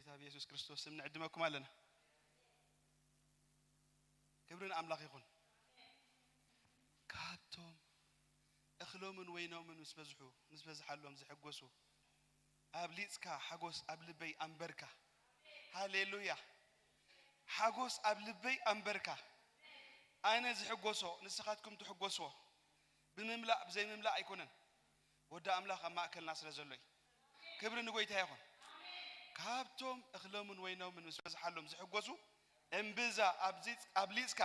በጎይታ ብየሱስ ክርስቶስ ስም ንዕድመኩም ኣለና። ክብሪ ንኣምላኽ ይኹን። ካብቶም እኽሎምን ወይኖምን ምስ በዝሑ፣ ምስ በዝሓሎም ዝሕጎሱ፣ ኣብሊጽካ ሓጎስ ኣብ ልበይ ኣንበርካ። ሃሌሉያ። ሓጎስ ኣብ ልበይ ኣንበርካ። ኣነ ዝሕጎሶ ንስኻትኩም ትሕጎስዎ ብምምላእ ብዘይምምላእ ኣይኮነን። ወዲ ኣምላኽ ኣብ ማእከልና ስለ ዘሎ እዩ። ክብሪ ንጎይታ ይኹን። ካብቶም እኽሎምን ወይኖምን ምስ በዝሓሎም ዝሕጎሱ፣ እምብዛ ኣብዚጽ-፣ ኣብሊጽካ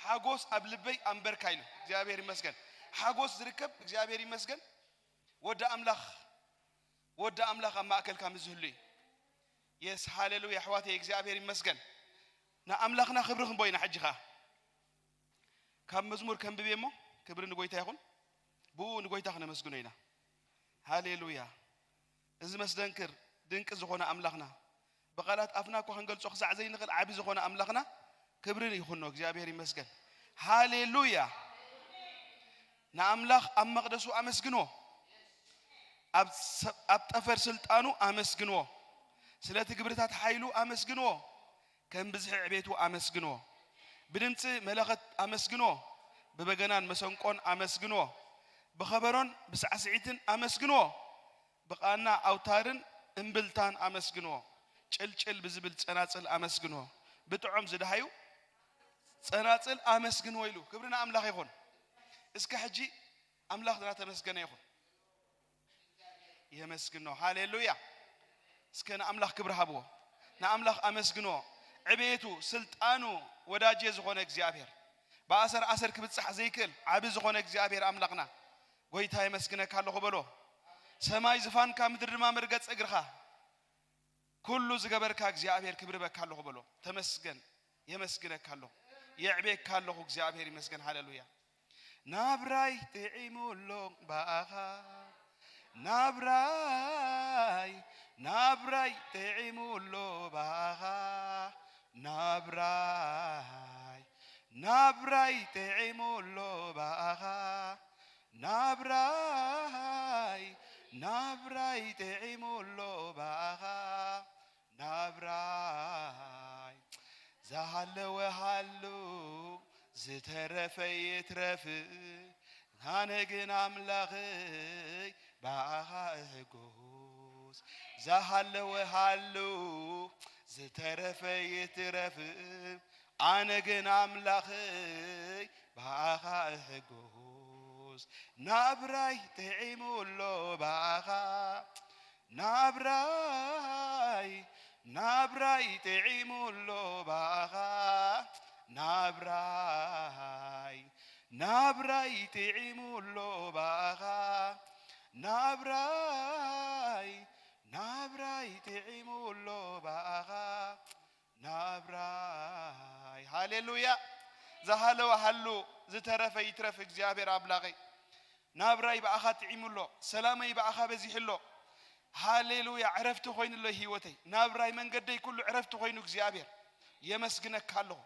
ሓጎስ ኣብ ልበይ ኣንበርካ ኢሉ። እግዚኣብሔር ይመስገን። ሓጎስ ዝርከብ እግዚኣብሔር ይመስገን። ወዲ ኣምላኽ፣ ወዲ ኣምላኽ ኣብ ማእከልካ ምስ ዝህሉ እዩ። የስ፣ ሃሌሉያ። ኣሕዋተይ እግዚኣብሔር ይመስገን። ንኣምላኽና ክብሪ ክንቦ ኢና። ሕጂ ኸኣ ካብ መዝሙር ከንብብ እየ እሞ፣ ክብሪ ንጎይታ ይኹን። ብኡ ንጎይታ ክነመስግኖ ኢና። ሃሌሉያ። እዚ መስደንክር ድንቂ ዝኾነ ኣምላኽና፣ ብቓላት ኣፍና እኳ ክንገልጾ ክሳዕ ዘይንኽእል ዓቢ ዝኾነ ኣምላኽና ክብሪ ይኹኖ። እግዚኣብሔር ይመስገን። ሃሌሉያ። ንኣምላኽ ኣብ መቕደሱ ኣመስግንዎ። ኣብ ሰ-፣ ኣብ ጠፈር ስልጣኑ ኣመስግንዎ። ስለቲ ግብርታት ሓይሉ ኣመስግንዎ። ከም ብዝሒ ዕቤቱ ኣመስግንዎ። ብድምጺ መለኸት ኣመስግንዎ። ብበገናን መሰንቆን ኣመስግንዎ። ብኸበሮን ብሳዕስዒትን ኣመስግንዎ። ብቓና ኣውታርን እምብልታን ኣመስግንዎ። ጭልጭል ብዝብል ጸናጽል ኣመስግንዎ። ብጥዑም ዝደሃዩ ጸናጽል ኣመስግንዎ ኢሉ። ክብሪ ንኣምላኽ ይኹን። እስከ ሕጂ ኣምላኽ እናተመስገነ ይኹን። የመስግኖ። ሃሌሉያ። እስከ ንኣምላኽ ክብሪ ሃብዎ። ንኣምላኽ ኣመስግንዎ። ዕቤቱ፣ ስልጣኑ፣ ወዳጄ ዝኾነ እግዚኣብሔር፣ ብኣሰር ኣሰር ክብጻሕ ዘይክእል ዓቢ ዝኾነ እግዚኣብሔር ኣምላኽና፣ ጎይታ የመስግነካ ኣለኹ በሎ። ሰማይ ዝፋንካ፣ ምድሪ ድማ መርገጽ እግርኻ፣ ኩሉ ዝገበርካ እግዚኣብሔር ክብሪ በካ ኣለኹ በሎ። ተመስገን። የመስግነካ ኣለኹ። የዕቤካ ኣለኹ። እግዚኣብሔር ይመስገን። ሃሌሉያ። ናብራይ ጥዒሙ ኣሎ ብኣኻ። ናብራይ፣ ናብራይ ጥዒሙ ኣሎ ብኣኻ። ናብራይ፣ ናብራይ ጥዒሙ ኣሎ ብኣኻ። ናብራይ፣ ናብራይ ጥዒሙ ኣሎ ብኣኻ። ናብራይ ዝሃለወ ሃሉ፣ ዝተረፈ ይትረፍ፣ ኣነ ግን ኣምላኸይ ብኣኻ እሕጎስ። ዝሃለወ ሃሉ፣ ዝተረፈ ይትረፍ፣ ኣነ ግን ኣምላኸይ ብኣኻ እሕጎስ። ናብራይ ጥዒሙ ኣሎ ብኣኻ። ናብራይ፣ ናብራይ ጥዒሙ ኣሎ ብኣኻ። ናብራይ፣ ናብራይ ጥዒሙ ኣሎ ብኣኻ። ናብራይ፣ ናብራይ ጥዒሙ ኣሎ ብኣኻ። ናብራይ፣ ሃሌሉያ። ዝሃለወ ሃሉ፣ ዝተረፈ ይትረፍ። እግዚኣብሔር ኣምላኸይ፣ ናብራይ ብኣኻ ጥዒሙ ኣሎ፣ ሰላመይ ብኣኻ በዚሑ ኣሎ። ሃሌሉያ። ዕረፍቲ ኮይኑ ኣሎ ህይወተይ። ናብራይ መንገደይ ኩሉ ዕረፍቲ ኮይኑ እግዚኣብሔር የመስግነካ ኣለኹ።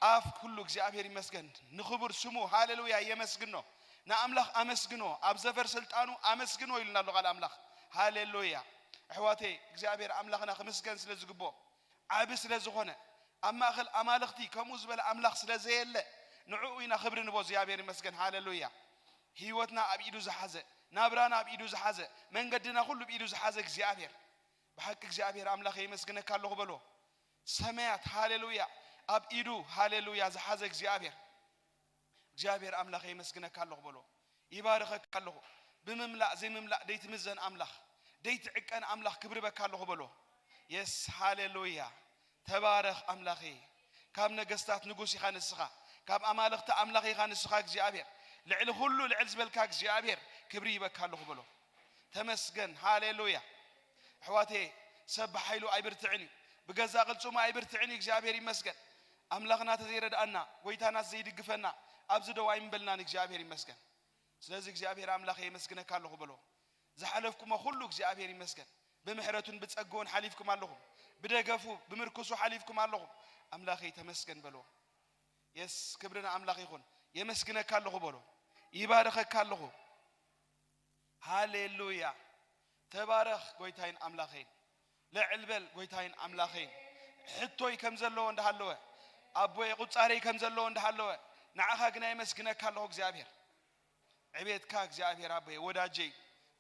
ኣፍ ኩሉ እግዚኣብሔር ይመስገን። ንኽቡር ስሙ ሃሌሉያ የመስግኖ። ንኣምላኽ ኣመስግኖ። ኣብ ዘፈር ስልጣኑ ኣመስግኖ ኢሉና ኣሎ ቃል ኣምላኽ። ሃሌሉያ። ኣሕዋተይ እግዚኣብሔር ኣምላኽና ክምስገን ስለ ዝግብኦ፣ ዓቢ ስለ ዝኾነ፣ ኣብ ማእከል ኣማልኽቲ ከምኡ ዝበለ ኣምላኽ ስለ ዘየለ፣ ንዕኡ ኢና ክብሪ ንቦ። እግዚኣብሔር ይመስገን። ሃሌሉያ። ህይወትና ኣብ ኢዱ ዝሓዘ፣ ናብራና ኣብ ኢዱ ዝሓዘ፣ መንገድና ኩሉ ብኢዱ ዝሓዘ እግዚኣብሔር። ብሓቂ እግዚኣብሔር ኣምላኸ የመስግነካ ኣለኹ በሎ። ሰማያት ሃሌሉያ ኣብ ኢዱ ሃሌሉያ ዝሓዘ እግዚኣብሔር። እግዚኣብሔር ኣምላኸ የመስግነካ ኣለኹ በሎ። ይባርኸካ ኣለኹ። ብምምላእ ዘይምምላእ ደይትምዘን ኣምላኽ፣ ደይትዕቀን ኣምላኽ ክብሪ በካ ኣለኹ በሎ። የስ ሃሌሉያ። ተባረኽ ኣምላኸይ። ካብ ነገስታት ንጉስ ኢኻ ንስኻ፣ ካብ ኣማልኽቲ ኣምላኽ ኢኻ ንስኻ እግዚኣብሔር። ልዕሊ ኩሉ ልዕል ዝበልካ እግዚኣብሔር ክብሪ ይበካ ኣለኹ በሎ። ተመስገን። ሃሌሉያ። ኣሕዋተየ፣ ሰብ ብሓይሉ ኣይብርትዕን እዩ፣ ብገዛእ ቅልጽሙ ኣይብርትዕን እዩ። እግዚኣብሔር ይመስገን። ኣምላኽና ተዘይረድኣና፣ ጎይታና ዘይድግፈና፣ ኣብዚ ደው ኣይምበልናን። እግዚኣብሔር ይመስገን። ስለዚ እግዚኣብሔር ኣምላኸ የመስግነካ ኣለኹ በሎ። ዝሓለፍኩሞ ኩሉ እግዚኣብሔር ይመስገን። ብምሕረቱን ብጸግኡን ሓሊፍኩም ኣለኹም። ብደገፉ ብምርኩሱ ሓሊፍኩም ኣለኹም። ኣምላኸይ ተመስገን በሎ። የስ ክብሪ ንኣምላኽ ይኹን። የመስግነካ ኣለኹ በሎ። ይባርኸካ ኣለኹ። ሃሌሉያ። ተባረኽ ጎይታይን ኣምላኸይን። ልዕል በል ጎይታይን ኣምላኸይን። ሕቶይ ከም ዘለዎ እንዳሃለወ፣ ኣቦየ ቁጻረይ ከም ዘለዎ እንዳሃለወ፣ ንዓኻ ግና የመስግነካ ኣለኹ እግዚኣብሔር። ዕቤትካ እግዚኣብሔር ኣቦየ ወዳጀይ፣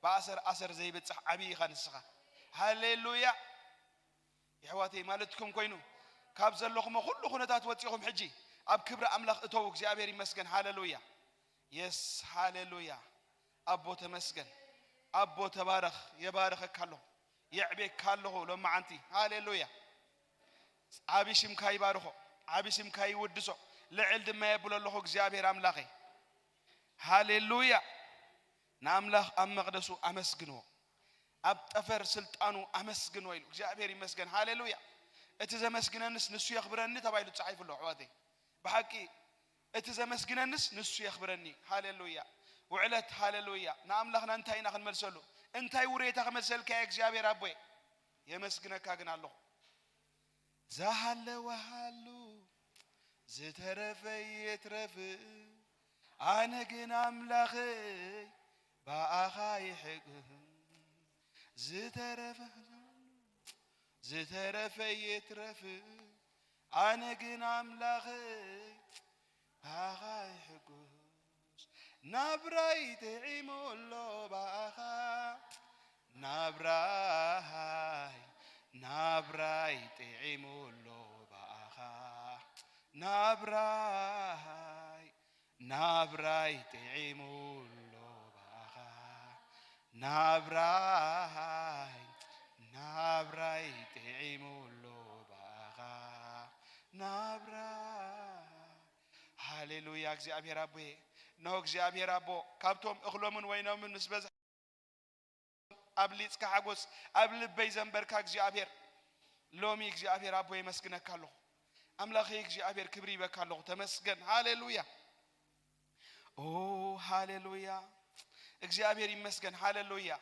ብኣሰር ኣሰር ዘይበጽሕ ዓብዪ ኢኻ ንስኻ። ሃሌሉያ። የሕዋተይ ማለትኩም ኮይኑ፣ ካብ ዘለኹሞ ኩሉ ኩነታት ወጺኹም ሕጂ ኣብ ክብሪ ኣምላኽ እተው። እግዚኣብሔር ይመስገን። ሃሌሉያ። የስ፣ ሃሌሉያ። ኣቦ ተመስገን። ኣቦ ተባረኽ። የባረኸካ ኣለኹ። የዕቤካ ኣለኹ ሎማዓንቲ። ሃሌሉያ። ዓቢ ሽምካ ይባርኾ። ዓቢ ሽምካ ይውድሶ። ልዕል ድማ የብሎ ኣለኹ እግዚኣብሔር ኣምላኸይ። ሃሌሉያ። ንኣምላኽ ኣብ መቕደሱ ኣመስግንዎ። ኣብ ጠፈር ስልጣኑ ኣመስግንዎ ኢሉ። እግዚኣብሔር ይመስገን። ሃሌሉያ። እቲ ዘመስግነንስ ንሱ የኽብረኒ ተባሂሉ ተጻሒፉ ኣሎ ኣሕዋተይ። ብሓቂ እቲ ዘመስግነንስ ንሱ የኽብረኒ። ሃሌሉያ። ውዕለት ሃሌሉያ። ንኣምላኽና እንታይ ኢና ክንመልሰሉ? እንታይ ውሬታ ክመልሰልካ እየ እግዚኣብሔር ኣቦየ? የመስግነካ ግን ኣለኹ። ዝሃለወ ሃሉ ዝተረፈ ይትረፍ፣ ኣነ ግን ኣምላኸይ ብኣኻ ይሕግም። ዝተረፈ ዝተረፈ ይትረፍ፣ ኣነ ግን ኣምላኸይ ብኣኻ ይሕጉስ። ናብራይ ጥዒሙ ኣሎ ብኣኻ፣ ናብራይ ናብራይ ጥዒሙ ኣሎ ብኣኻ፣ ናብራይ ናብራይ ጥዒሙ ኣሎ ብኣኻ፣ ናብራይ ናብራይ ጥዒሙ ኣሎ ብኣኻ፣ ናብራይ። ሃሌሉያ። እግዚኣብሔር ኣቦዬ፣ እነሆ እግዚኣብሔር ኣቦ፣ ካብቶም እኽሎምን ወይኖምን ምስ በዝሐ ኣብሊጽካ ሓጎስ ኣብ ልበይ ዘንበርካ እግዚኣብሔር፣ ሎሚ እግዚኣብሔር ኣቦ የመስግነካ ኣለኹ። ኣምላኸይ እግዚኣብሔር ክብሪ ይበካ ኣለኹ። ተመስገን። ሃሌሉያ። ኦ ሃሌሉያ። እግዚኣብሔር ይመስገን። ሃሌሉያ።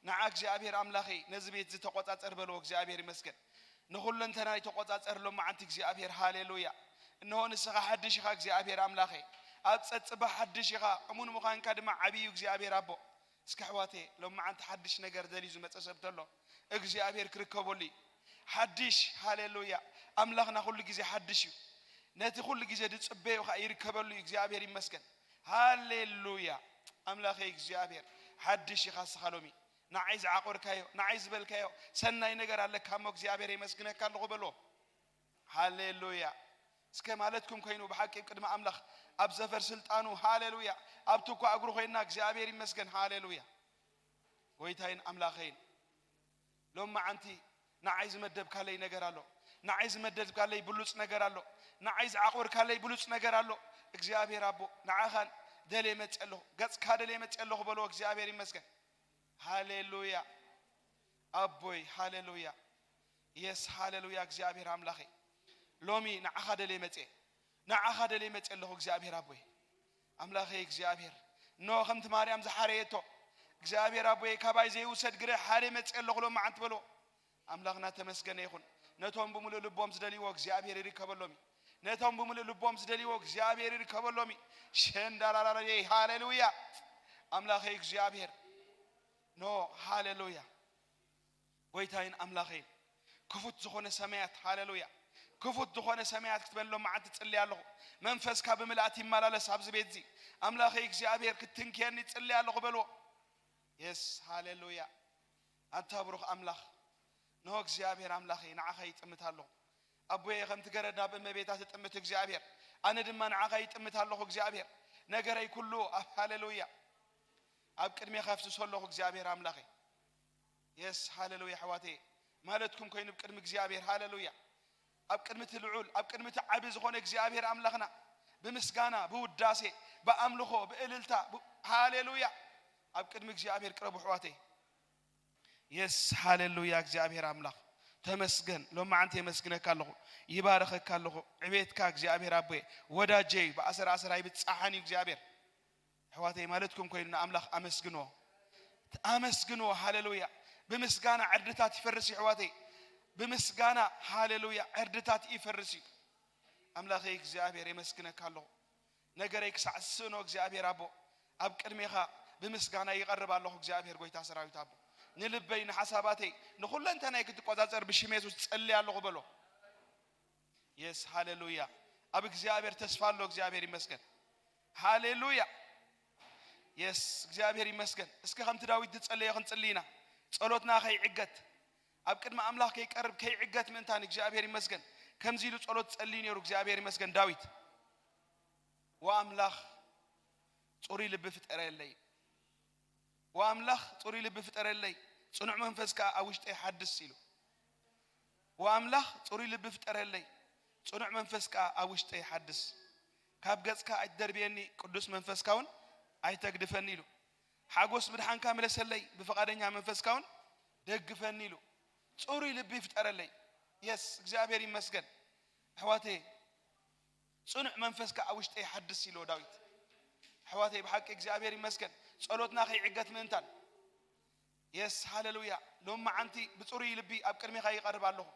ንዓ እግዚኣብሔር ኣምላኸይ ነዚ ቤት እዚ ተቆጻጸር በልዎ። እግዚኣብሔር ይመስገን። ንኹለንተናይ ተቆጻጸር ሎማዓንቲ እግዚኣብሔር። ሃሌሉያ። እንሆ ንስኻ ሓድሽ ኢኻ እግዚኣብሔር ኣምላኸይ። ኣብ ጸጽባ ሓድሽ ኢኻ። እሙን ምዃንካ ድማ ዓብዪ እዩ እግዚኣብሔር ኣቦ። እስኪ ኣሕዋተይ፣ ሎማዓንቲ ሓድሽ ነገር ደልዩ ዝመጸ ሰብ ተሎ እግዚኣብሔር ክርከበሉ እዩ። ሓድሽ፣ ሃሌሉያ። ኣምላኽና ኩሉ ግዜ ሓድሽ እዩ። ነቲ ኩሉ ግዜ ዝጽበዮ ኸኣ ይርከበሉ እዩ። እግዚኣብሔር ይመስገን። ሃሌሉያ። ኣምላኸይ እግዚኣብሔር፣ ሓድሽ ኢኻ እስኻ ሎሚ። ንዓይ ዝዓቆርካዮ፣ ንዓይ ዝበልካዮ ሰናይ ነገር ኣለካ እሞ እግዚኣብሔር የመስግነካ ኣለኹ በሎ። ሃሌሉያ። እስከ ማለትኩም ኮይኑ ብሓቂ ቅድሚ ኣምላኽ ኣብ ዘፈር ስልጣኑ፣ ሃሌሉያ፣ ኣብቲ እኳ እግሩ ኮይንና እግዚኣብሔር ይመስገን። ሃሌሉያ። ጎይታይን ኣምላኸይን፣ ሎማዓንቲ ንዓይ ዝመደብካለይ ነገር ኣሎ። ንዓይ ዝመደብካለይ ብሉጽ ነገር ኣሎ። ንዓይ ዝዓቆርካለይ ብሉጽ ነገር ኣሎ። እግዚኣብሔር ኣቦ፣ ንዓኻን ደልየ መጽእ ኣለኹ፣ ገጽካ ደልየ መጽእ ኣለኹ በልዎ። እግዚኣብሔር ይመስገን። ሃሌሉያ ኣቦይ፣ ሃሌሉያ። የስ፣ ሃሌሉያ። እግዚኣብሔር ኣምላኸይ፣ ሎሚ ንዓኻ ደልየ መጽእ፣ ንዓኻ ደልየ መጽእ ኣለኹ እግዚኣብሔር ኣቦይ። ኣምላኸይ እግዚኣብሔር፣ እንሆ ከምቲ ማርያም ዝሓረየቶ፣ እግዚኣብሔር ኣቦይ፣ ካባይ ዘይውሰድ ግረ ሓርየ መጽእ ኣለኹ ሎማዓንቲ በልዎ። ኣምላኽና ተመስገነ ይኹን። ነቶም ብምሉእ ልቦም ዝደልይዎ እግዚኣብሔር ይርከበሎም እዩ። ነቶም ብምሉእ ልቦም ዝደልይዎ እግዚኣብሔር ይርከበሎም እዩ። ሸንዳራራራየይ፣ ሃሌሉያ። ኣምላኸይ እግዚኣብሔር፣ ኖ፣ ሃሌሉያ። ጎይታይን ኣምላኸይን፣ ክፉት ዝኾነ ሰማያት፣ ሃሌሉያ። ክፉት ዝኾነ ሰማያት ክትበሎ መዓልቲ ጽልየ ኣለኹ። መንፈስካ ብምልኣት ይመላለስ ኣብዚ ቤት እዚ። ኣምላኸይ እግዚኣብሔር ክትንክየኒ ጽልየ ኣለኹ በልዎ። የስ፣ ሃሌሉያ። ኣንታ ብሩኽ ኣምላኽ፣ ንሆ እግዚኣብሔር ኣምላኸይ፣ ንዓኻ ይጥምት ኣለኹ። ኣቦየ፣ ከምቲ ገረድ ናብ እመቤታ ትጥምት እግዚኣብሔር፣ ኣነ ድማ ንዓኻ ይጥምት ኣለኹ እግዚኣብሔር። ነገረይ ኩሉ ኣብ፣ ሃሌሉያ፣ ኣብ ቅድሜኻ ኣፍስሶ ኣለኹ እግዚኣብሔር ኣምላኸይ። የስ፣ ሃሌሉያ ኣሕዋተየ። ማለትኩም ኮይኑ ኣብ ቅድሚ እግዚኣብሔር፣ ሃሌሉያ። ኣብ ቅድሚ እቲ ልዑል፣ ኣብ ቅድሚ እቲ ዓቢ ዝኾነ እግዚኣብሔር ኣምላኽና ብምስጋና፣ ብውዳሴ፣ ብኣምልኾ፣ ብእልልታ፣ ብ-፣ ሃሌሉያ። ኣብ ቅድሚ እግዚኣብሔር ቅረቡ ኣሕዋተይ። የስ፣ ሃሌሉያ። እግዚኣብሔር ኣምላኽ ተመስገን። ሎማዓንቲ የመስግነካ ኣለኹ፣ ይባረኸካ ኣለኹ። ዕቤትካ እግዚኣብሔር ኣቦየ፣ ወዳጀይ፣ ብኣሰር ኣሰር ኣይብጻሓን እዩ እግዚኣብሔር። ኣሕዋተይ፣ ማለትኩም ኮይኑ ንኣምላኽ ኣመስግንዎ። ኣመስግንዎ። ሃሌሉያ። ብምስጋና ዕርድታት ይፈርስ እዩ ኣሕዋተይ። ብምስጋና፣ ሃሌሉያ፣ ዕርድታት ይፈርስ እዩ። ኣምላኸይ እግዚኣብሔር የመስግነካ ኣለኹ። ነገረይ ክሳዕ ዝስእኖ እግዚኣብሔር ኣቦ፣ ኣብ ቅድሜኻ ብምስጋና ይቐርብ ኣለኹ እግዚኣብሔር ጎይታ ሰራዊት ኣቦ። ንልበይ፣ ንሓሳባተይ፣ ንኹለንተናይ ክትቆጻጸር ብሽም የሱስ ጸሊ ኣለኹ በሎ። የስ፣ ሃሌሉያ። ኣብ እግዚኣብሔር ተስፋ ኣሎ። እግዚኣብሔር ይመስገን። ሃሌሉያ። የስ፣ እግዚኣብሔር ይመስገን። እስከ ከምቲ ዳዊት ዝጸለየ ክንጽሊ ኢና። ጸሎትና ከይዕገት፣ ኣብ ቅድሚ ኣምላኽ ከይቀርብ፣ ከይዕገት ምእንታን እግዚኣብሔር ይመስገን። ከምዚ ኢሉ ጸሎት ጸልዩ ነይሩ። እግዚኣብሔር ይመስገን። ዳዊት፣ ወኣምላኽ ጽሩይ ልቢ ፍጠረለይ፣ ወኣምላኽ ጽሩይ ልቢ ፍጠረለይ፣ ጽኑዕ መንፈስ ከኣ ኣብ ውሽጠይ ሓድስ ኢሉ። ወኣምላኽ ጽሩይ ልቢ ፍጠረለይ፣ ጽኑዕ መንፈስ ከኣ ኣብ ውሽጠይ ሓድስ። ካብ ገጽካ ኣይትደርብየኒ፣ ቅዱስ መንፈስካ እውን ኣይተግድፈኒ ኢሉ። ሓጎስ ምድሓንካ ምለሰለይ፣ ብፍቓደኛ መንፈስካ እውን ደግፈኒ ኢሉ። ጽሩይ ልቢ ይፍጠረለይ። የስ፣ እግዚኣብሔር ይመስገን። ኣሕዋተይ፣ ጽኑዕ መንፈስካ ኣብ ውሽጠይ ሓድስ ኢልዎ ዳዊት። ኣሕዋተይ፣ ብሓቂ እግዚኣብሔር ይመስገን። ጸሎትና ከይዕገት ምእንታን። የስ፣ ሃሌሉያ። ሎም መዓንቲ ብጽሩይ ልቢ ኣብ ቅድሜኻ ይቐርብ ኣለኹ።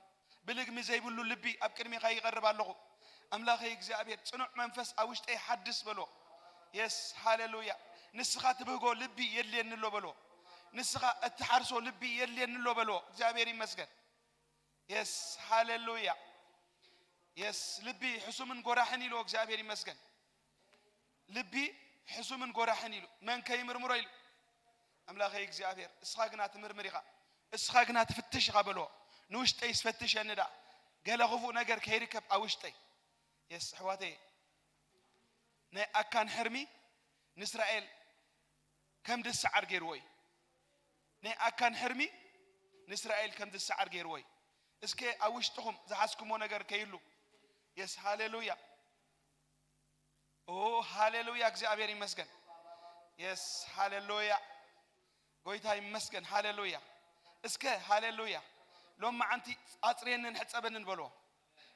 ብልግሚ ዘይብሉ ልቢ ኣብ ቅድሜኻ ይቐርብ ኣለኹ። ኣምላኸይ እግዚኣብሔር፣ ጽኑዕ መንፈስ ኣብ ውሽጠይ ሓድስ በሎ። የስ፣ ሃሌሉያ። ንስኻ ትብህጎ ልቢ የድልየኒ ኣሎ በሎ። ንስኻ እትሓርሶ ልቢ የድልየኒ ኣሎ በሎ። እግዚኣብሔር ይመስገን። የስ፣ ሃሌሉያ። የስ፣ ልቢ ሕሱምን ጎራሕን ኢሉ እግዚኣብሔር ይመስገን። ልቢ ሕሱምን ጎራሕን ኢሉ መን ከይምርምሮ ኢሉ። ኣምላኸይ እግዚኣብሔር፣ እስኻ ግና ትምርምር ኢኻ፣ እስኻ ግና ትፍትሽ ኢኻ በልዎ። ንውሽጠይ ስፈትሸኒ ደኣ፣ ገለ ክፉእ ነገር ከይርከብ ኣብ ውሽጠይ። የስ፣ ኣሕዋተይ፣ ናይ ኣካን ሕርሚ ንእስራኤል ከም ድሰዓር ገይርዎ እዩ። ናይ ኣካን ሕርሚ ንእስራኤል ከም ዝሰዓር ገይርዎ እዩ። እስከ ኣብ ውሽጥኹም ዝሓዝኩሞ ነገር ከይሉ። የስ፣ ሃሌሉያ። ኦ፣ ሃሌሉያ፣ እግዚኣብሔር ይመስገን። የስ፣ ሃሌሉያ፣ ጎይታ ይመስገን። ሃሌሉያ። እስከ ሃሌሉያ። ሎም መዓንቲ ኣጽርየንን ሕጸበንን በልዎ።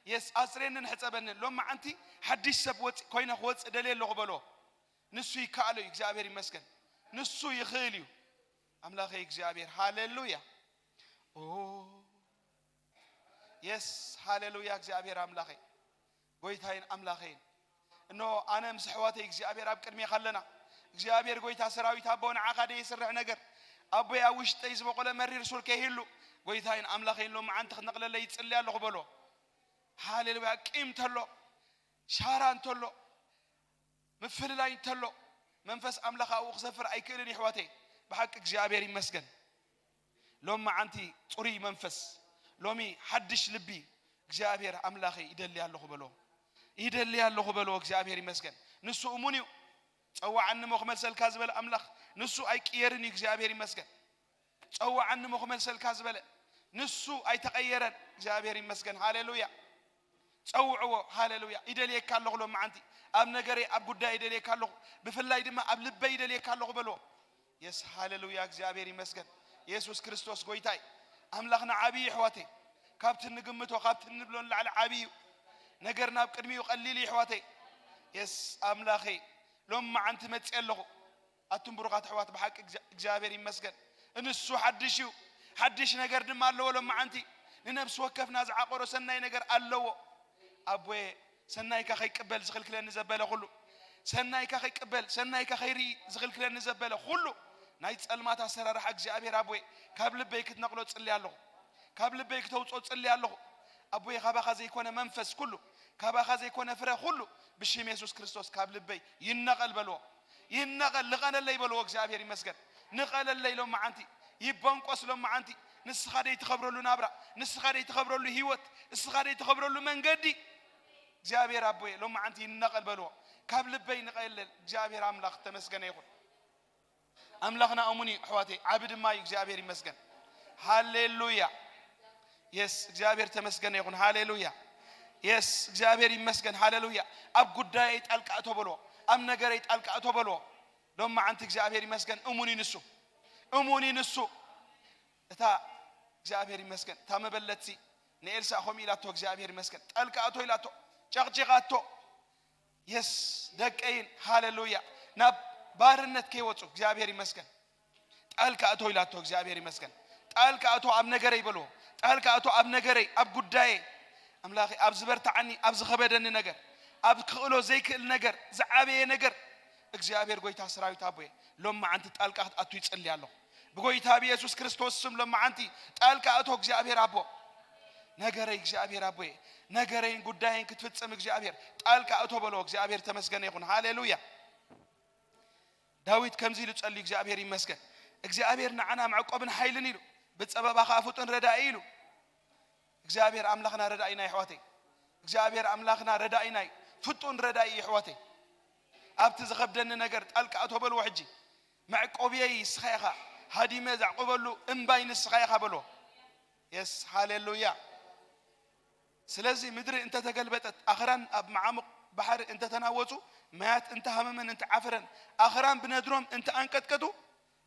የስ፣ ኣጽርየንን ሕጸበንን። ሎም መዓንቲ ሓድሽ ሰብ ወጽ-፣ ኮይነ ክወጽእ ደልየ ኣለኹ በልዎ። ንሱ ይከኣሎ እዩ። እግዚኣብሔር ይመስገን። ንሱ ይኽእል እዩ። ኣምላኸይ እግዚኣብሔር፣ ሃሌሉያ። ኦ፣ የስ፣ ሃሌሉያ፣ እግዚኣብሔር ኣምላኸይ፣ ጎይታይን ኣምላኸይን። እነሆ ኣነ ምስ ኣሕዋተይ እግዚኣብሔር ኣብ ቅድሜኻ ኣለና። እግዚኣብሔር ጎይታ ሰራዊት ኣቦ፣ ንዓኻ ደይ ይስርሕ ነገር። ኣቦይ፣ ኣብ ውሽጠይ ዝበቆለ መሪር ሱር ከይህሉ፣ ጎይታይን ኣምላኸይን፣ ሎም መዓንቲ ክትነቕለለይ ይጽሊ ኣለኹ በሎ። ሃሌሉያ። ቂም እንተሎ፣ ሻራ እንተሎ፣ ምፍልላይ እንተሎ፣ መንፈስ ኣምላኽ ኣብኡ ክሰፍር ኣይክእልን እዩ፣ ኣሕዋተይ። ብሓቂ እግዚኣብሔር ይመስገን። ሎም መዓንቲ ጽሩይ መንፈስ፣ ሎሚ ሓድሽ ልቢ እግዚኣብሔር ኣምላኸይ ይደሊ ኣለኹ በሎ። ይደሊ ኣለኹ በሎ። እግዚኣብሔር ይመስገን። ንሱ እሙን እዩ። ጸዋዓኒ እሞ ክመልሰልካ ዝበለ ኣምላኽ፣ ንሱ ኣይቅየርን እዩ። እግዚኣብሔር ይመስገን። ጸውዓኒ እሞ ክመልሰልካ ዝበለ፣ ንሱ ኣይተቐየረን። እግዚኣብሔር ይመስገን። ሃሌሉያ። ጸውዕዎ። ሃሌሉያ። ይደልየካ ኣለኹ ሎም መዓንቲ። ኣብ ነገረይ፣ ኣብ ጉዳይ ይደልየካ ኣለኹ። ብፍላይ ድማ ኣብ ልበይ ይደልየካ ኣለኹ በልዎ። የስ፣ ሃሌሉያ። እግዚኣብሔር ይመስገን። የሱስ ክርስቶስ ጎይታይ። ኣምላኽና ዓብዪ፣ ኣሕዋተይ። ካብቲ እንግምቶ፣ ካብቲ እንብሎ ንላዕሊ ዓብዪ እዩ። ነገር ናብ ቅድሚኡ ቀሊል እዩ፣ ኣሕዋተይ። የስ፣ ኣምላኸይ። ሎም መዓንቲ መጽእ ኣለኹ። ኣቱም ብሩኻት ኣሕዋት፣ ብሓቂ እግዚኣብ-፣ እግዚኣብሔር ይመስገን። ንሱ ሓድሽ እዩ፣ ሓድሽ ነገር ድማ ኣለዎ። ሎም መዓንቲ ንነፍሲ ወከፍና ዝዓቆሮ ሰናይ ነገር ኣለዎ። ኣቦየ፣ ሰናይካ ከይቅበል ዝኽልክለኒ ዘበለ ኩሉ፣ ሰናይካ ከይቅበል፣ ሰናይካ ከይርኢ ዝኽልክለኒ ዘበለ ኩሉ፣ ናይ ጸልማት ኣሰራርሓ እግዚኣብሔር ኣቦየ፣ ካብ ልበይ ክትነቕሎ ጽሊ ኣለኹ። ካብ ልበይ ክተውጾ ጽሊ ኣለኹ። ኣቦየ፣ ካባኻ ዘይኮነ መንፈስ ኩሉ፣ ካባኻ ዘይኮነ ፍረ ኩሉ፣ ብሽም የሱስ ክርስቶስ ካብ ልበይ ይነቐል በልዎ። ይነቐል፣ ልቐነለይ በልዎ። እግዚኣብሔር ይመስገን። ንቐለለይ ሎም መዓንቲ። ይበንቆስ ሎም መዓንቲ። ንስኻ ደይ ትኸብረሉ ናብራ፣ ንስኻ ደይ ትኸብረሉ ህይወት፣ ንስኻ ደይ ትኸብረሉ መንገዲ። እግዚኣብሔር ኣቦየ፣ ሎም መዓንቲ ይነቐል በልዎ። ካብ ልበይ ንቐለል። እግዚኣብሔር ኣምላኽ ተመስገነ ይኹን። ኣምላኽና እሙን እዩ ኣሕዋተይ፣ ዓቢ ድማ እዩ። እግዚኣብሔር ይመስገን። ሃሌሉያ። የስ፣ እግዚኣብሔር ተመስገነ ይኹን። ሃሌሉያ። የስ፣ እግዚኣብሔር ይመስገን። ሃሌሉያ። ኣብ ጉዳየይ ጣልቃ እቶ በልዎ። ኣብ ነገረይ ጣልቃ እቶ በልዎ። ሎም መዓንቲ እግዚኣብሔር ይመስገን። እሙን እዩ ንሱ። እሙን እዩ ንሱ። እታ እግዚኣብሔር ይመስገን። እታ መበለትሲ ንኤልሳዕ ከምኡ ኢላቶ፣ እግዚኣብሔር ይመስገን። ጣልቃ እቶ ኢላቶ። ጨቕጪቓቶ። የስ፣ ደቀይን፣ ሃሌሉያ፣ ናብ ባርነት ከይወጹ እግዚኣብሔር ይመስገን። ጣልቃ እቶ ኢላቶ፣ እግዚኣብሔር ይመስገን። ጣልቃ እቶ ኣብ ነገረይ በልዎ። ጣልቃ እቶ ኣብ ነገረይ፣ ኣብ ጉዳየይ። ኣምላኸይ፣ ኣብ ዝበርትዓኒ፣ ኣብ ዝኸበደኒ ነገር፣ ኣብ ክኽእሎ ዘይክእል ነገር፣ ዝዓበየ ነገር፣ እግዚኣብሔር ጎይታ ሰራዊት ኣቦየ፣ ሎም መዓንቲ ጣልቃ ክትኣቱ ይጽሊ ኣለኹ። ብጎይታ ብየሱስ ክርስቶስ ስም ሎመዓንቲ ጣልቃ እቶ እግዚኣብሔር ኣቦ። ነገረይ እግዚኣብሔር ኣቦየ፣ ነገረይን ጉዳየን ክትፍጽም እግዚኣብሔር ጣልቃ እቶ በሎ። እግዚኣብሔር ተመስገነ ይኹን። ሃሌሉያ። ዳዊት ከምዚ ኢሉ ጸልዩ፣ እግዚኣብሔር ይመስገን። እግዚኣብሔር ንዓና መዕቆብን ሓይልን ኢሉ፣ ብጸበባ ኸኣ ፍጡን ረዳኢ ኢሉ። እግዚኣብሔር ኣምላኽና ረዳኢና እዩ፣ ኣሕዋተይ። እግዚኣብሔር ኣምላኽና ረዳኢና እዩ፣ ፍጡን ረዳኢ እዩ፣ ኣሕዋተይ። ኣብቲ ዝኸብደኒ ነገር ጣልቃ እቶ በልዎ ሕጂ። መዕቆብየይ ንስኻ ኢኻ፣ ሃዲመ ዘዕቁበሉ እምባይ ንስኻ ኢኻ በልዎ። የስ፣ ሃሌሉያ። ስለዚ ምድሪ እንተተገልበጠት፣ ኣኽራን ኣብ መዓሙቕ ባሕሪ እንተተናወጹ፣ ማያት እንተሃመመን እንተዓፈረን፣ ኣኽራን ብነድሮም እንተኣንቀጥቀጡ፣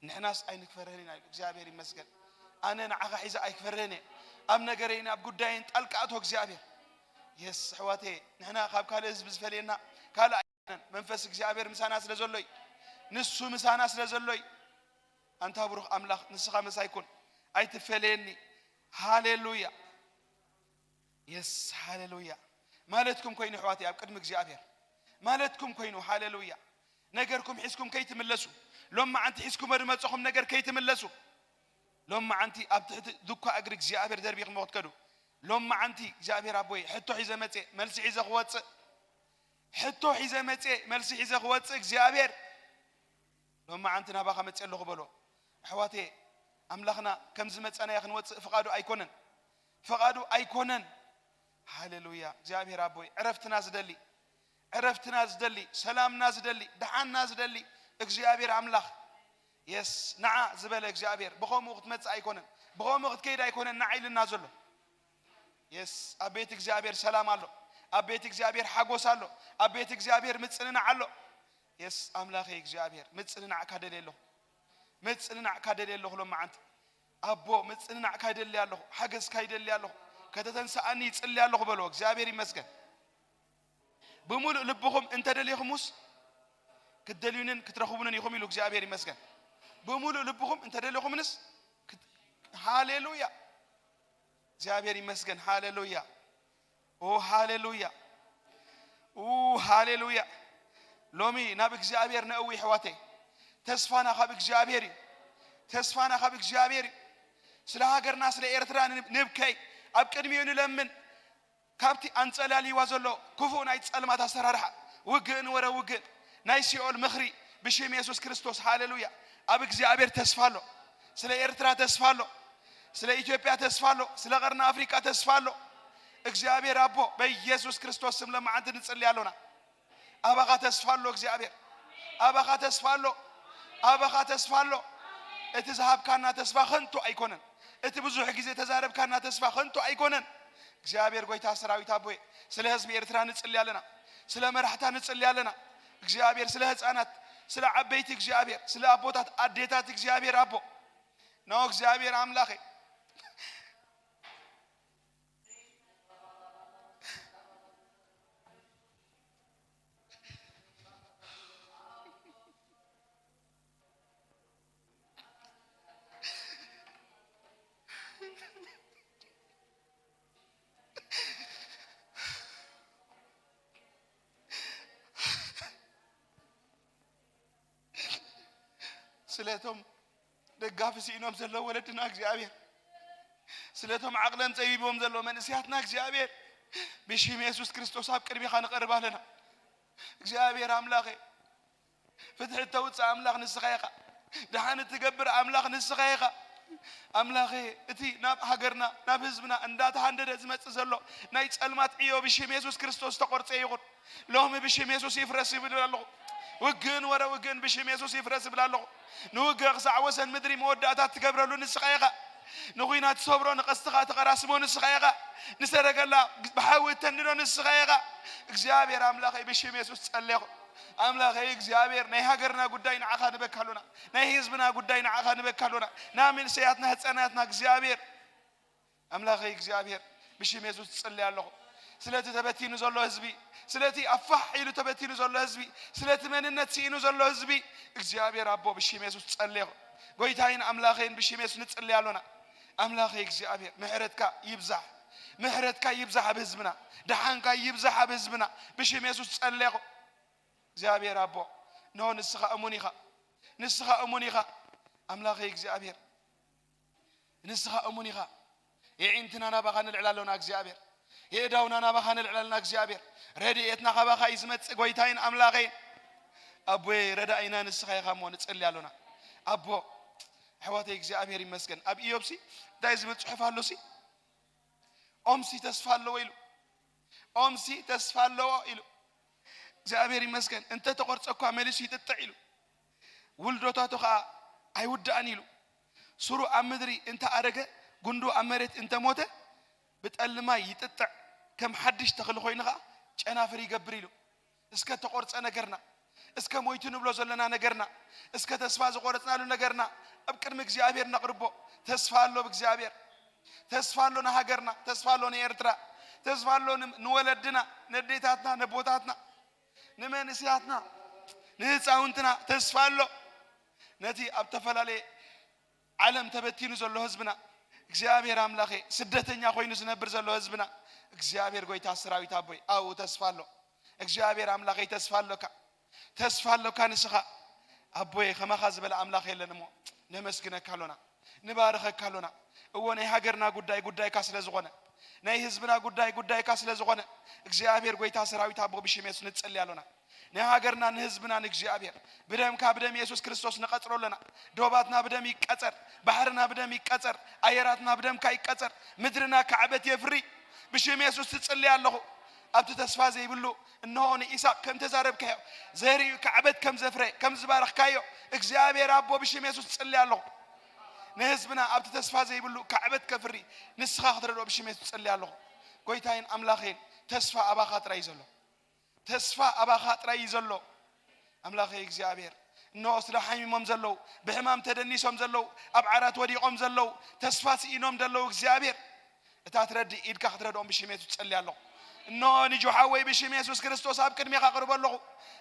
ንሕናስ ኣይንክፈርህን ኢና ኢሉ። እግዚኣብሔር ይመስገን። ኣነ ንዓኻ ሒዘ ኣይክፈርህን እየ። ኣብ ነገረይን ኣብ ጉዳየይን ጣልቃ እቶ እግዚኣብሔር። የስ፣ ኣሕዋተየ፣ ንሕና ካብ ካልእ ህዝቢ ዝፈልየና ካልእ ኣይኮነን። መንፈስ እግዚኣብሔር ምሳና ስለ ዘሎ እዩ። ንሱ ምሳና ስለ ዘሎ እዩ። ኣንታ ብሩኽ ኣምላኽ፣ ንስኻ ምሳይ ኩን፣ ኣይትፈለየኒ። ሃሌሉያ። የስ፣ ሃሌሉያ። ማለትኩም ኮይኑ፣ ኣሕዋተይ፣ ኣብ ቅድሚ እግዚኣብሔር ማለትኩም ኮይኑ። ሃሌሉያ። ነገርኩም ሒዝኩም ከይትምለሱ፣ ሎም መዓንቲ ሒዝኩሞ ዝመጸኹም ነገር ከይትምለሱ። ሎም መዓንቲ ኣብ ትሕቲ ዱኳ እግሪ እግዚኣብሔር ደርቢኹም ክትከዱ። ሎም መዓንቲ እግዚኣብሔር ኣቦይ፣ ሕቶ ሒዘ መጽየ፣ መልሲ ሒዘ ክወጽእ፣ ሕቶ ሒዘ መጽየ፣ መልሲ ሒዘ ክወጽእ እግዚኣብሔር፣ ሎም መዓንቲ ናባኻ መጽየ ኣለኹ በሎ። ኣሕዋተየ፣ ኣምላኽና ከም ዝመጸናዮ ክንወጽእ ፍቓዱ ኣይኮነን። ፍቓዱ ኣይኮነን። ሃሌሉያ። እግዚኣብሔር ኣቦይ፣ ዕረፍትና ዝደሊ፣ ዕረፍትና ዝደሊ፣ ሰላምና ዝደሊ፣ ደሓንና ዝደሊ እግዚኣብሔር ኣምላኽ። የስ፣ ንዓ ዝበለ እግዚኣብሔር ብኸምኡ ክትመጽእ ኣይኮነን፣ ብኸምኡ ክትከይድ ኣይኮነን ንዓ ኢልና ዘሎ። የስ፣ ኣብ ቤት እግዚኣብሔር ሰላም ኣሎ፣ ኣብ ቤት እግዚኣብሔር ሓጎስ ኣሎ፣ ኣብ ቤት እግዚኣብሔር ምጽንናዕ ኣሎ። የስ፣ ኣምላኸይ እግዚኣብሔር፣ ምጽንናዕካ ደልየ ኣለኹ፣ ምጽንናዕካ ደልየ ኣለኹ። ሎም መዓንቲ ኣቦ፣ ምጽንናዕካ ይደሊ ኣለኹ፣ ሓገዝካ ይደሊ ኣለኹ፣ ከተተንስኣኒ ይጽሊ ኣለኹ በሎ። እግዚኣብሔር ይመስገን። ብምሉእ ልብኹም እንተደሊኹሙስ ክትደልዩንን ክትረኽቡንን ኢኹም ኢሉ። እግዚኣብሔር ይመስገን። ብምሉእ ልብኹም እንተደሊኹምንስ ክት-፣ ሃሌሉያ። እግዚኣብሔር ይመስገን። ሃሌሉያ። ኦ ሃሌሉያ። ኡ ሃሌሉያ። ሎሚ ናብ እግዚኣብሔር ነእዊ፣ ኣሕዋተይ። ተስፋና ካብ እግዚኣብሔር እዩ። ተስፋና ካብ እግዚኣብሔር እዩ። ስለ ሃገርና፣ ስለ ኤርትራ ንብ-፣ ንብከይ፣ ኣብ ቅድሚኡ ንለምን። ካብቲ ኣንጸላልይዋ ዘሎ ክፉእ ናይ ጸልማት ኣሰራርሓ፣ ውግእን ወረ ውግእን፣ ናይ ሲኦል ምኽሪ፣ ብሽም የሱስ ክርስቶስ፣ ሃሌሉያ። ኣብ እግዚኣብሔር ተስፋ ኣሎ። ስለ ኤርትራ ተስፋ ኣሎ። ስለ ኢትዮጵያ ተስፋ ኣሎ። ስለ ቀርኒ ኣፍሪቃ ተስፋ ኣሎ። እግዚኣብሔር ኣቦ፣ በኢየሱስ ክርስቶስ ስም ለመዓንቲ ንጽሊ ኣሎና። ኣባኻ ተስፋ ኣሎ እግዚኣብሔር። ኣባኻ ተስፋ ኣሎ። ኣባኻ ተስፋ ኣሎ። እቲ ዝሃብካና ተስፋ ኸንቱ ኣይኮነን። እቲ ብዙሕ ግዜ ተዛረብካና ተስፋ ኸንቱ ኣይኮነን። እግዚኣብሔር ጐይታ ሰራዊት ኣቦይ፣ ስለ ህዝቢ ኤርትራ ንጽሊ ኣለና። ስለ መራሕታ ንጽሊ ኣለና። እግዚኣብሔር ስለ ህፃናት፣ ስለ ዓበይቲ እግዚኣብሔር፣ ስለ ኣቦታት ኣዴታት እግዚኣብሔር ኣቦ። ኖ እግዚኣብሔር ኣምላኸይ፣ ስለቶም ደጋፊ ስኢኖም ዘለዉ ወለድና እግዚኣብሔር፣ ስለቶም ዓቕለን ጸቢብዎም ዘለዉ መንእሰያትና እግዚኣብሔር፣ ብሽም የሱስ ክርስቶስ ኣብ ቅድሚኻ ንቐርብ ኣለና። እግዚኣብሔር ኣምላኸ፣ ፍትሒ እተውጽእ ኣምላኽ ንስኻ ኢኻ። ደሓን እትገብር ኣምላኽ ንስኻ ኢኻ። ኣምላኸ፣ እቲ ናብ ሃገርና፣ ናብ ህዝብና እንዳተሃንደደ ዝመጽእ ዘሎ ናይ ጸልማት ዕዮ ብሽም የሱስ ክርስቶስ ዝተቖርጸ ይኹን። ሎሚ ብሽም የሱስ ይፍረስ ይብል ኣለኹ። ውግእን ወረ ውግእን ብሽም የሱስ ይፍረስ ይብል ኣለኹ። ንውግእ ክሳዕ ወሰን ምድሪ መወዳእታ እትገብረሉ ንስኻ ኢኻ። ንኹናት ትሰብሮ፣ ንቐስትኻ ተቐራስሞ ንስኻ ኢኻ። ንሰረገላ ብሓዊ እተንድዶ ንስኻ ኢኻ። እግዚኣብሔር ኣምላኸይ ብሽም የሱስ ጸሌኹ። ኣምላኸይ እግዚኣብሔር ናይ ሃገርና ጉዳይ ንዓኻ ንበካ ኣሎና። ናይ ህዝብና ጉዳይ ንዓኻ ንበካ ኣሎና። ንመንእሰያትና ህፃናትና እግዚኣብሔር ኣምላኸይ እግዚኣብሔር ብሽም የሱስ እጽሊ ኣለኹ። ስለቲ ተበቲኑ ዘሎ ህዝቢ፣ ስለቲ ኣፋሕ ኢሉ ተበቲኑ ዘሎ ህዝቢ፣ ስለቲ መንነት ስኢኑ ዘሎ ህዝቢ እግዚኣብሔር ኣቦ ብሽም የሱስ ጸልየኹ። ጎይታይን ኣምላኸይን ብሽም የሱስ ንጽሊ ኣሎና። ኣምላኸይ እግዚኣብሔር ምሕረትካ ይብዛሕ፣ ምሕረትካ ይብዛሕ ኣብ ህዝብና፣ ደሓንካ ይብዛሕ ኣብ ህዝብና ብሽም የሱስ ጸልየኹ። እግዚኣብሔር ኣቦ፣ እንሆ ንስኻ እሙን ኢኻ፣ ንስኻ እሙን ኢኻ። ኣምላኸይ እግዚኣብሔር፣ ንስኻ እሙን ኢኻ። የዒንትና ናባኻ ነልዕል ኣሎና እግዚኣብሔር። የእዳውና ናባኻ ነልዕል ኣሎና እግዚኣብሔር። ረድኤትና ካባኻ እዩ ዝመጽእ ጎይታይን ኣምላኸይን። ኣቦየ ረዳኢና ንስኻ ኢኻ እሞ ንጸሊ ኣሎና። ኣቦ፣ ኣሕዋተይ እግዚኣብሔር ይመስገን። ኣብ ኢዮብሲ እንታይ ዝብል ጽሑፍ ኣሎሲ? ኦምሲ ተስፋ ኣለዎ ኢሉ። ኦምሲ ተስፋ ኣለዎ ኢሉ። እግዚኣብሔር ይመስገን። እንተ ተቖርጸ እኳ መሊሱ ይጥጥዕ ኢሉ። ውልዶታቱ ኸኣ ኣይውዳእን ኢሉ። ሱሩ ኣብ ምድሪ እንተ ኣረገ፣ ጉንዱ ኣብ መሬት እንተ ሞተ፣ ብጠሊ ማይ ይጥጥዕ፣ ከም ሓድሽ ተኽሊ ኮይኑ ኸኣ ጨናፍር ይገብር ኢሉ። እስከ ተቖርጸ ነገርና፣ እስከ ሞይቱ ንብሎ ዘለና ነገርና፣ እስከ ተስፋ ዝቖረጽናሉ ነገርና ኣብ ቅድሚ እግዚኣብሔር ነቕርቦ። ተስፋ ኣሎ ብእግዚኣብሔር። ተስፋ ኣሎ ንሃገርና፣ ተስፋ ኣሎ ንኤርትራ፣ ተስፋ ኣሎ ን-፣ ንወለድና፣ ነዴታትና፣ ነቦታትና፣ ንመንእሰያትና፣ ንህፃውንትና ተስፋ ኣሎ። ነቲ ኣብ ተፈላለየ ዓለም ተበቲኑ ዘሎ ህዝብና፣ እግዚኣብሔር ኣምላኸ፣ ስደተኛ ኮይኑ ዝነብር ዘሎ ህዝብና፣ እግዚኣብሔር ጎይታ ሰራዊት ኣቦይ፣ ኣብኡ ተስፋ ኣሎ። እግዚኣብሔር ኣምላኸይ፣ ተስፋ ኣሎካ፣ ተስፋ ኣሎካ ንስኻ ኣቦየ። ከማኻ ዝበለ ኣምላኽ የለን እሞ፣ ነመስግነካ ኣሎና፣ ንባርኸካ ኣሎና። እዎ፣ ናይ ሃገርና ጉዳይ ጉዳይካ ስለ ዝኾነ፣ ናይ ህዝብና ጉዳይ ጉዳይካ ስለ ዝኾነ፣ እግዚኣብሔር ጎይታ ሰራዊት ኣቦ፣ ብሽም የሱስ ንጽሊ ኣሎና። ንሃገርና ንህዝብና ንእግዚኣብሔር ብደምካ፣ ብደም የሱስ ክርስቶስ ንቐጽሮ ኣለና። ዶባትና ብደም ይቀጸር፣ ባሕርና ብደም ይቀጸር፣ ኣየራትና ብደምካ ይቀጸር፣ ምድርና ካዕበት የፍሪ። ብሽም የሱስ ትጽሊ ኣለኹ። ኣብቲ ተስፋ ዘይብሉ፣ እንሆ ንኢሳቅ ከም ተዛረብካዮ፣ ዘሪኡ ካዕበት ከም ዘፍረ፣ ከም ዝባረኽካዮ፣ እግዚኣብሔር ኣቦ ብሽም የሱስ ትጽሊ ኣለኹ። ንህዝብና ኣብቲ ተስፋ ዘይብሉ ካዕበት ከፍሪ ንስኻ ክትረድኦ ብሽም የሱስ ትጽሊ ኣለኹ። ጎይታይን ኣምላኸይን፣ ተስፋ ኣባኻ ጥራይ እዩ ዘሎ። ተስፋ ኣባኻ ጥራይ እዩ ዘሎ። ኣምላኸይ እግዚኣብሔር፣ እንሆ ስለ ሓሚሞም ዘለዉ፣ ብሕማም ተደኒሶም ዘለዉ፣ ኣብ ዓራት ወዲቖም ዘለዉ፣ ተስፋ ስኢኖም ዘለዉ እግዚኣብሔር፣ እታ ትረድእ ኢድካ ክትረድኦም ብሽም የሱስ ጸሊ ኣለኹ። እንሆ ንጆ ሓወይ ብሽም የሱስ ክርስቶስ ኣብ ቅድሜኻ ኣቕርቦ ኣለኹ።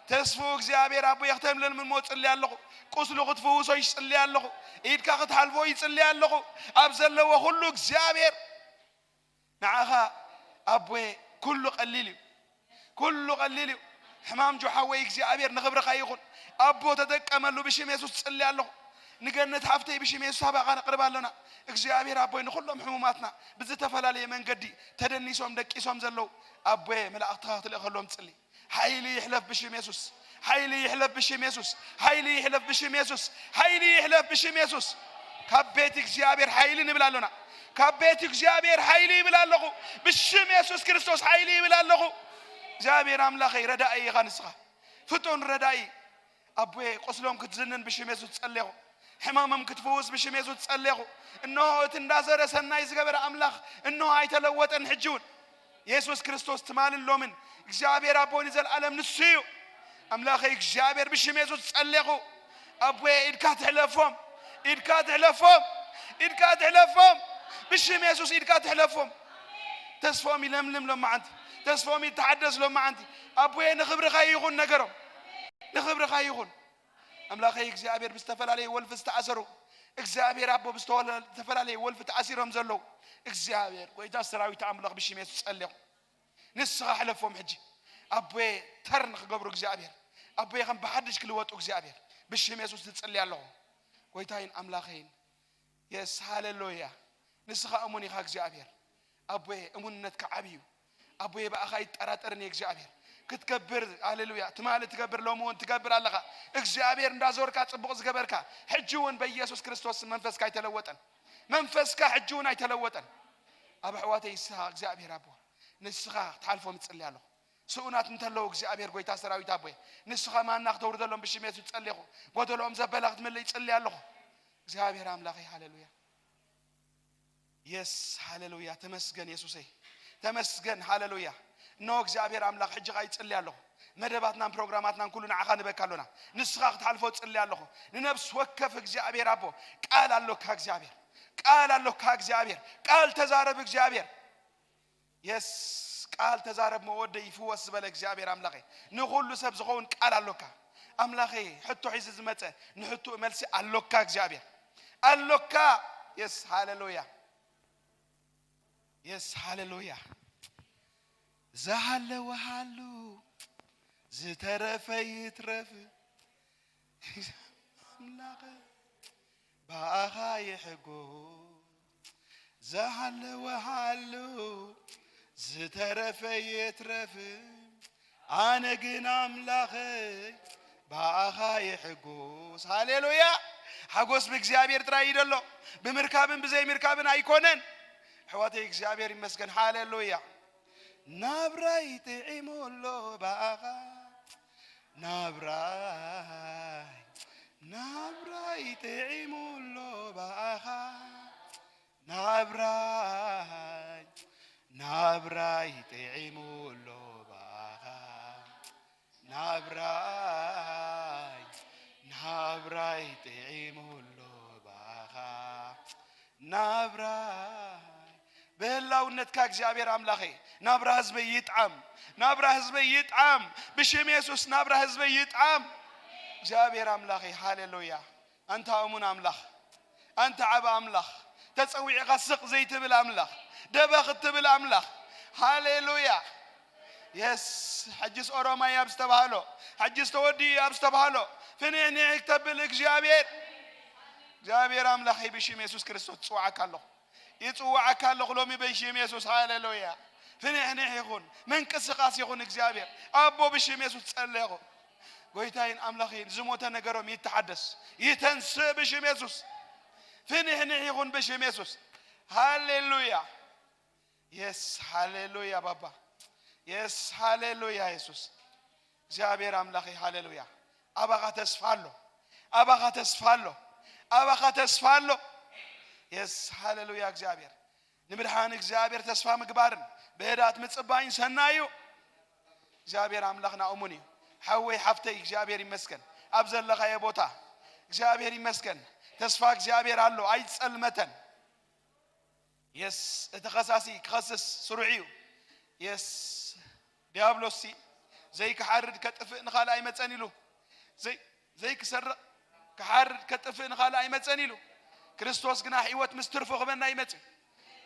ተስፍኡ እግዚኣብሔር ኣቦ የኽተምለል ምሞ ጽሊ ኣለኹ። ቁስሉ ክትፍውሶ ይጽሊ ኣለኹ። ኢድካ ክትሓልፎ ይጽሊ ኣለኹ። ኣብ ዘለዎ ኩሉ እግዚኣብሔር ንዓኻ ኣቦየ ኩሉ ቀሊል እዩ። ኩሉ ቀሊል እዩ። ሕማም ጆ ሓወይ እግዚኣብሔር ንኽብርኻ ይኹን። ኣቦ ተጠቀመሉ ብሽም የሱስ ጽሊ ኣለኹ። ንገነት ሓፍተይ ብሽም የሱስ ኣባኻ ነቕርባ ኣሎና። እግዚኣብሔር ኣቦይ ንኹሎም ሕሙማትና ብዝተፈላለየ መንገዲ ተደኒሶም ደቂሶም ዘለዉ ኣቦየ መላእኽትኻ ክትልእኸሎም ጽሊ። ሓይሊ ይሕለፍ ብሽም የሱስ። ሓይሊ ይሕለፍ ብሽም የሱስ። ሓይሊ ይሕለፍ ብሽም የሱስ። ሓይሊ ይሕለፍ ብሽም የሱስ። ካብ ቤት እግዚኣብሔር ሓይሊ ንብል ኣሎና። ካብ ቤት እግዚኣብሔር ሓይሊ ይብል ኣለኹ። ብሽም የሱስ ክርስቶስ ሓይሊ ይብል ኣለኹ። እግዚኣብሔር ኣምላኸይ ረዳኢ ኢኻ ንስኻ። ፍጡን ረዳኢ። ኣቦየ ቁስሎም ክትዝንን ብሽም የሱስ ጸሌኹ። ሕማሞም ክትፍውስ ብሽም የሱስ ጸሌኹ። እንሆ እቲ እንዳዘረ ሰናይ ዝገበረ ኣምላኽ እንሆ ኣይተለወጠን ሕጂ እውን። የሱስ ክርስቶስ ትማልን ሎምን እግዚኣብሔር ኣቦ ንዘለኣለም ንሱ እዩ። ኣምላኸይ እግዚኣብሔር ብሽም የሱስ ጸሌኹ። ኣቦየ ኢድካ ትሕለፎም፣ ኢድካ ትሕለፎም፣ ኢድካ ትሕለፎም። ብሽም የሱስ ኢድካ ትሕለፎም። ተስፎም ይለምልም ሎማዓንቲ፣ ተስፎም ይተሓደስ ሎማዓንቲ። ኣቦየ ንኽብርኻ ይኹን ነገሮም፣ ንኽብርኻ ይኹን። ኣምላኸይ እግዚኣብሔር ብዝተፈላለየ ወልፊ ዝተኣሰሩ፣ እግዚኣብሔር ኣቦ ብዝተፈላለየ ወልፊ ተኣሲሮም ዘለዉ እግዚኣብሔር ጎይታ ሰራዊት ኣምላኽ ብሽም የሱስ ጸሌኹ። ንስኻ ሕለፎም ሕጂ። ኣቦየ ተር ንክገብሩ እግዚኣብሔር፣ ኣቦየ ከም ብሓድሽ ክልወጡ እግዚኣብሔር ብሽም የሱስ ዝጽሊ ኣለኹ። ጎይታይን ኣምላኸይን የስ ሃሌሉያ። ንስኻ እሙን ኢኻ እግዚኣብሔር። ኣቦየ እሙንነትካ ዓብዩ። ኣቦየ ብኣኻ ይጠራጠርን እየ እግዚኣብሔር። ክትገብር ሃሌሉያ ትማሊ ትገብር ሎሚ እውን ትገብር ኣለኻ። እግዚኣብሔር እንዳዞርካ ጽቡቕ ዝገበርካ ሕጂ እውን በኢየሱስ ክርስቶስ መንፈስካ ኣይተለወጠን። መንፈስካ ሕጂ እውን ኣይተለወጠን። ኣብ ኣሕዋተይ ንስኻ እግዚኣብሔር ኣቦ ንስኻ ክትሓልፎም እጽሊ ኣለኹ። ስኡናት እንተለዉ እግዚኣብሔር ጎይታ ሰራዊት ኣቦየ ንስኻ ማና ክተውርደሎም ብሽም የሱስ ጸሌኹ። ጎደሎኦም ዘበለ ክትምልእ ይጽሊ ኣለኹ። እግዚኣብሔር ኣምላኸይ ሃሌሉያ። የስ ሃሌሉያ። ተመስገን የሱሰይ ተመስገን ሃሌሉያ። እነሆ እግዚኣብሔር ኣምላኽ ሕጂ ኸኣ ይጽሊ ኣለኹ። መደባትናን ፕሮግራማትናን ኩሉ ንዓኻ ንበካ ኣሎና። ንስኻ ክትሓልፎ ጽሊ ኣለኹ። ንነብስ ወከፍ እግዚኣብሔር ኣቦ ቃል ኣሎካ እግዚኣብሔር ቃል ኣሎካ እግዚኣብሔር ቃል ተዛረብ እግዚኣብሔር። የስ ቃል ተዛረብ መወደይ ይፍወስ ዝበለ እግዚኣብሔር ኣምላኸይ ንኹሉ ሰብ ዝኸውን ቃል ኣሎካ። ኣምላኸይ ሕቶ ሒዙ ዝመጸ ንሕቶኡ መልሲ ኣሎካ እግዚኣብሔር ኣሎካ። የስ ሃሌሉያ። የስ ሃሌሉያ። ዝሃለወ ሃሉ ዝተረፈ ይትረፍ ኣምላኸ ብኣኻ ይሕጎስ። ዝሃለወ ሃሉ፣ ዝተረፈ ይትረፍ፣ ኣነ ግን ኣምላኸይ ብኣኻ ይሕጎስ። ሃሌሉያ! ሓጎስ ብእግዚኣብሔር ጥራይ እዩ ዘሎ፣ ብምርካብን ብዘይምርካብን ኣይኮነን። ኣሕዋተይ፣ እግዚኣብሔር ይመስገን። ሃሌሉያ! ናብራይ ጥዒሙ ኣሎ ብኣኻ፣ ናብራይ፣ ናብራይ ጥዒሙ ኣሎ ብኣኻ፣ ናብራይ፣ ናብራይ ጥዒሙ ኣሎ ብኣኻ፣ ናብራይ፣ ናብራይ ጥዒሙ ኣሎ ብኣኻ፣ ናብራይ። ብህላውነትካ እግዚኣብሔር ኣምላኸይ፣ ናብራ ህዝበይ ይጥዓም፣ ናብራ ህዝበይ ይጥዓም፣ ብሽም የሱስ ናብራ ህዝበይ ይጥዓም። እግዚኣብሔር ኣምላኸይ፣ ሃሌሉያ። ኣንታ እሙን ኣምላኽ፣ ኣንታ ዓቢ ኣምላኽ፣ ተጸዊዕኻ ስቕ ዘይትብል ኣምላኽ፣ ደበኽ እትብል ኣምላኽ። ሃሌሉያ። የስ፣ ሕጅስ ኦሮማይ ኣብ ዝተባህሎ፣ ሕጅስ ተወዲኡ ኣብ ዝተባህሎ፣ ፍንሕንሕ ክተብል እግዚኣብሔር፣ እግዚኣብሔር ኣምላኸይ፣ ብሽም የሱስ ክርስቶስ እጽውዓካ ኣለኹ። ይጽውዓካ ኣለኹ ሎሚ በሽም የሱስ። ሃሌሉያ። ፍንሕንሕ ይኹን፣ ምንቅስቓስ ይኹን። እግዚኣብሔር ኣቦ፣ ብሽም የሱስ ጸለኹ። ጎይታይን ኣምላኸይን፣ ዝሞተ ነገሮም ይተሓደስ፣ ይተንስእ ብሽም የሱስ። ፍንሕንሕ ይኹን ብሽም የሱስ። ሃሌሉያ። የስ፣ ሃሌሉያ ባባ። የስ፣ ሃሌሉያ የሱስ። እግዚኣብሔር ኣምላኸይ፣ ሃሌሉያ። ኣባኻ ተስፋ ኣሎ፣ ኣባኻ ተስፋ ኣሎ፣ ኣባኻ ተስፋ ኣሎ። የስ፣ ሃሌሉያ። እግዚኣብሔር ንምድሓን፣ እግዚኣብሔር ተስፋ ምግባርን ብህዳት ምጽባይን ሰናይ እዩ። እግዚኣብሔር ኣምላኽና እሙን እዩ። ሓወይ፣ ሓፍተይ፣ እግዚኣብሔር ይመስገን ኣብ ዘለኻዮ ቦታ። እግዚኣብሔር ይመስገን። ተስፋ እግዚኣብሔር ኣሎ፣ ኣይጸልመተን። የስ፣ እቲ ኸሳሲ ክኸስስ ስሩዕ እዩ። የስ፣ ዲያብሎስሲ ዘይክሓርድ ከጥፍእ ንኻልእ ኣይመጸን ኢሉ። ዘይ-፣ ዘይክሰርቕ ክሓርድ ከጥፍእ ንኻልእ ኣይመጸን ኢሉ። ክርስቶስ ግና ህይወት ምስ ትርፉ ክበና ይመጽእ።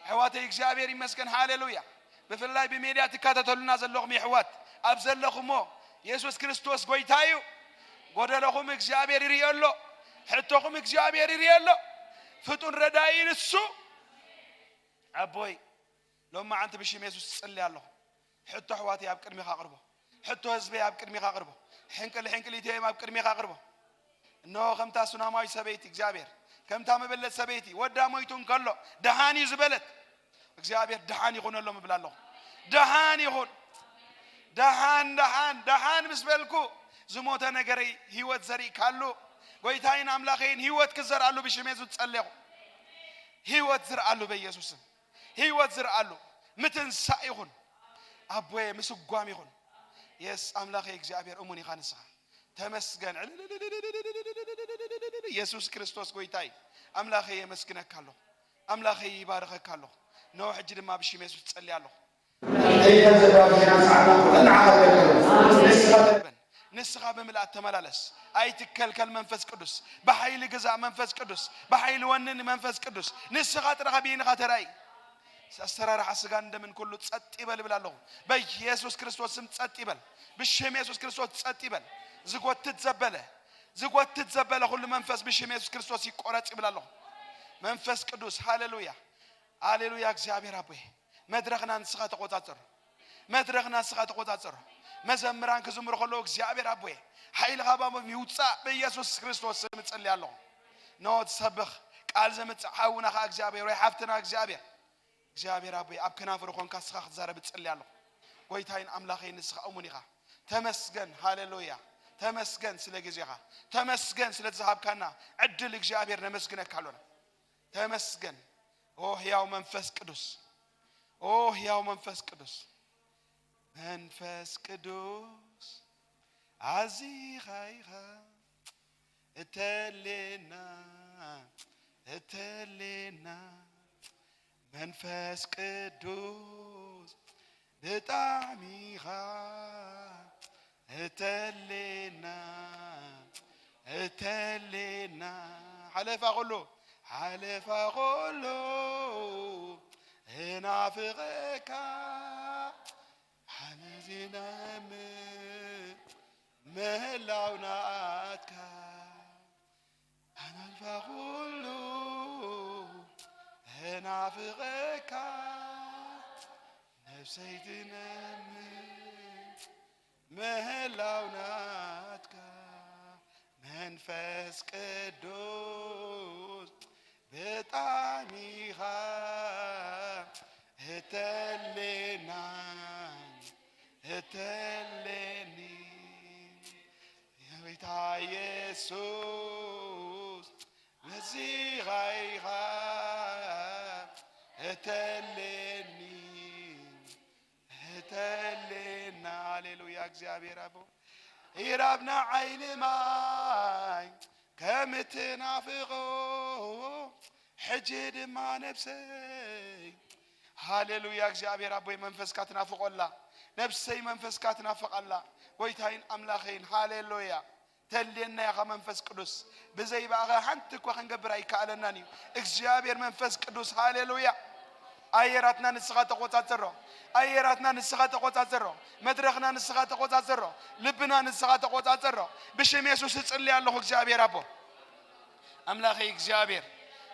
ኣሕዋተይ፣ እግዚኣብሔር ይመስገን፣ ሃሌሉያ። ብፍላይ ብሜድያ ትካተተሉና ዘለኹም የሕዋት፣ ኣብ ዘለኹሞ፣ የሱስ ክርስቶስ ጎይታ እዩ። ጎደለኹም እግዚኣብሔር ይርእዮ ኣሎ፣ ሕቶኹም እግዚኣብሔር ይርእዮ ኣሎ። ፍጡን ረዳኢ ንሱ። ኣቦይ፣ ሎማዓንቲ ብሽም የሱስ እጽሊ ኣለኹ። ሕቶ ኣሕዋተይ ኣብ ቅድሚኻ ኣቕርቦ፣ ሕቶ ህዝበይ ኣብ ቅድሚኻ ኣቕርቦ፣ ሕንቅል ሕንቅሊተዮም ኣብ ቅድሚኻ ኣቕርቦ። እነሆ ከምታ ሱናማዊት ሰበይቲ እግዚኣብሔር፣ ከምታ መበለት ሰበይቲ ወዳ ሞይቱ እንከሎ ደሓን እዩ ዝበለት፣ እግዚኣብሔር ደሓን ይኹነሎም እብል ኣለኹ። ደሓን ይኹን። ደሓን፣ ደሓን፣ ደሓን ምስ በልኩ፣ ዝሞተ ነገረይ ህይወት ዘሪእካሉ፣ ጎይታይን ኣምላኸይን ህይወት ክዘርኣሉ ብሽም የሱስ ጸሌኹ። ህይወት ዝርኣሉ በኢየሱስ ስም። ህይወት ዝርኣሉ ምትንሳእ ይኹን። ኣቦየ ምስጓም ይኹን። የስ፣ ኣምላኸይ እግዚኣብሔር እሙን ኢኻ ንስኻ። ተመስገን። የሱስ ክርስቶስ ጎይታይ፣ ኣምላኸይ የመስግነካ ኣለኹ። ኣምላኸይ ይባርኸካ ኣለኹ። እነሆ ሕጂ ድማ ብሽም የሱስ ጸልየ ኣለኹ። ንስኻ ብምልኣት ተመላለስ። ኣይትከልከል መንፈስ ቅዱስ። ብሓይሊ ግዛእ መንፈስ ቅዱስ። ብሓይሊ ወንን መንፈስ ቅዱስ። ንስኻ ጥራኻ ብይንኻ ተራእይ። ኣሰራርሓ ስጋን ደምን ኩሉ ጸጥ ይበል እብል ኣለኹ። በኢየሱስ ክርስቶስ ስም ጸጥ ይበል። ብሽም የሱስ ክርስቶስ ጸጥ ይበል። ዝጎትት ዘበለ፣ ዝጎትት ዘበለ ኩሉ መንፈስ ብሽም የሱስ ክርስቶስ ይቆረጽ ይብል ኣለኹ። መንፈስ ቅዱስ፣ ሃሌሉያ፣ ሃሌሉያ። እግዚኣብሔር ኣቦይ፣ መድረኽና ንስኻ ተቆጻጸር። መድረኽና ንስኻ ተቆጻጸር። መዘምራን ክዝምሩ ከለዉ እግዚኣብሔር ኣቦይ፣ ሓይልኻ ባቦም ይውጻእ ብኢየሱስ ክርስቶስ ስም እጸሊ ኣለኹ። ኖ ትሰብኽ ቃል ዘምጽእ ሓውና ኸኣ እግዚኣብሔር ወይ ሓፍትና እግዚኣብሔር፣ እግዚኣብሔር ኣቦይ ኣብ ከናፍሩ ኾንካ ንስኻ ክትዛረብ እጸሊ ኣለኹ። ጎይታይን ኣምላኸይን ንስኻ እሙን ኢኻ። ተመስገን፣ ሃሌሉያ። ተመስገን ስለ ግዜኻ። ተመስገን ስለ ዝሃብካና ዕድል እግዚኣብሔር ነመስግነካ ኣሎና። ተመስገን። ኦ ህያው መንፈስ ቅዱስ፣ ኦ ህያው መንፈስ ቅዱስ፣ መንፈስ ቅዱስ ኣዚኻ ኢኻ እተሌና፣ እተሌና። መንፈስ ቅዱስ ብጣዕሚ ኢኻ እተሌና፣ እተሌና። ሓለፋ ኩሉ፣ ሓለፋ ኩሉ እናፍቐካ፣ ሓነ ዜና እምር ምህላው ናኣትካ። ሓለፋ ኩሉ ናፍቐካ ነፍሰይ ትነምር ምህላው ናትካ መንፈስ ቅዱስ ብጣዕሚ ኢኻ እተሌናን እተሌኒ ጎይታ ኢየሱስ መሲኻ ኢኻ እተሌኒ እተሌና። ሃሌሉያ። እግዚኣብሔር ኣቦ ኢራብና ዓይኒ ማይ ከም እትናፍቆ ሕጂ ድማ ነብሰይ። ሃሌሉያ። እግዚኣብሔር ኣቦይ መንፈስካ ትናፍቆላ ነብሰይ መንፈስካ ትናፍቃላ። ጎይታይን ኣምላኸይን ሃሌሉያ። ተልየና ኢኻ መንፈስ ቅዱስ። ብዘይ ብኣኻ ሓንቲ እኳ ክንገብር ኣይከኣለናን እዩ። እግዚኣብሔር መንፈስ ቅዱስ ሃሌሉያ። ኣየራትና ንስኻ ተቆጻጸሮ። ኣየራትና ንስኻ ተቆጻጸሮ። መድረኽና ንስኻ ተቆጻጸሮ። ልብና ንስኻ ተቆጻጸሮ። ብሽም የሱስ እጽሊ ኣለኹ እግዚኣብሔር ኣቦ። ኣምላኸይ እግዚኣብሔር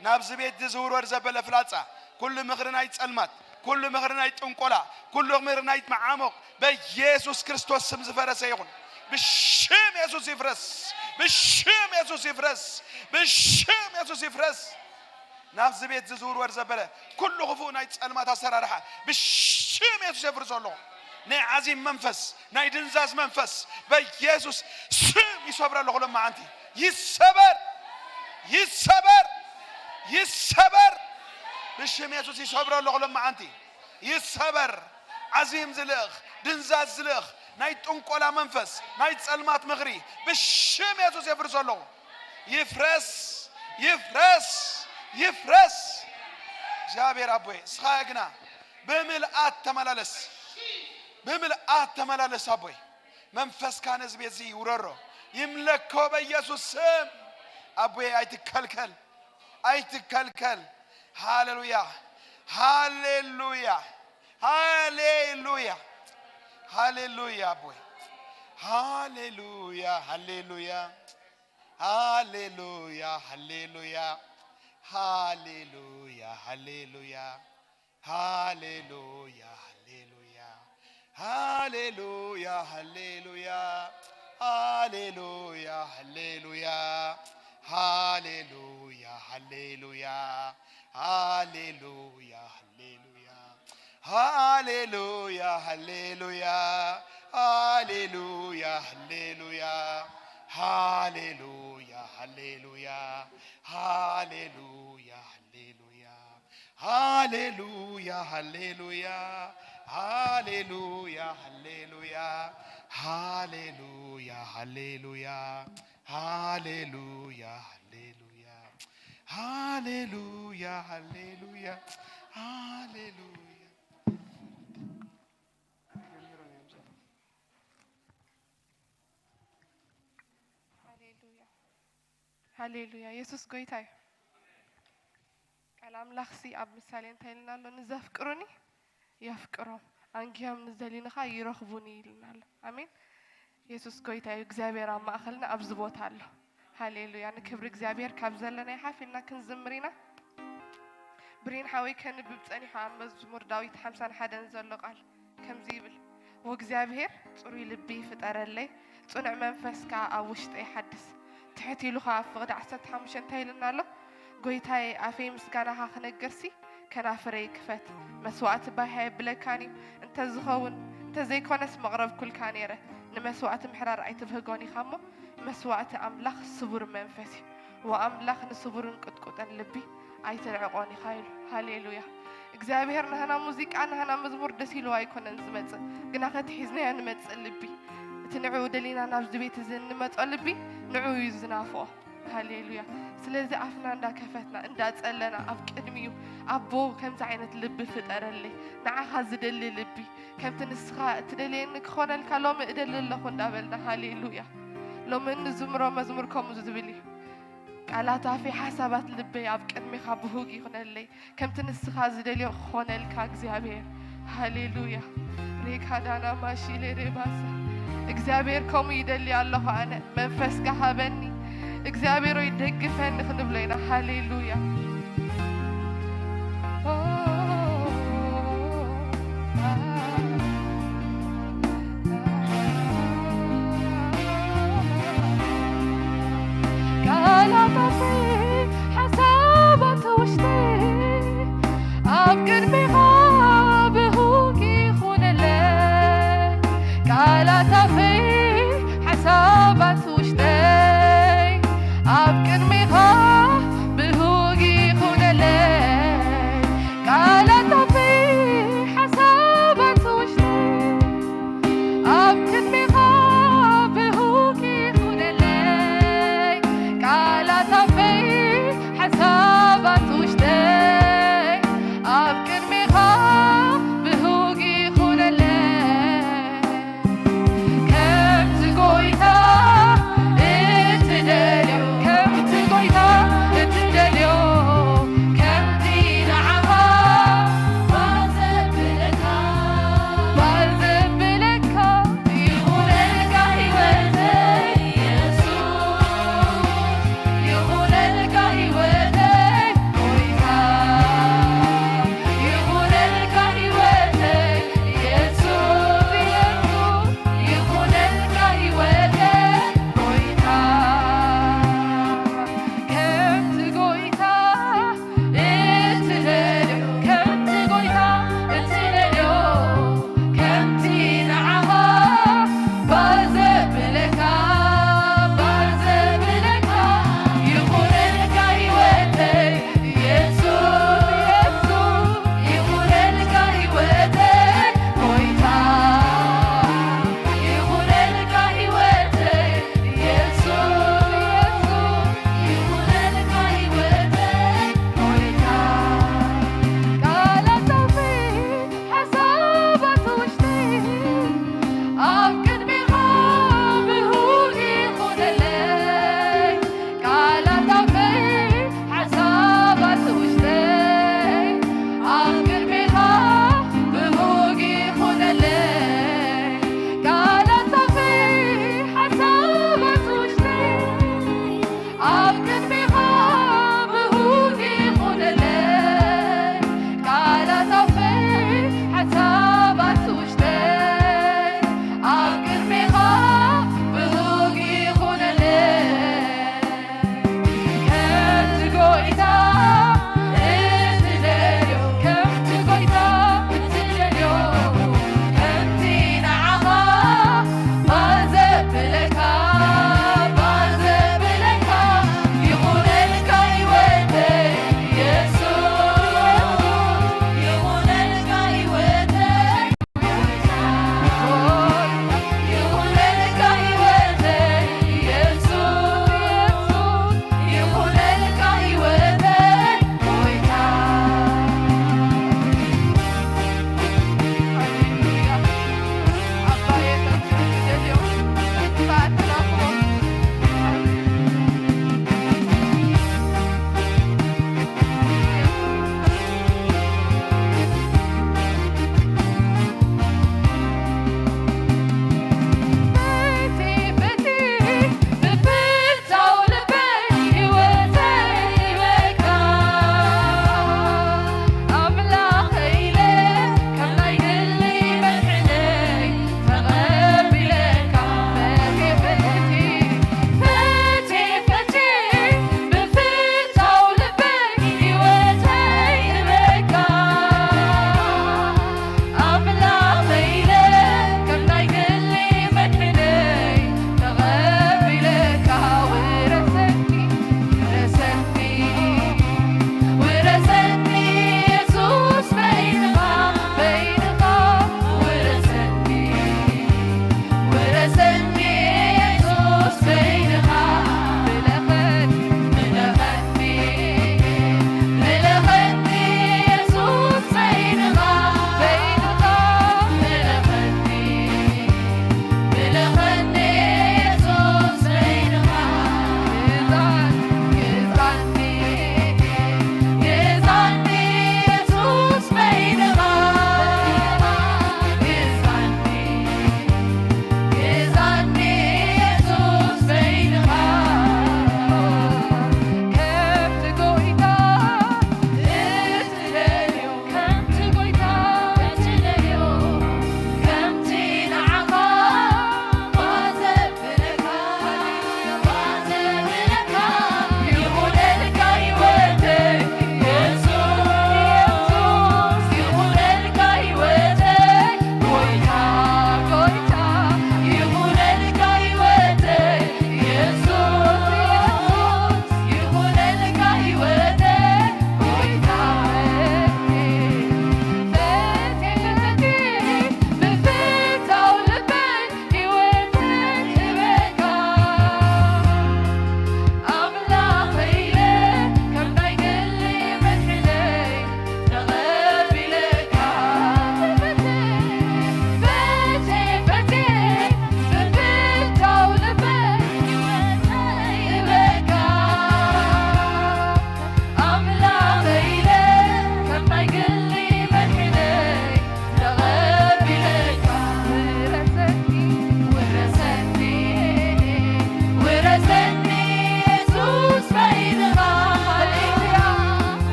ናብዚ ቤት ዝዝውርወር ዘበለ ፍላጻ ኩሉ ምኽሪ ናይ ጸልማት ኩሉ ምኽሪ ናይ ጥንቆላ ኩሉ ምኽሪ ናይ መዓሙቕ በኢየሱስ ክርስቶስ ስም ዝፈረሰ ይኹን። ብሽም የሱስ ይፍረስ። ብሽም የሱስ ይፍረስ። ብሽም የሱስ ይፍረስ። ናብዚ ቤት ዝዝውርወር ዘበለ ኩሉ ክፉእ ናይ ጸልማት ኣሰራርሓ ብሽም የሱስ የፍርሶ ኣለኹ። ናይ ዓዚም መንፈስ ናይ ድንዛዝ መንፈስ በኢየሱስ ስም ይሰብረ ኣለኹ። ለማዓንቲ ይሰበር፣ ይሰበር፣ ይሰበር። ብሽም የሱስ ይሰብረ ኣለኹ። ለማዓንቲ ይሰበር። ዓዚም ዝልእኽ ድንዛዝ ዝልእኽ ናይ ጥንቆላ መንፈስ ናይ ጸልማት ምኽሪ ብሽም የሱስ የፍርሶ ኣለኹ። ይፍረስ፣ ይፍረስ፣ ይፍረስ። እግዚኣብሔር ኣቦይ እስኻ ግና ብምልኣት ተመላለስ፣ ብምልኣት ተመላለስ ኣቦይ። መንፈስካ ነዚ ቤት እዚ ይውረሮ። ይምለኮ በኢየሱስ ስም። ኣቦይ ኣይትከልከል፣ ኣይትከልከል። ሃሌሉያ፣ ሃሌሉያ፣ ሃሌሉያ፣ ሃሌሉያ ኣቦይ። ሃሌሉያ፣ ሃሌሉያ፣ ሃሌሉያ፣ ሃሌሉያ፣ ሃሌሉያ፣ ሃሌሉያ። ሃሌሉያ፣ ሃሌሉያ፣ ሃሌሉያ፣ ሃሌሉያ፣ ሃሌሉያ፣ ሃሌሉያ፣ ሃሌሉያ፣ ሃሌሉያ፣ ሃሌሉያ፣ ሃሌሉያ፣ ሃሌሉያ፣ ሃሌሉያ፣ ሃሌሉያ፣ ሃሌሉያ፣ ሃሌሉያ፣ ሃሌሉያ፣ ሃሌሉያ። ሃሌሉያ፣ ሃሌሉያ፣ ሃሌሉያ፣ ሃሌሉያ፣ ሃሌሉያ፣ ሃሌሉያ፣ ሃሌሉያ፣ ሃሌሉያ፣ ሃሌሉያ፣ ሃሌሉያ፣ ሃሌሉያ። ሃሌሉያ፣ ሃሌሉያ። የሱስ ጎይታ እዩ። ቃል ኣምላኽሲ ኣብ ምሳሌ እንታይ ኢልና ኣሎ? ንዘፍቅሩኒ የፍቅሮም፣ ኣንጊሆም ንዘሊንኻ ይረኽቡኒ ኢልና ኣሎ። ኣሜን። የሱስ ጎይታ እዩ። እግዚኣብሔር ኣብ ማእኸልና ኣብዚ ቦታ ኣሎ። ሃሌሉያ። ንክብሪ እግዚኣብሔር ካብ ዘለና ሓፍ ኢልና ክንዝምር ኢና። ብሬን ሓወይ ከንብብ ጸኒሑ ኣብ መዝሙር ዳዊት ሓምሳን ሓደን ዘሎ ቃል ከምዚ ይብል፣ "ወእግዚኣብሔር ጽሩይ ልቢ ፍጠረለይ፣ ጽኑዕ መንፈስ ከኣ ኣብ ውሽጠይ ሓድስ." ትሕት ኢሉ ከኣ ኣብ ፍቕዲ ዓሰርተ ሓሙሽተ እንታይ ኢሉና ኣሎ? "ጎይታየ፣ ኣፈይ ምስጋናኻ ክነግርሲ ከናፍረይ ክፈት። መስዋእቲ ባህ ኣየብለካን እዩ፣ እንተዝኸውን እንተዘይኮነስ መቕረብኩልካ ነይረ። ንመስዋእቲ ምሕራር ኣይትብህጎን ኢኻ እሞ፣ መስዋእቲ ኣምላኽ ስቡር መንፈስ እዩ። ወኣምላኽ ንስቡርን ቅጥቁጥን ልቢ ኣይትንዕቆን ኢኻ" ኢሉ። ሃሌሉያ። እግዚኣብሔር ናህና ሙዚቃ፣ ናህና መዝሙር ደስ ኢልዎ ኣይኮነን ዝመጽእ፣ ግና ከቲ ሒዝናዮ ንመጽእ ልቢ፣ እቲ ንዕኡ ደሊና ናብዚ ቤት እዚ እንመጾ ልቢ ንዕኡ እዩ ዝናፍቆ። ሃሌሉያ። ስለዚ ኣፍና እንዳከፈትና እንዳጸለና ኣብ ቅድሚኡ፣ "ኣቦ ከምዚ ዓይነት ልቢ ፍጠረለይ፣ ንዓኻ ዝደሊ ልቢ፣ ከምቲ ንስኻ እትደልየኒ ክኾነልካ ሎሚ እደሊ ኣለኹ" እንዳበልና፣ ሃሌሉያ፣ ሎሚ እንዝምሮ መዝሙር ከምኡ ዝብል እዩ። "ቃላት ኣፈይ ሓሳባት ልበይ ኣብ ቅድሜኻ ብሁግ ይኹነለይ፣ ከምቲ ንስኻ ዝደልዮ ክኾነልካ እግዚኣብሔር." ሃሌሉያ። ሬካዳና ማሺሌ ሬባሳ። "እግዚኣብሔር ከምኡ ይደሊ ኣለኹ ኣነ፣ መንፈስካ ሃበኒ፣ እግዚኣብሔር ወይ ደግፈኒ" ክንብሎ ኢና። ሃሌሉያ።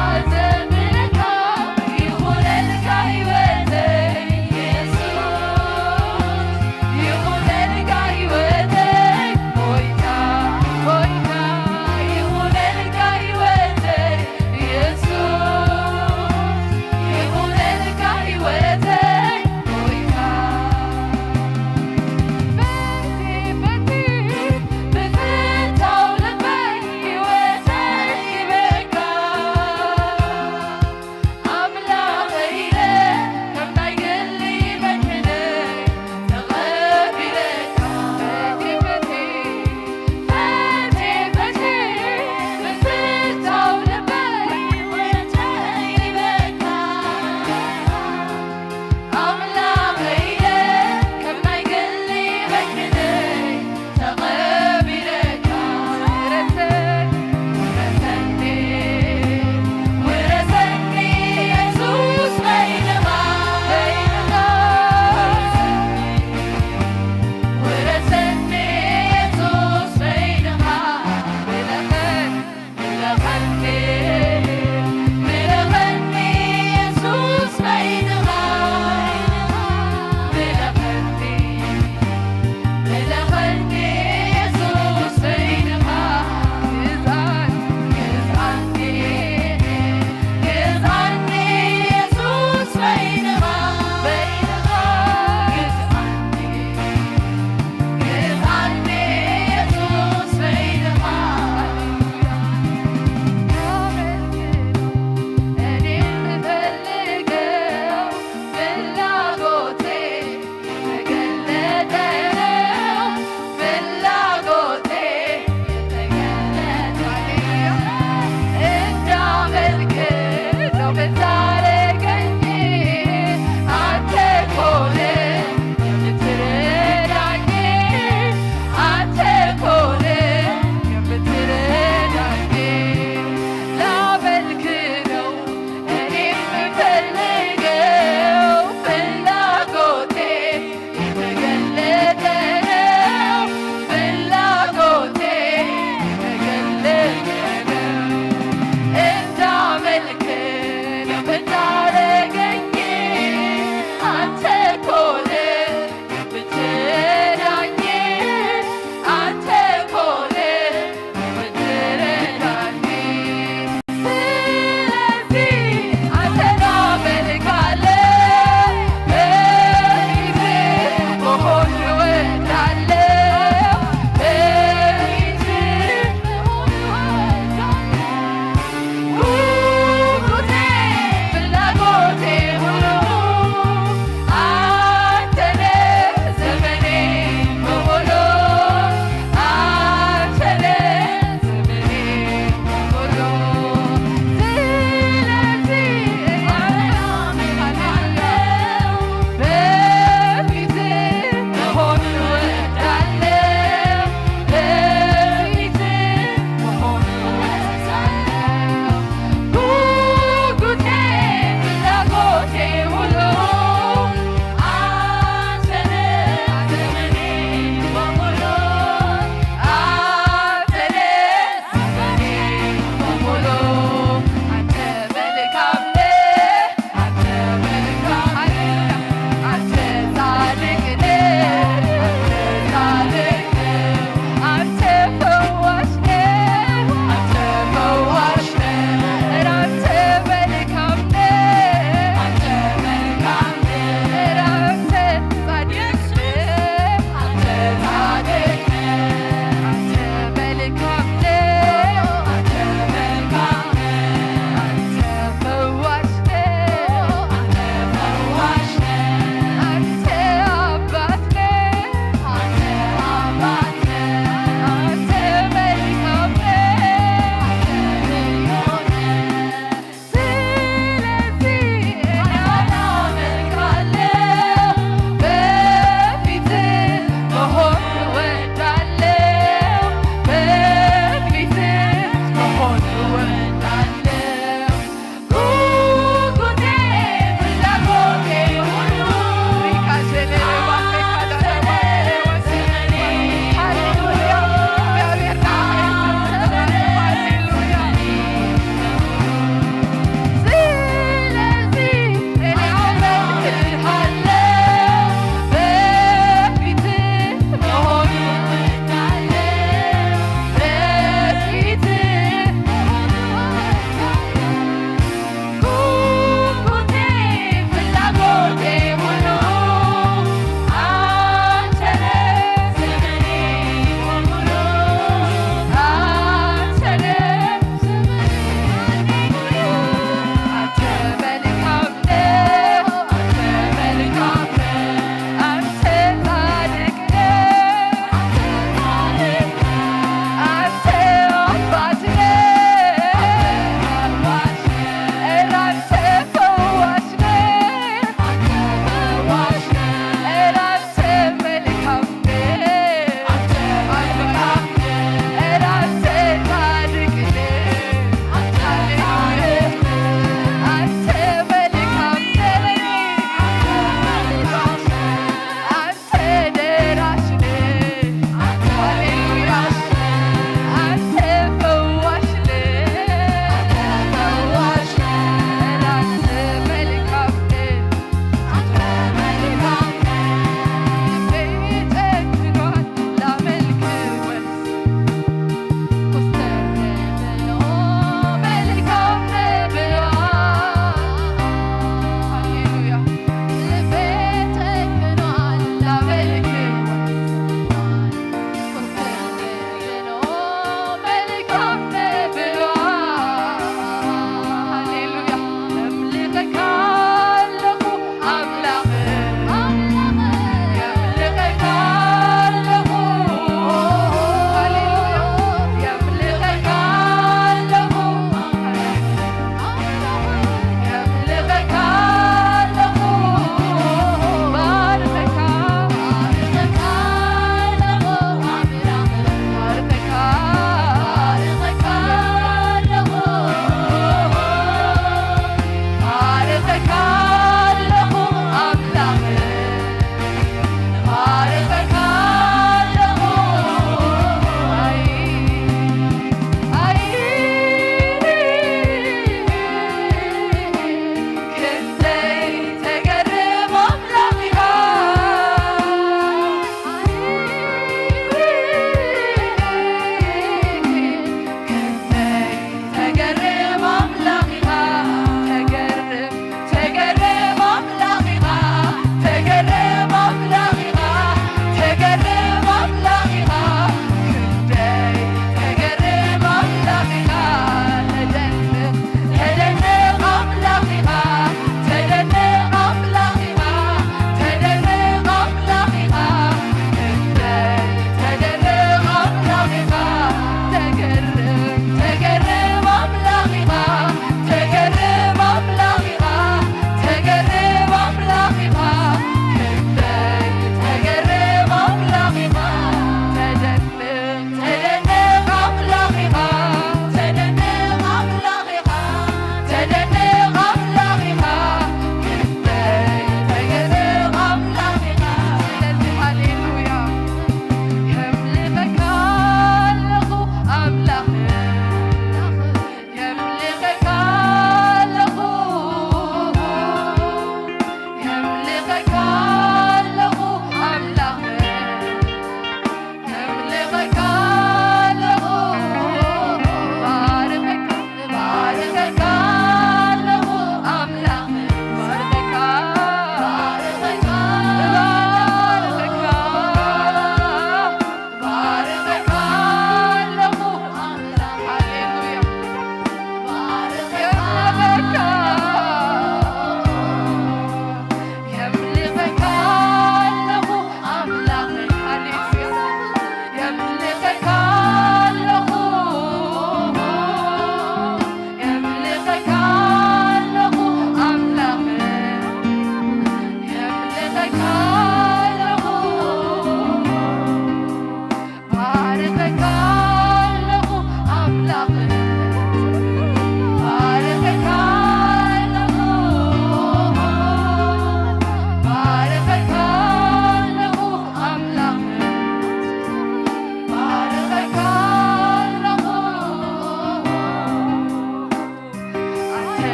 ኣዘምረካ ይኹነልካ ህይወተይ ኢየሱስ፣ ይኹነልካ ህይወተይ ጎይታ፣ ጎይታ፣ ይኹነልካ ህይወተይ ኢየሱስ፣ ይኹነልካ ህይወተይ ጎይታ። በቲ፣ በቲ ብፍታው ልበይ ህይወተይ ሂበካ።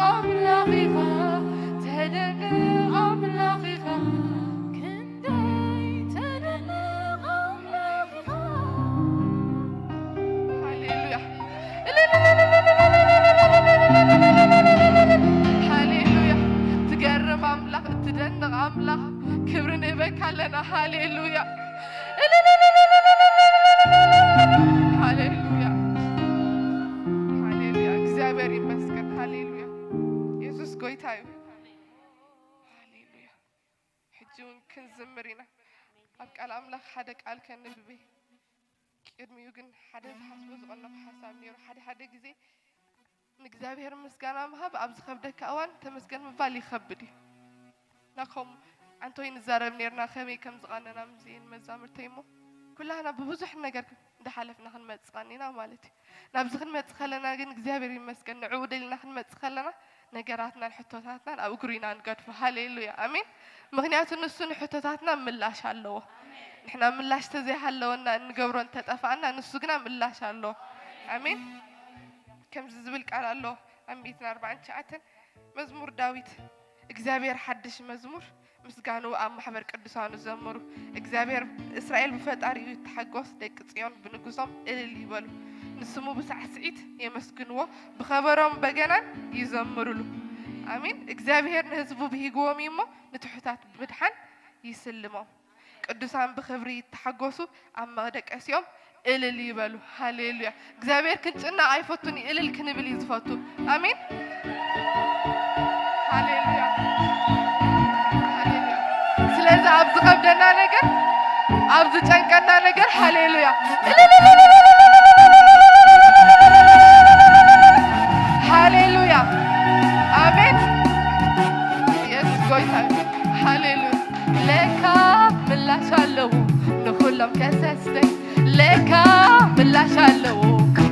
ኣምላኽ ኢኻ፣ ተደንቕ ኣምላኽ ኢኻ፣ ክንደይ ተደንቕ ኣምላኽ ኢኻ። ሃሌሉያ። ሃሌሉያ። ትገርም ኣምላኽ፣ እትደንቕ ኣምላኽ፣ ክብሪ ንህበካ ኣለና። ሃሌሉያ። ሃሌሉያ። ሃሌሉያ። እግዚኣብሔር ይመስገን። ሃሌሉያ። የሱስ ጎይታ እዩ። ሃሌሉያ። ሕጂ እውን ክንዝምር ኢና። ኣብ ቃል ኣምላኽ ሓደ ቃል ከንብብ እየ። ቅድሚኡ ግን ሓደ ዝሓስቦ ዝቐነኹ ሓሳብ ነይሩ። ሓደ ሓደ ግዜ ንእግዚኣብሔር ምስጋና ምሃብ ኣብ ዝኸብደካ እዋን ተመስገን ምባል ይኸብድ እዩ። እና ከምኡ ኣንቶይ ንዛረብ ነርና ከመይ ከም ዝቐነና ምስኤን መዛምርተይ እሞ ኩላህና ብብዙሕ ነገር እንዳሓለፍና ክንመጽእ ቀኒና ማለት እዩ። ናብዚ ክንመጽእ ከለና ግን እግዚኣብሔር ይመስገን ንዕኡ ደሊና ክንመጽእ ከለና ነገራትናን ሕቶታትናን ኣብ እግሩ ኢና ንገድፎ። ሃሌሉያ ኣሜን። ምኽንያቱ ንሱ ንሕቶታትና ምላሽ ኣለዎ። ንሕና ምላሽ ተዘይሃለወና እንገብሮ እንተጠፋእና ንሱ ግና ምላሽ ኣለዎ። ኣሜን። ከምዚ ዝብል ቃል ኣሎ ኣብ ሚእትን ኣርባዓን ትሽዓተን መዝሙር ዳዊት እግዚኣብሔር ሓድሽ መዝሙር ምስጋንኡ ኣብ ማሕበር ቅዱሳኑ ዘምሩ። እግዚኣብሔር እስራኤል ብፈጣሪኡ ይተሓጎስ፣ ደቂ ጽዮን ብንጉሶም እልል ይበሉ። ንስሙ ብሳዕስዒት የመስግንዎ፣ ብኸበሮን በገናን ይዘምሩሉ። ኣሜን። እግዚኣብሔር ንህዝቡ ብሂግዎም እዩ እሞ ንትሑታት ብምድሓን ይስልሞም። ቅዱሳን ብኽብሪ ይተሓጎሱ፣ ኣብ መደቀሲኦም እልል ይበሉ። ሃሌሉያ። እግዚኣብሔር ክንጭነቕ ኣይፈቱን እዩ፣ እልል ክንብል እዩ ዝፈቱ። ኣሜን። ሃሌሉያ። ሃሌሉያ። ስለዚ ኣብ ዝኸብደና ነገር፣ ኣብ ዝጨንቀና ነገር ሃሌሉያ። ሃሌሉያ። ኣሜን። ኢየሱስ ጎይታ እዩ። ሃሌሉያ። ለካ ምላሽ ኣለዎ ንኹሎም ከሰስተይ፣ ለካ ምላሽ ኣለዎ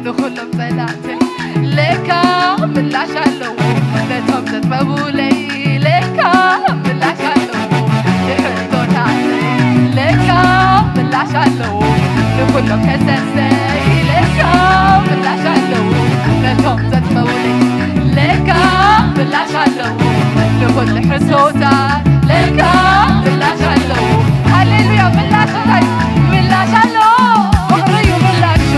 ንኹሎም ጸላእተይ፣ ለካ ምላሽ ኣለዎ ነቶም ዘጥበቡለይ፣ ለካ ምላሽ ኣለዎ ንሕቶታተይ፣ ለካ ምላሽ ኣለዎ ንኹሎም ከሰስተይ፣ ለካ ምላሽ ኣለዎ ነቶም ዘጥበቡለይ፣ ለካ ምላሽ ኣለዎ ንኹሉ ሕቶታት፣ ለካ ምላሽ ኣለዎ። ሃሌሉያ። ምላሽ እንታይ? ምላሽ ኣለዎ። ፍቕሪ እዩ ምላሹ፣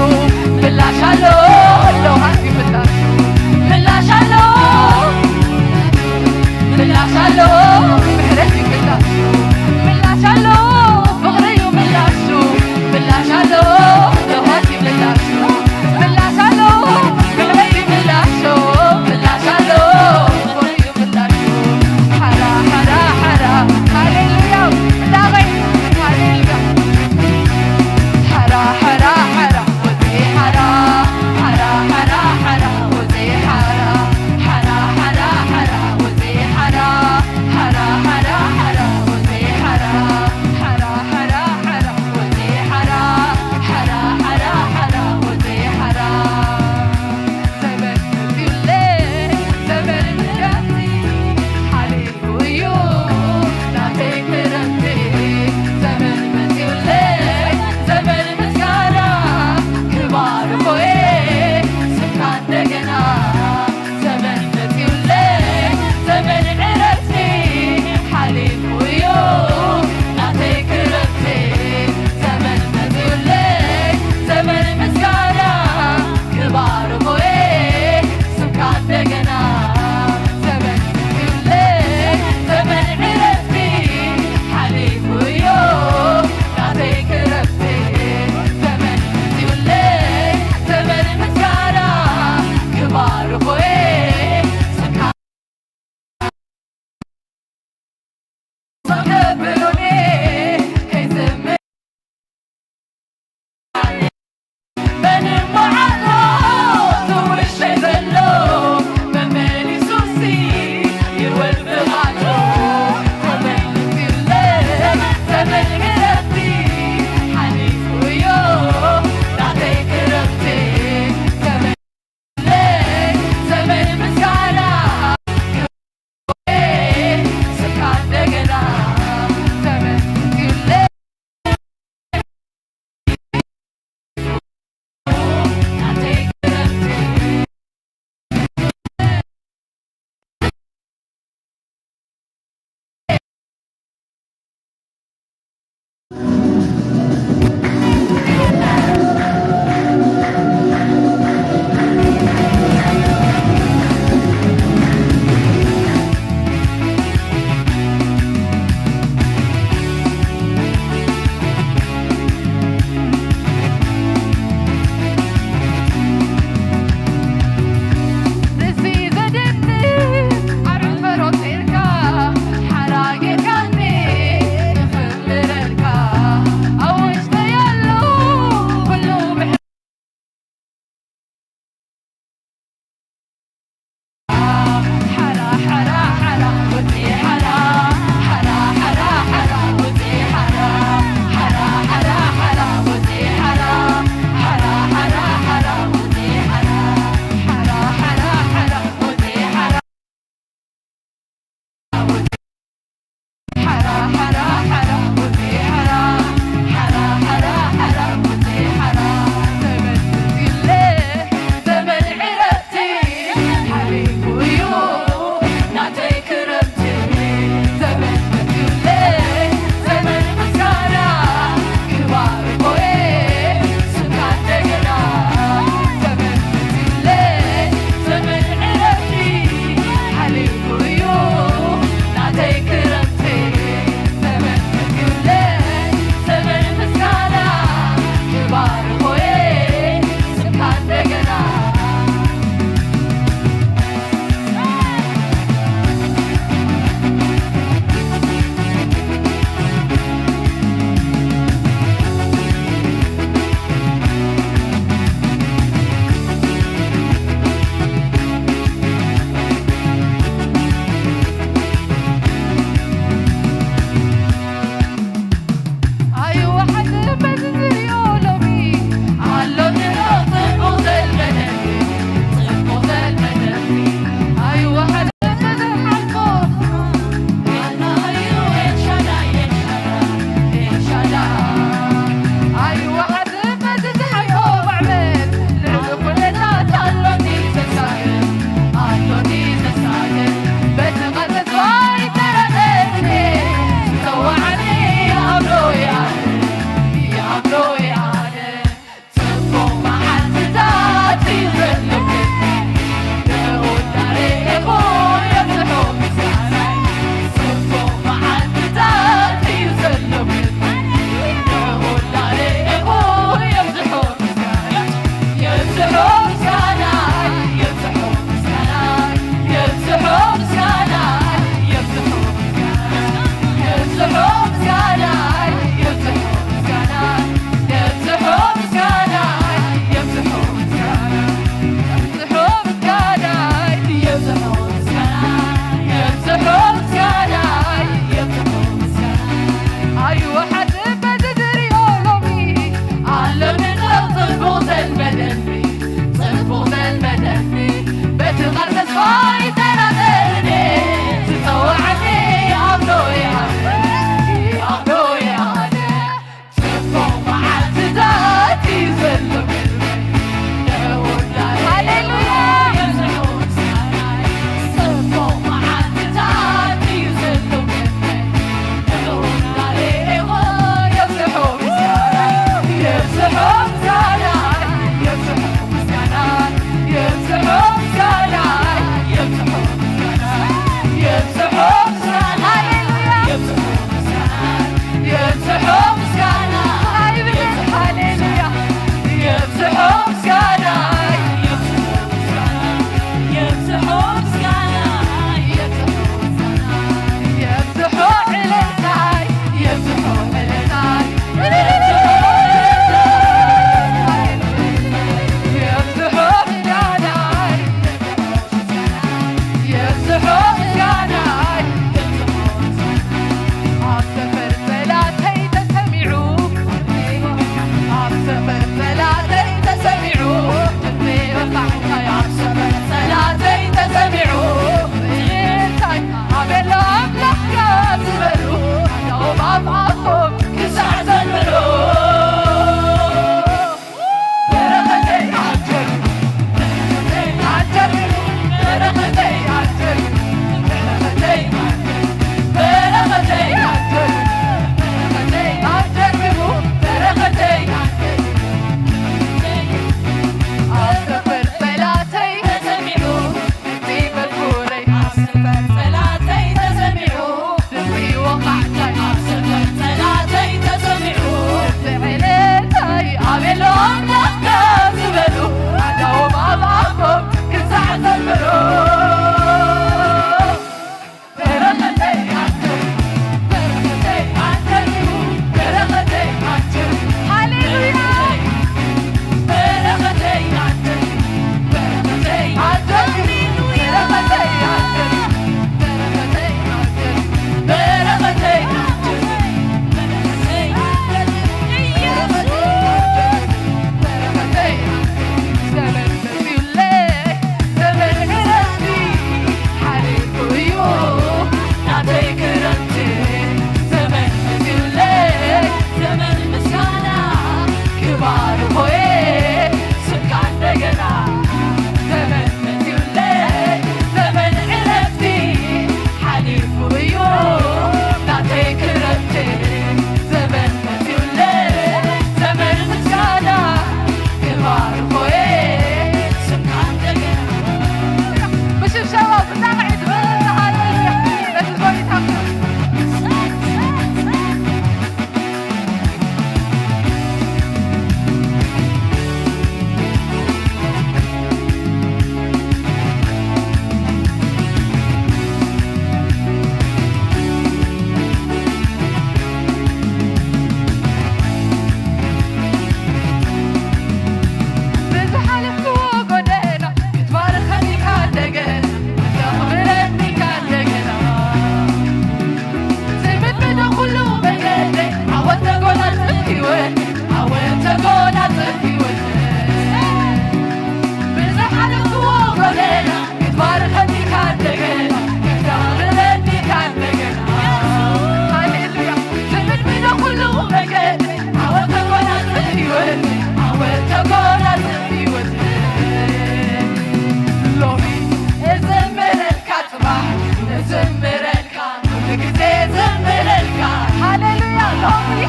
ዘምረልካ፣ ኩሉ ግዜ ዘምረልካ። ሃሌሉያ። ሎሚ፣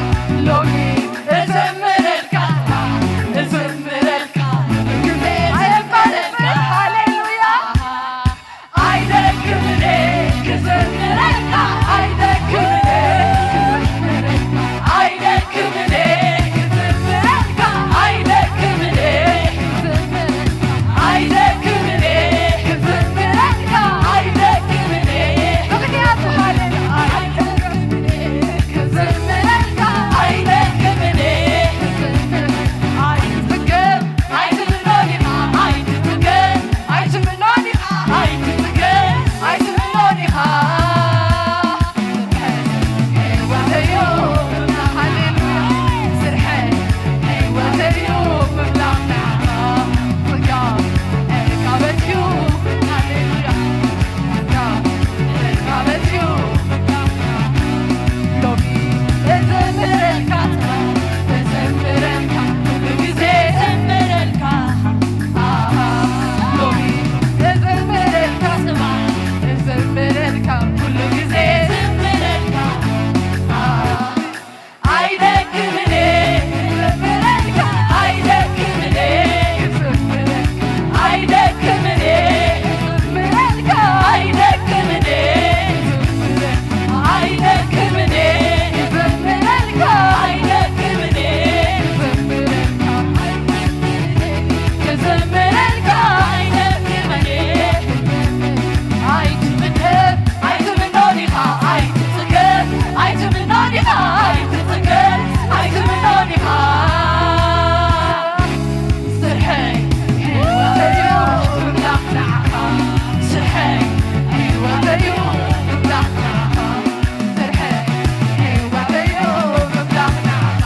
ሎሚ እዘምረልካ፣ እዘምረልካ፣ ኩሉ ግዜ ዘምረልካ። ሃሌሉያ። ኣይደክምን ክዘምረልካ፣ ኣይደክምን ክዘምረልካ፣ ኣይደክምን ክዘምረልካ፣ ኣይደክምን ክዘምረልካ፣ ኣይደክምን ክዘምረልካ፣ ኣይደክምን ምኽንያቱ ሃሌሉያ። ኣይደክምን ክዘምረልካ፣ ኣይደክምን ክዘምረልካ፣ ኣይትጽገብ ኣይትብሎን ኢኻ፣ ኣይትጽገብ ኣይትብሎን ኢኻ፣ ኣይትጽገብ ኣይትብሎን ኢኻ። ህይወተዩ ሃሌሉያ፣ ስርሐይ ህይወተዩ ምምላኽ ንዓኻ። ጸጋ ዕቃበትዩ ሃሌሉያ፣ ጸጋ ዕቃበትዩ ምምላኽ ንዓኻ። ሎሚ እዘምረልካ ጥራይ፣ እዘምረልካ፣ ኩሉ ግዜ እዘምረልካ። ኣሃ፣ ሎሚ እዘምረልካ ጽባሕ፣ እዘምረልካ፣ ኩሉ ግዜ እዘምረልካ። ኣሃ፣ ኣይደክምን እየ ክዘምረልካ፣ ኣይደክምን እየ ክዘምረልካ፣ ኣይደክምን እየ ክዘምረልካ፣ ኣይደክምን እየ ክዘምረልካ፣ ኣይደክምን እየ ክዘምረልካ፣ ኣይደክምን እየ ክዘምረልካ፣ ክዘምረልካ፣ ኣይደክምን እየ። ኣይትምደር ኣይትምኖ ዲኻ፣ ኣይትጽገብ ኣይትምኖ ዲኻ፣ ኣይትጽገብ ኣይትምኖ ዲኻ። ስርሐይ ህይወተዩ ምምላኽ ንዓኻ፣ ስርሐይ ህይወተዩ ምምላኽ ንዓኻ፣ ስርሐይ ህይወተዩ ምምላኽ ንዓኻ።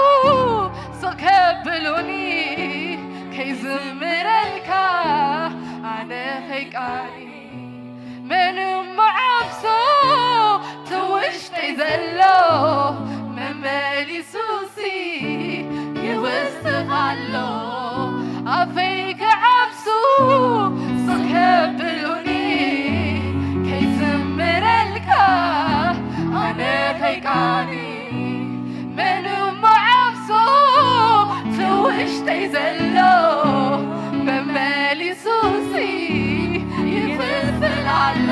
ስቕ ከብሉኒ ከይዝምረልካ ኣነ ከይቃኒ። መን እሞ ዓብሶ እቲ ውሽጠይ ዘሎ መመሊሱሲ ይውስኽ ኣሎ። ኣፈይ ክዓብሱ ስቕ ከብሉኒ ከይዝምረልካ ኣነ ከይቃኒ። መን እሞ ዓብሶ እቲ ውሽጠይ ዘሎ መመሊሱሲ ይፍልፍል ኣሎ።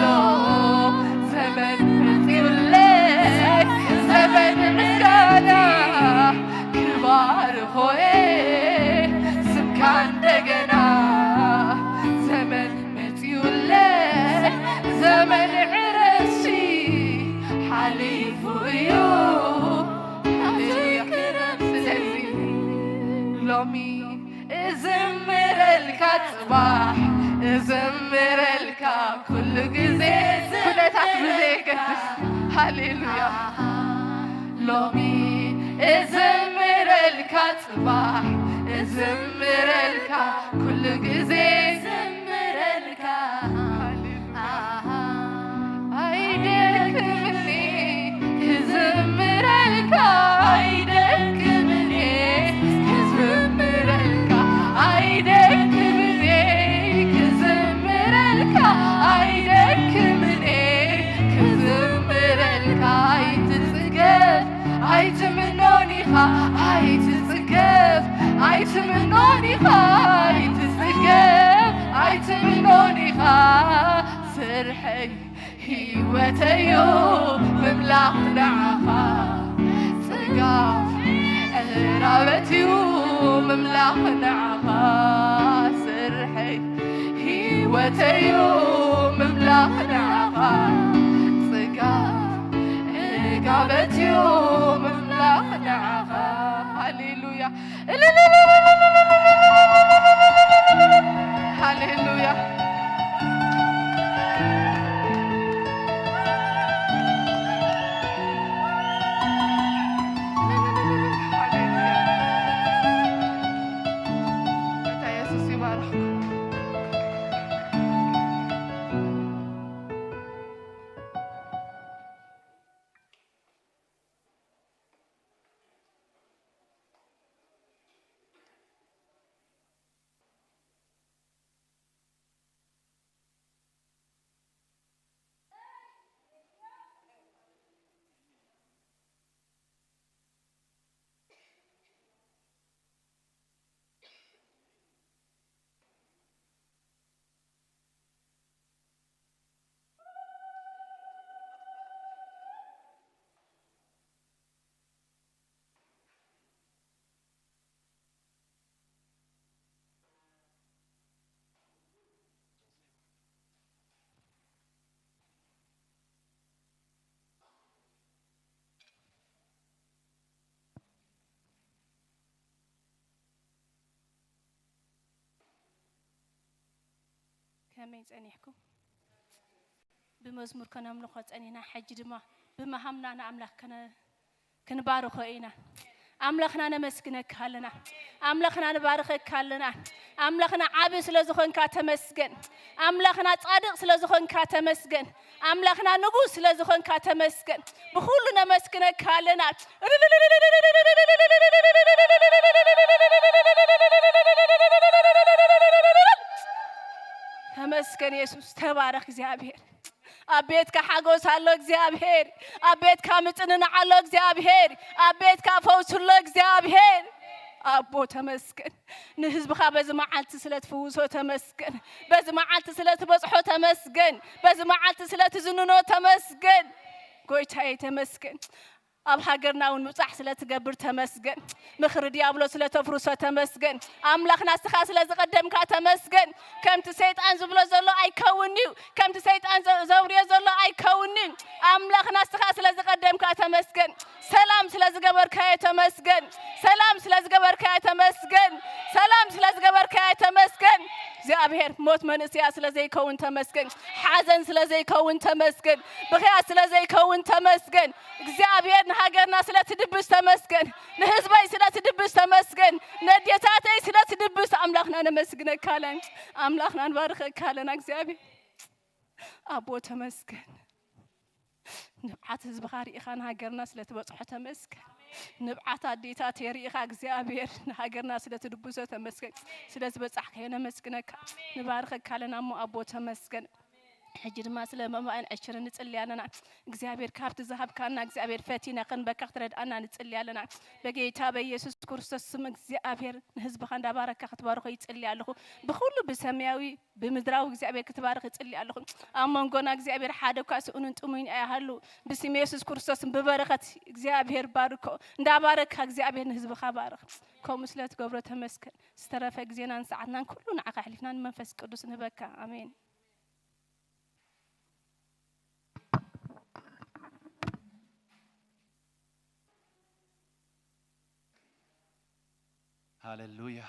ዘመን መጺኡለይ ዘመን ምስጋና ክባርኾ እየ ስምካ እንደገና። ዘመን መጺኡለይ ዘመን ዕረፍቲ ሓሊፉ እዩ። ሃሌሉያ። ስለዚ ሎሚ እዝምረልካ ጽባሕ እዝምረልካ ኩሉ ግዜ። ኩነታት ብዘየገድስ። ሃሌሉያ። ሎሚ እዝምረልካ ጽባሕ እዝምረልካ ኩሉ ግዜ እዝምረልካ። ሃሌሉያ። ኣይደክምኒ ክዝምረልካ ኣይደክምኒ ክዝምረልካ ኣይደክምኒ ክዝምረልካ ኣይደክምኒ ክዝምረልካ ኣይትጽገብ ኣይትምኖን ኢኻ ኣይትጽገብ ኣይትምኖን ኢኻ ኣይትጽገብ ኣይትምኖን ኢኻ ስርሐይ ህይወተዩ ምምላኽ ንዓኻ ጽጋብ ዕራበትዩ ምምላኽ ንዓኻ ስርሐይ ህይወተዩ ምምላኽ ንዓኻ ጽጋብ ዕጋበትዩ ምምላኽ ንዓኻ። ሃሌሉያ። ሃሌሉያ። ሃሌሉያ። ጌታ ኢየሱስ ይባርኽኩም። ከመይ ጸኒሕኩም? ብመዝሙር ከነምልኾ ጸኒሕና፣ ሕጂ ድማ ብመሃምና ንኣምላኽ ከነ-፣ ክንባርኾ ኢና። ኣምላኽና ነመስግነካ ኣለና። ኣምላኽና ንባርኸካ ኣለና። ኣምላኽና ዓቢ ስለ ዝኾንካ ተመስገን። ኣምላኽና ጻድቕ ስለ ዝኾንካ ተመስገን። ኣምላኽና ንጉስ ስለ ዝኾንካ ተመስገን። ብኹሉ ነመስግነካ ኣለና። ተመስገን የሱስ፣ ተባረኽ እግዚኣብሔር። ኣብ ቤትካ ሓጎስ ኣሎ እግዚኣብሔር። ኣብ ቤትካ ምጽንናዕ ኣሎ እግዚኣብሔር። ኣብ ቤትካ ፈውሲ ኣሎ እግዚኣብሔር። ኣቦ ተመስገን። ንህዝብኻ በዚ መዓልቲ ስለ ትፍውሶ ተመስገን። በዚ መዓልቲ ስለ ትበጽሖ ተመስገን። በዚ መዓልቲ ስለ ትዝንኖ ተመስገን። ጎይታዬ ተመስገን። ኣብ ሃገርና እውን ምብጻሕ ስለ ትገብር ተመስገን። ምኽሪ ዲያብሎስ ስለ ተፍርሶ ተመስገን። ኣምላኽና ንስኻ ስለ ዝቐደምካ ተመስገን። ከምቲ ሰይጣን ዝብሎ ዘሎ ኣይከውን'ዩ። ከምቲ ሰይጣን ዘ-፣ ዘውርዮ ዘሎ ኣይከውን'ዩ። ኣምላኽና ንስኻ ስለ ዝቐደምካ ተመስገን። ሰላም ስለ ዝገበርካዮ ተመስገን። ሰላም ስለ ዝገበርካዮ ተመስገን። ሰላም ስለ ዝገበርካዮ ተመስገን። እግዚኣብሔር ሞት መንእሰያ ስለ ዘይከውን ተመስገን። ሓዘን ስለ ዘይከውን ተመስገን። ብኽያት ስለ ዘይከውን ተመስገን። እግዚኣብሔር ንሃገርና ስለ ትድብስ ተመስገን። ንህዝበይ ስለ ትድብስ ተመስገን። ነዴታተይ ስለ ትድብስ ኣምላኽና ነመስግነካ ኣለን። ኣምላኽና ንባርኸካ ኣለና እግዚኣብሔር። ኣቦ ተመስገን። ንብዓት ህዝብኻ ርኢኻ ንሃገርና ስለ ትበጽሖ ተመስገን። ንብዓት ኣዴታተይ ርኢኻ እግዚኣብሔር ንሃገርና ስለ ትድብሶ ተመስገን። ስለ ዝበጻሕካዮ ነመስግነካ። ንባርኸካ ኣለና እሞ ኣቦ ተመስገን። ሕጂ ድማ ስለ መባእን ዕሽርን ንጽሊ ኣለና። እግዚኣብሔር ካብቲ ዝሃብካና እግዚኣብሔር ፈቲና ክንበካ ክትረድኣና ንጽሊ ኣለና። በጌታ በኢየሱስ ክርስቶስ ስም እግዚኣብሔር ንህዝብኻ እንዳባረካ ክትባርኾ ይጽሊ ኣለኹ። ብኹሉ ብሰማያዊ ብምድራዊ እግዚኣብሔር ክትባርኽ ይጽሊ ኣለኹ። ኣብ መንጎና እግዚኣብሔር ሓደ እኳ ስኡንን ጥሙይን ኣይሃሉ። ብስም የሱስ ክርስቶስ ብበረኸት እግዚኣብሔር ባርኮ። እንዳባረካ እግዚኣብሔር ንህዝብኻ ባርኽ። ከምኡ ስለ ትገብሮ ተመስገን። ዝተረፈ ግዜናን ሰዓትናን ኩሉ ንዓኻ ኣሕሊፍና ንመንፈስ ቅዱስ ንህበካ። ኣሜን። ሃሌሉያ።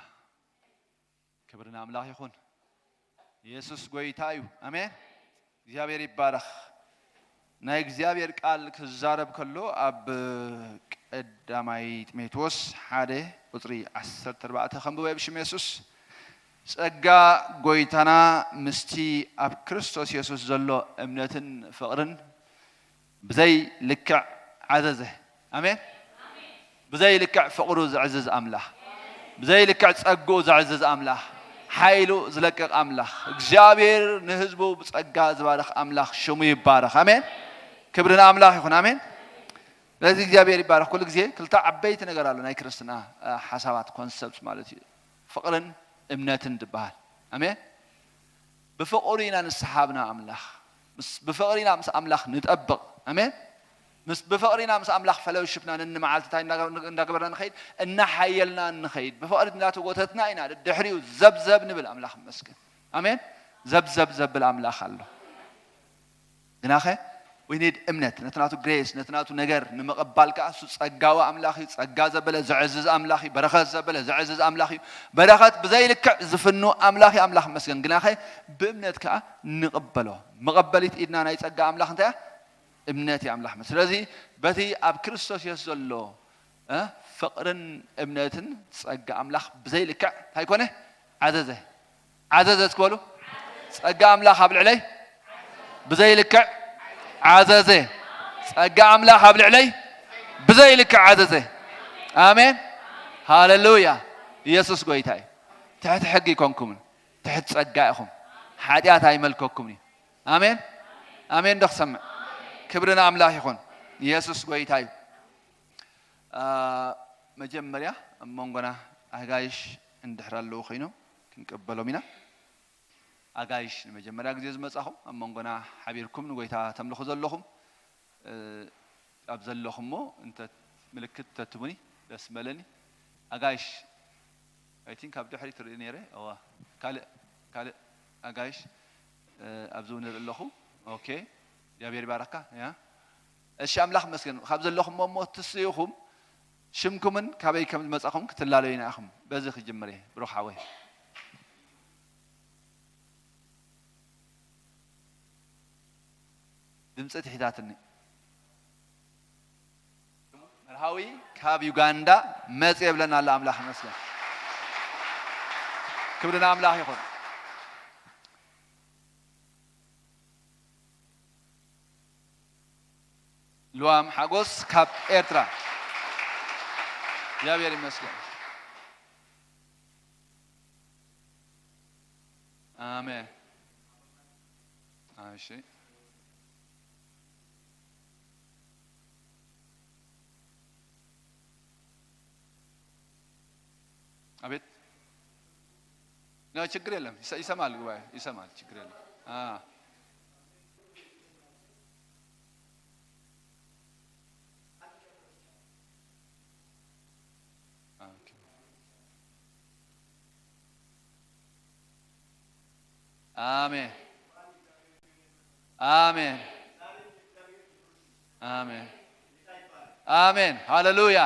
ክብሪ ንኣምላኽ ይኹን። የሱስ ጎይታ እዩ። ኣሜን። እግዚኣብሔር ይባረኽ። ናይ እግዚኣብሔር ቃል ክዛረብ ከሎ ኣብ ቀዳማይ ጢሞቴዎስ ሓደ ቁጽሪ ዓሰርተ ኣርባዕተ ከንብቦ ብሽም የሱስ። ጸጋ ጎይታና ምስቲ ኣብ ክርስቶስ የሱስ ዘሎ እምነትን ፍቕርን ብዘይ ልክዕ ዓዘዘ። ኣሜን። ብዘይ ልክዕ ፍቕሩ ዘዕዝዝ ኣምላኽ፣ ብዘይ ልክዕ ጸግኡ ዘዕዝዝ ኣምላኽ፣ ሓይሉ ዝለቅቕ ኣምላኽ፣ እግዚኣብሔር ንህዝቡ ብጸጋ ዝባርኽ ኣምላኽ ሽሙ ይባረኽ። ኣሜን። ክብሪ ንኣምላኽ ይኹን። ኣሜን። ስለዚ እግዚኣብሔር ይባረኽ። ኩሉ ግዜ ክልተ ዓበይቲ ነገር ኣሎ ናይ ክርስትና፣ እ፣ ሓሳባት፣ ኮንሰፕት ማለት እዩ። ፍቕርን እምነትን ዝበሃል። ኣሜን። ብፍቕሪ ኢና ንስሓብ ናብ ኣምላኽ። ምስ፣ ብፍቕሪ ኢና ምስ ኣምላኽ ንጠብቕ። ኣሜን። ምስ፣ ብፍቕሪ ኢና ምስ ኣምላኽ ፈለውሽፕና ነንመዓልቲ እንታይ እንዳገ-፣ እንዳገበርና ንኸይድ? እናሓየልና ንኸይድ። ብፍቕሪ እንዳተጎተትና ኢና ድሕሪኡ ዘብዘብ ንብል። ኣምላኽ ይመስገን። ኣሜን። ዘብዘብ ዘብል ኣምላኽ ኣሎ። ግናኸ we need እምነት፣ ነቲ ናቱ ግሬስ፣ ነቲ ናቱ ነገር ንምቕባል ከኣ እሱ ጸጋዊ ኣምላኽ እዩ። ጸጋ ዘበለ ዘዕዝዝ ኣምላኽ እዩ። በረኸት ዘበለ ዘዕዝዝ ኣምላኽ እዩ። በረኸት ብዘይልክዕ ዝፍኑ ኣምላኽ እዩ። ኣምላኽ ይመስገን። ግናኸ ብእምነት ከኣ ንቕበሎ። መቐበሊት ኢድና ናይ ጸጋ ኣምላኽ እንታይ እያ? እምነት እዩ ኣምላኽ። ስለዚ በቲ ኣብ ክርስቶስ የሱስ ዘሎ፣ እ፣ ፍቕርን እምነትን ጸጋ ኣምላኽ ብዘይልክዕ እንታይ ኮነ? ዓዘዘ። ዓዘዘ እስኪ በሉ። ጸጋ ኣምላኽ ኣብ ልዕለይ ብዘይልክዕ ዓዘዘ። ጸጋ ኣምላኽ ኣብ ልዕለይ ብዘይልክዕ ዓዘዘ። ኣሜን። ሃሌሉያ። ኢየሱስ ጎይታ እዩ። ትሕቲ ሕጊ ኣይኮንኩምን። ትሕቲ ጸጋ ኢኹም። ሓጢኣት ኣይመልከኩምን እዩ። ኣሜን። ኣሜን ዶ ክሰምዕ? ክብሪ ንኣምላኽ ይኹን። ኢየሱስ ጎይታ እዩ። አ፣ መጀመርያ ኣብ መንጎና ኣጋይሽ እንድሕር ኣለዉ ኮይኖም ክንቀበሎም ኢና። ኣጋይሽ ንመጀመርያ ግዜ ዝመጻኹም ኣብ መንጎና ሓቢርኩም ንጎይታ ተምልኹ ዘለኹም፣ እ፣ ኣብ ዘለኹሞ እንተ ምልክት ተትቡኒ ደስ መለኒ። ኣጋይሽ፣ I think ኣብ ድሕሪት ርኢ ነይረ። እዋ፣ ካልእ፣ ካልእ ኣጋይሽ፣ እ፣ ኣብዚ እውን ንርኢ ኣለኹ። ኦኬ፣ እግዚኣብሔር ይባረካ። ያ። እሺ፣ ኣምላኽ ይመስገን። ካብ ዘለኹሞ እሞ ትስኢኹም ሽምኩምን ካበይ ከም ዝመጻኹም ክትላለዩና ኢኹም። በዚ ክጅምር እየ፣ ብሩኽ ሓወይ። ድምፂ ትሒታትኒ። መርሃዊ ካብ ዩጋንዳ መጽ የብለና ኣሎ። ኣምላኽ ይመስገን። ክብሪ ንኣምላኽ ይኹን። ልዋም ሓጎስ ካብ ኤርትራ። እግዚኣብሔር ይመስገን። ኣሜን። እሺ። ኣቤት። ኖ፣ ችግር የለም። ይሰ-፣ ይሰማል፣ ጉባኤ ይሰማል። ችግር የለም። አ። ኣሜን። ኣሜን። ኣሜን። ኣሜን። ሃሌሉያ።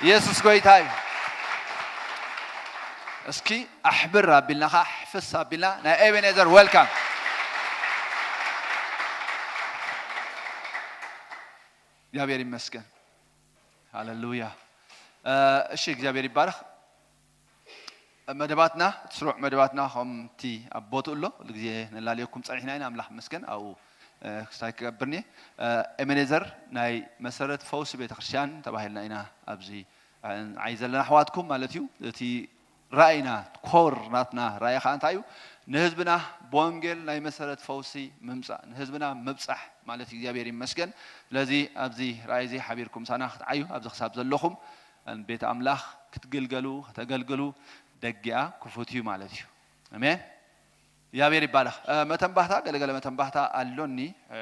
ኢየሱስ ጎይታ እዩ። እስኪ ኣሕብር ኣቢልና ኸዓ፣ ሕፍስ ኣቢልና ናይ ኤቤኔዘር ዌልካም። እግዚኣብሔር ይመስገን። ሃሌሉያ። እ፣ እሺ፣ እግዚኣብሔር ይባረኽ። መደባትና፣ እቲ ስሩዕ መደባትና ከምቲ ኣብ ቦትኡ ኣሎ፣ ኩሉ ግዜ ነላልየኩም ጸኒሕና ኢና፣ ኣምላኽ ይመስገን። ኣብኡ፣ እ፣ ክስታይ ክገብርኒ፣ እ፣ ኤቤኔዘር ናይ መሰረት ፈውሲ ቤተክርስትያን ተባሂልና ኢና ኣብዚ፣ እ፣ ንዓይ ዘለና ኣሕዋትኩም ማለት እዩ። እቲ ራእይና፣ ኮር ናትና ራእይ ኸዓ እንታይ እዩ? ንህዝብና ብወንጌል ናይ መሰረት ፈውሲ ምምጻእ፣ ንህዝብና ምብጻሕ ማለት እዩ። እግዚኣብሔር ይመስገን። ስለዚ ኣብዚ ራእይ እዚ ሓቢርኩም ምሳና ክትዓዩ፣ ኣብዚ ክሳብ ዘለኹም ቤት ኣምላኽ ክትግልገሉ፣ ከተገልግሉ ደጊኣ ክፉት እዩ ማለት እዩ። ኣሜን። እግዚኣብሔር ይባረኽ። እ፣ መተንባህታ፣ ገለገለ መተንባህታ ኣሎኒ፣ እ፣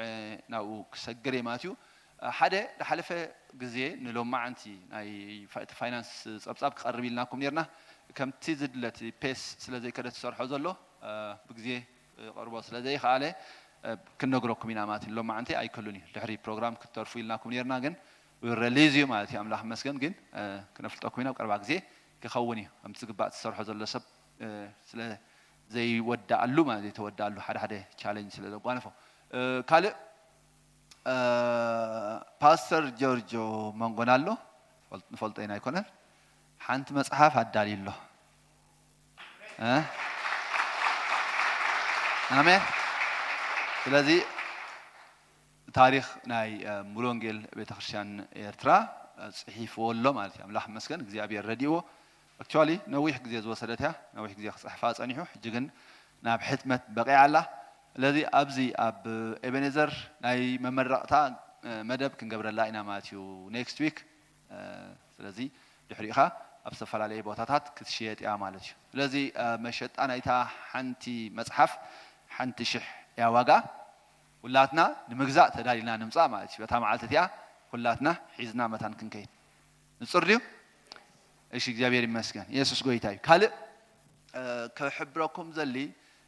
ናብኡ ክሰግር እየ ማለት እዩ። እ፣ ሓደ ዝሓለፈ ግዜ ንሎማዓንቲ ናይ ፋ-፣ እቲ ፋይናንስ ጸብጻብ ክቐርብ ኢልናኩም ነርና። ከምቲ ዝድለ እቲ ፔስ ስለ ዘይከደ ትሰርሖ ዘሎ፣ እ፣ ብግዜ፣ እ፣ ክቐርቦ ስለ ዘይኸኣለ፣ እ፣ ክንነግረኩም ኢና ማለት እዩ። ሎማዓንቲ ኣይክሉን እዩ። ድሕሪ ፕሮግራም ክትተርፉ ኢልናኩም ነርና፣ ግን ሪሊዝ እዩ ማለት እዩ። ኣምላኽ ይመስገን። ግን፣ እ፣ ክነፍልጠኩም ኢና። ኣብ ቀረባ ግዜ ክኸውን እዩ። ከምቲ ዝግባእ ትሰርሖ ዘሎ ሰብ፣ እ፣ ስለ ዘይወዳኣሉ ማለት ዘይተወዳኣሉ ሓደ ሓደ ቻሌንጅ ስለ ዘጓነፎ። እ፣ ካልእ፣ እ፣ ፓስተር ጆርጆ መንጎን ኣሎ። ፈልጥ-፣ ንፈልጦ ኢና ኣይኮነን። ሓንቲ መጽሓፍ ኣዳልዩ ኣሎ። እ? ኣሜን። ስለዚ ታሪኽ ናይ፣ እ፣ ሙሉ ወንጌል ቤተክርስትያን ኤርትራ፣ እ፣ ጽሒፍዎ ኣሎ ማለት እዩ። ኣምላኽ ይመስገን፣ እግዚኣብሔር ረዲእዎ። ኣክቹዋሊ ነዊሕ ግዜ ዝወሰደት እያ፣ ነዊሕ ግዜ ክጽሕፋ ጸኒሑ፣ ሕጂ ግን ናብ ሕትመት በቂዓ ኣላ። ስለዚ ኣብዚ ኣብ ኤቤኔዘር ናይ መመረቕታ፣ እ፣ መደብ ክንገብረላ ኢና ማለት እዩ፣ ኔክስት ዊክ። እ፣ ስለዚ ድሕሪኡ ኸኣ ኣብ ዝተፈላለየ ቦታታት ክትሽየጥ እያ ማለት እዩ። ስለዚ፣ እ፣ መሸጣ ናይታ ሓንቲ መጽሓፍ ሓንቲ ሽሕ እያ ዋጋ። ኩላትና ንምግዛእ ተዳሊና ንምጻእ ማለት እዩ። በታ መዓልቲ እቲኣ ኩላትና ሒዝና መታን ክንከይድ። ንጹር ድዩ? እሺ፣ እግዚኣብሔር ይመስገን። የሱስ ጎይታ እዩ። ካልእ፣ እ፣ ክሕብረኩም ዘሊ፣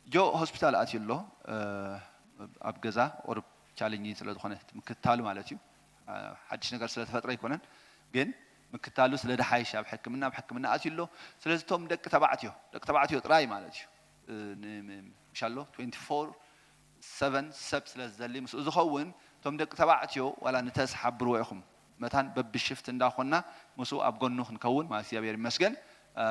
ጆ ሆስፒታል ኣትዩ ኣሎ፣ እ፣ ኣብ ገዛ ቁሩብ ቻሌንጂንግ ስለ ዝኾነ፣ ምክትታሉ ማለት እዩ። እ፣ ሓድሽ ነገር ስለ ተፈጥረ ኣይኮነን፣ ግን ምክትታሉ ስለ ደሓይሽ ኣብ ሕክምና፣ ኣብ ሕክምና ኣትዩ ኣሎ። ስለዚ እቶም ደቂ ተባዕትዮ፣ ደቂ ተባዕትዮ ጥራይ ማለት እዩ። እ፣ ን-፣ ም-፣ ምሽ ኣሎ፣ ትዌንቲ ፎር ሰቨን ሰብ ስለ ዝደሊ፣ ምስኡ ዝኸውን እቶም ደቂ ተባዕትዮ ዋላ ንተስ ሓብርዎ ኢኹም። መታን በብሽፍት እንዳኾንና ምስኡ ኣብ ጎኑ ክንከውን ማለት እግዚኣብሔር ይመስገን። እ፣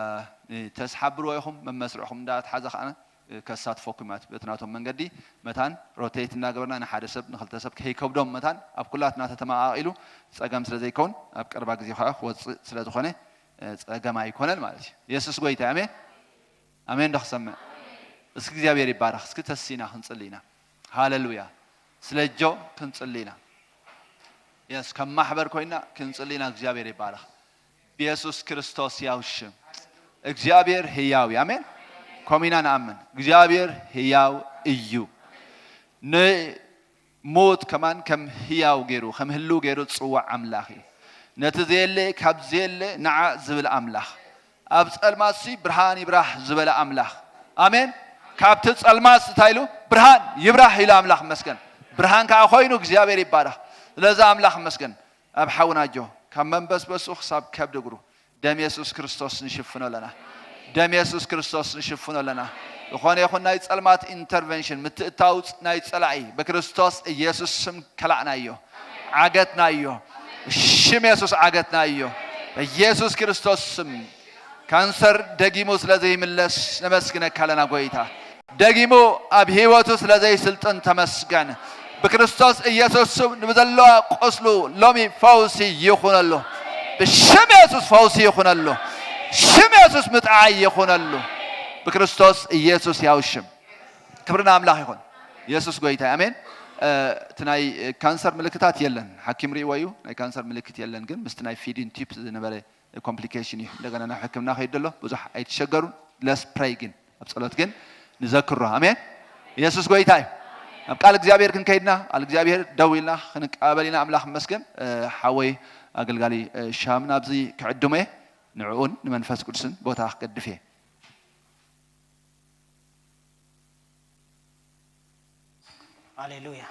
ንተስ ሓብርዎ ኢኹም፣ መመስርዕኹም እንዳተሓዘ ከኣ፣ እ፣ ከሳትፈኩም ማለት በቲ ናቶም መንገዲ መታን ሮቴት እንዳገበርና ንሓደ ሰብ ንኽልተ ሰብ ከይከብዶም መታን ኣብ ኩላትና ተተመቓቒሉ ጸገም ስለ ዘይከውን ኣብ ቀረባ ግዜ ከኣ ክወጽእ ስለ ዝኾነ፣ እ፣ ጸገም ኣይኮነን ማለት እዩ። የሱስ ጎይታ እዩ። ኣሜን። ኣሜን ዶ ክሰምዕ? እስኪ እግዚኣብሔር ይባረኽ። እስኪ ተሲና ክንጽሊ ኢና። ሃሌሉያ። ስለ ጆ ክንጽሊ ኢና። የስ፣ ከም ማሕበር ኮይና ክንጽሊ ኢና። እግዚኣብሔር ይባረኽ። ብየሱስ ክርስቶስ ያው ሽም እግዚኣብሔር ህያው እዩ። ኣሜን። ኮሚና ንኣምን። እግዚኣብሔር ህያው እዩ። ንሙት ከማን ከም ህያው ገይሩ፣ ከም ህልው ገይሩ ዝጽዋዕ ኣምላኽ እዩ። ነቲ ዘየለ ካብ ዘየለ ንዓ ዝብል ኣምላኽ። ኣብ ጸልማትሲ ብርሃን ይብራህ ዝበለ ኣምላኽ። ኣሜን። ካብቲ ጸልማት እንታይ ኢሉ? ብርሃን ይብራህ ኢሉ ኣምላኽ መስገን። ብርሃን ከኣ ኮይኑ እግዚኣብሔር ይባረኽ። ስለዚ ኣምላኽ መስገን። ኣብ ሓውና ጆ ካብ መንበስበሱ ክሳብ ከብዲ እግሩ ደም የሱስ ክርስቶስ ንሽፍኖ ኣለና። ደም የሱስ ክርስቶስ ንሽፍኖ ኣለና። ዝኾነ ይኹን ናይ ጸልማት ኢንተርቨንሽን፣ ምትእታው ናይ ጸላኢ ብክርስቶስ ኢየሱስ ስም ከላዕናዮ፣ ዓገትናዮ። ሽም የሱስ ዓገትናዮ። በኢየሱስ ክርስቶስ ስም ካንሰር ደጊሙ ስለ ዘይምለስ ነመስግነካ ኣለና ጎይታ። ደጊሙ ኣብ ህይወቱ ስለ ዘይስልጥን ተመስገን። ብክርስቶስ ኢየሱስ ስም ንብዘለዋ ቁስሉ ሎሚ ፈውሲ ይኹነሉ። ብሽም የሱስ ፈውሲ ይኹነሉ። ሽም የሱስ ምጥዓይ ይኹነሉ። ብክርስቶስ ኢየሱስ ያው ሽም። ክብሪ ንኣምላኽ ይኹን። የሱስ ጎይታ እዩ። ኣሜን። እ፣ እቲ ናይ ካንሰር ምልክታት የለን። ሓኪም ርእይዎ እዩ። ናይ ካንሰር ምልክት የለን፣ ግን ምስቲ ናይ ፊዲንግ ቲዩብ ዝነበረ ኮምፕሊኬሽን እዩ። እንደገና ናብ ሕክምና ከይድ ኣሎ። ብዙሕ ኣይትሸገሩን። ለስ ፕሬይ ግን፣ ኣብ ጸሎት ግን ንዘክሮ። ኣሜን። የሱስ ጎይታ እዩ። ኣብ ቃል እግዚኣብሔር ክንከይድና፣ ቃል እግዚኣብሔር ደው ኢልና ክንቀበል ኢና። ኣምላኽ መስገን። እ፣ ሓወይ ኣገልጋሊ፣ እ፣ ሻም ናብዚ ክዕድሞ እየ። ንዕኡን ንመንፈስ ቅዱስን ቦታ ክገድፍ እየ። ሃሌሉያ።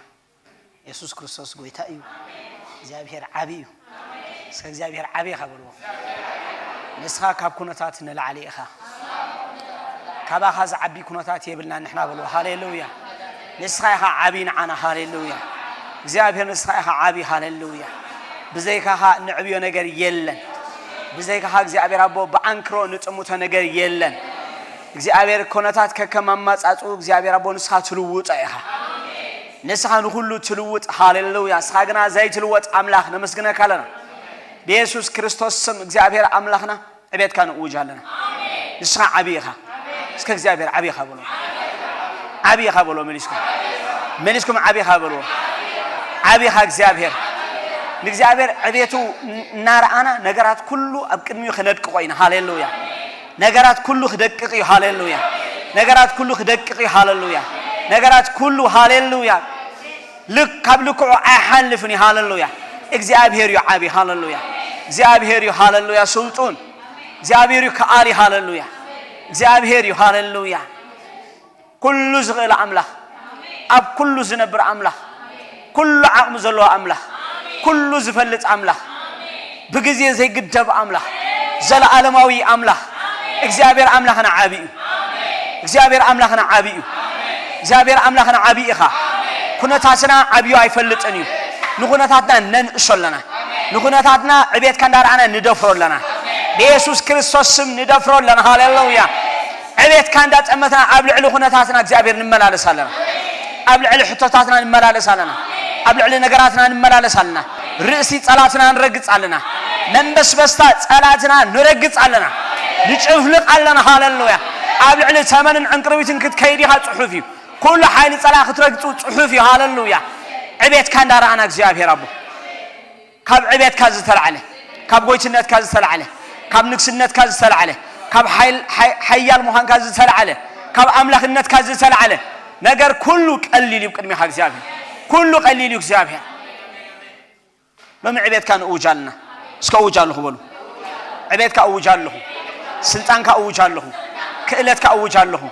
የሱስ ክርስቶስ ጎይታ እዩ። እግዚኣብሔር ዓቢ እዩ። እስከ እግዚኣብሔር ዓቢ ኢኻ በልዎ። ንስኻ ካብ ኩነታት ንላዕሊ ኢኻ። ካባኻ ዝዓቢ ኩነታት የብልና ንሕና በልዎ። ሃሌሉያ። ንስኻ ኢኻ ዓቢ ንዓና። ሃሌሉያ። እግዚኣብሔር ንስኻ ኢኻ ዓቢ። ሃሌሉያ። ብዘይካኻ ንዕብዮ ነገር የለን። ብዘይካኻ እግዚኣብሔር ኣቦ ብዓንክሮ ንጥምቶ ነገር የለን። እግዚኣብሔር ኩነታት ከከም ኣማጻጽኡ እግዚኣብሔር ኣቦ ንስኻ ትልውጦ ኢኻ። ንስኻ ንኹሉ ትልውጥ። ሃሌሉያ። ንስኻ ግና ዘይትልወጥ ኣምላኽ ነመስግነካ ኣለና። ብየሱስ ክርስቶስ ስም እግዚኣብሔር ኣምላኽና ዕቤትካ ንእውጅ ኣለና። ንስኻ ዓቢ ኢኻ። እስከ እግዚኣብሔር ዓቢ ኢኻ በሎ። ዓቢ ኢኻ በሎ። መሊስኩም መሊስኩም ዓቢ ኢኻ በሎ። ዓቢ ኢኻ እግዚኣብሔር። ንእግዚኣብሔር ዕቤቱ እናረኣና ነገራት ኩሉ ኣብ ቅድሚኡ ክነድቅቆ ኢና። ሃሌሉያ። ነገራት ኩሉ ክደቅቕ እዩ። ሃሌሉያ። ነገራት ኩሉ ክደቅቕ እዩ። ሃሌሉያ። ነገራት ኩሉ ሃሌሉያ። ልክ ካብ ልክዑ ኣይሓልፍን እዩ። ሃሌሉያ። እግዚኣብሔር እዩ ዓቢ። ሃሌሉያ። እግዚኣብሔር እዩ። ሃሌሉያ። ስልጡን እግዚኣብሔር እዩ። ከኣሊ። ሃሌሉያ። እግዚኣብሔር እዩ። ሃሌሉያ። ኩሉ ዝኽእል ኣምላኽ፣ ኣብ ኩሉ ዝነብር ኣምላኽ፣ ኩሉ ዓቕሚ ዘለዎ ኣምላኽ፣ ኩሉ ዝፈልጥ ኣምላኽ፣ ብግዜ ዘይግደብ ኣምላኽ፣ ዘለኣለማዊ ኣምላኽ፣ እግዚኣብሔር ኣምላኽና ዓቢ እዩ። እግዚኣብሔር ኣምላኽና ዓቢ እዩ። እግዚኣብሔር ኣምላኽና ዓቢ ኢኻ። ኩነታትና ዓብዩ ኣይፈልጥን እዩ። ንኩነታትና ነንእሶ ኣለና። ንኩነታትና ዕቤትካ እንዳረኣና ንደፍሮ ኣለና። ብየሱስ ክርስቶስ ስም ንደፍሮ ኣለና። ሃሌሉያ። ዕቤትካ እንዳጠመትና ኣብ ልዕሊ ኩነታትና እግዚኣብሔር ንመላለስ ኣለና። ኣብ ልዕሊ ሕቶታትና ንመላለስ ኣለና። ኣብ ልዕሊ ነገራትና ንመላለስ ኣለና። ርእሲ ጸላትና ንረግጽ ኣለና። መንበስበስታ ጸላትና ንረግጽ ኣለና። ንጭፍልቕ ኣለና። ሃሌሉያ። ኣብ ልዕሊ ተመንን ዕንቅርቢትን ክትከይድ ኢኻ ጽሑፍ እዩ። ኩሉ ሓይሊ ጸላ ክትረግጹ ጽሑፍ እዩ። ሃሌሉያ። ዕቤትካ እንዳረኣና እግዚኣብሔር ኣቦ ካብ ዕቤትካ ዝተላዕለ፣ ካብ ጎይትነትካ ዝተላዕለ፣ ካብ ንግስነትካ ዝተላዕለ፣ ካብ ሓይል-፣ ሓይ-፣ ሓያል ምዃንካ ዝተላዕለ፣ ካብ ኣምላኽነትካ ዝተላዕለ ነገር ኩሉ ቀሊል እዩ ቅድሚኻ እግዚኣብሔር። ኩሉ ቀሊል እዩ እግዚኣብሔር። ሎሚ ዕቤትካ ንእውጅ ኣለና። እስከ እውጅ ኣለኹ በሉ። ዕቤትካ እውጅ ኣለኹ። ስልጣንካ እውጅ ኣለኹ። ክእለትካ እውጅ ኣለኹ።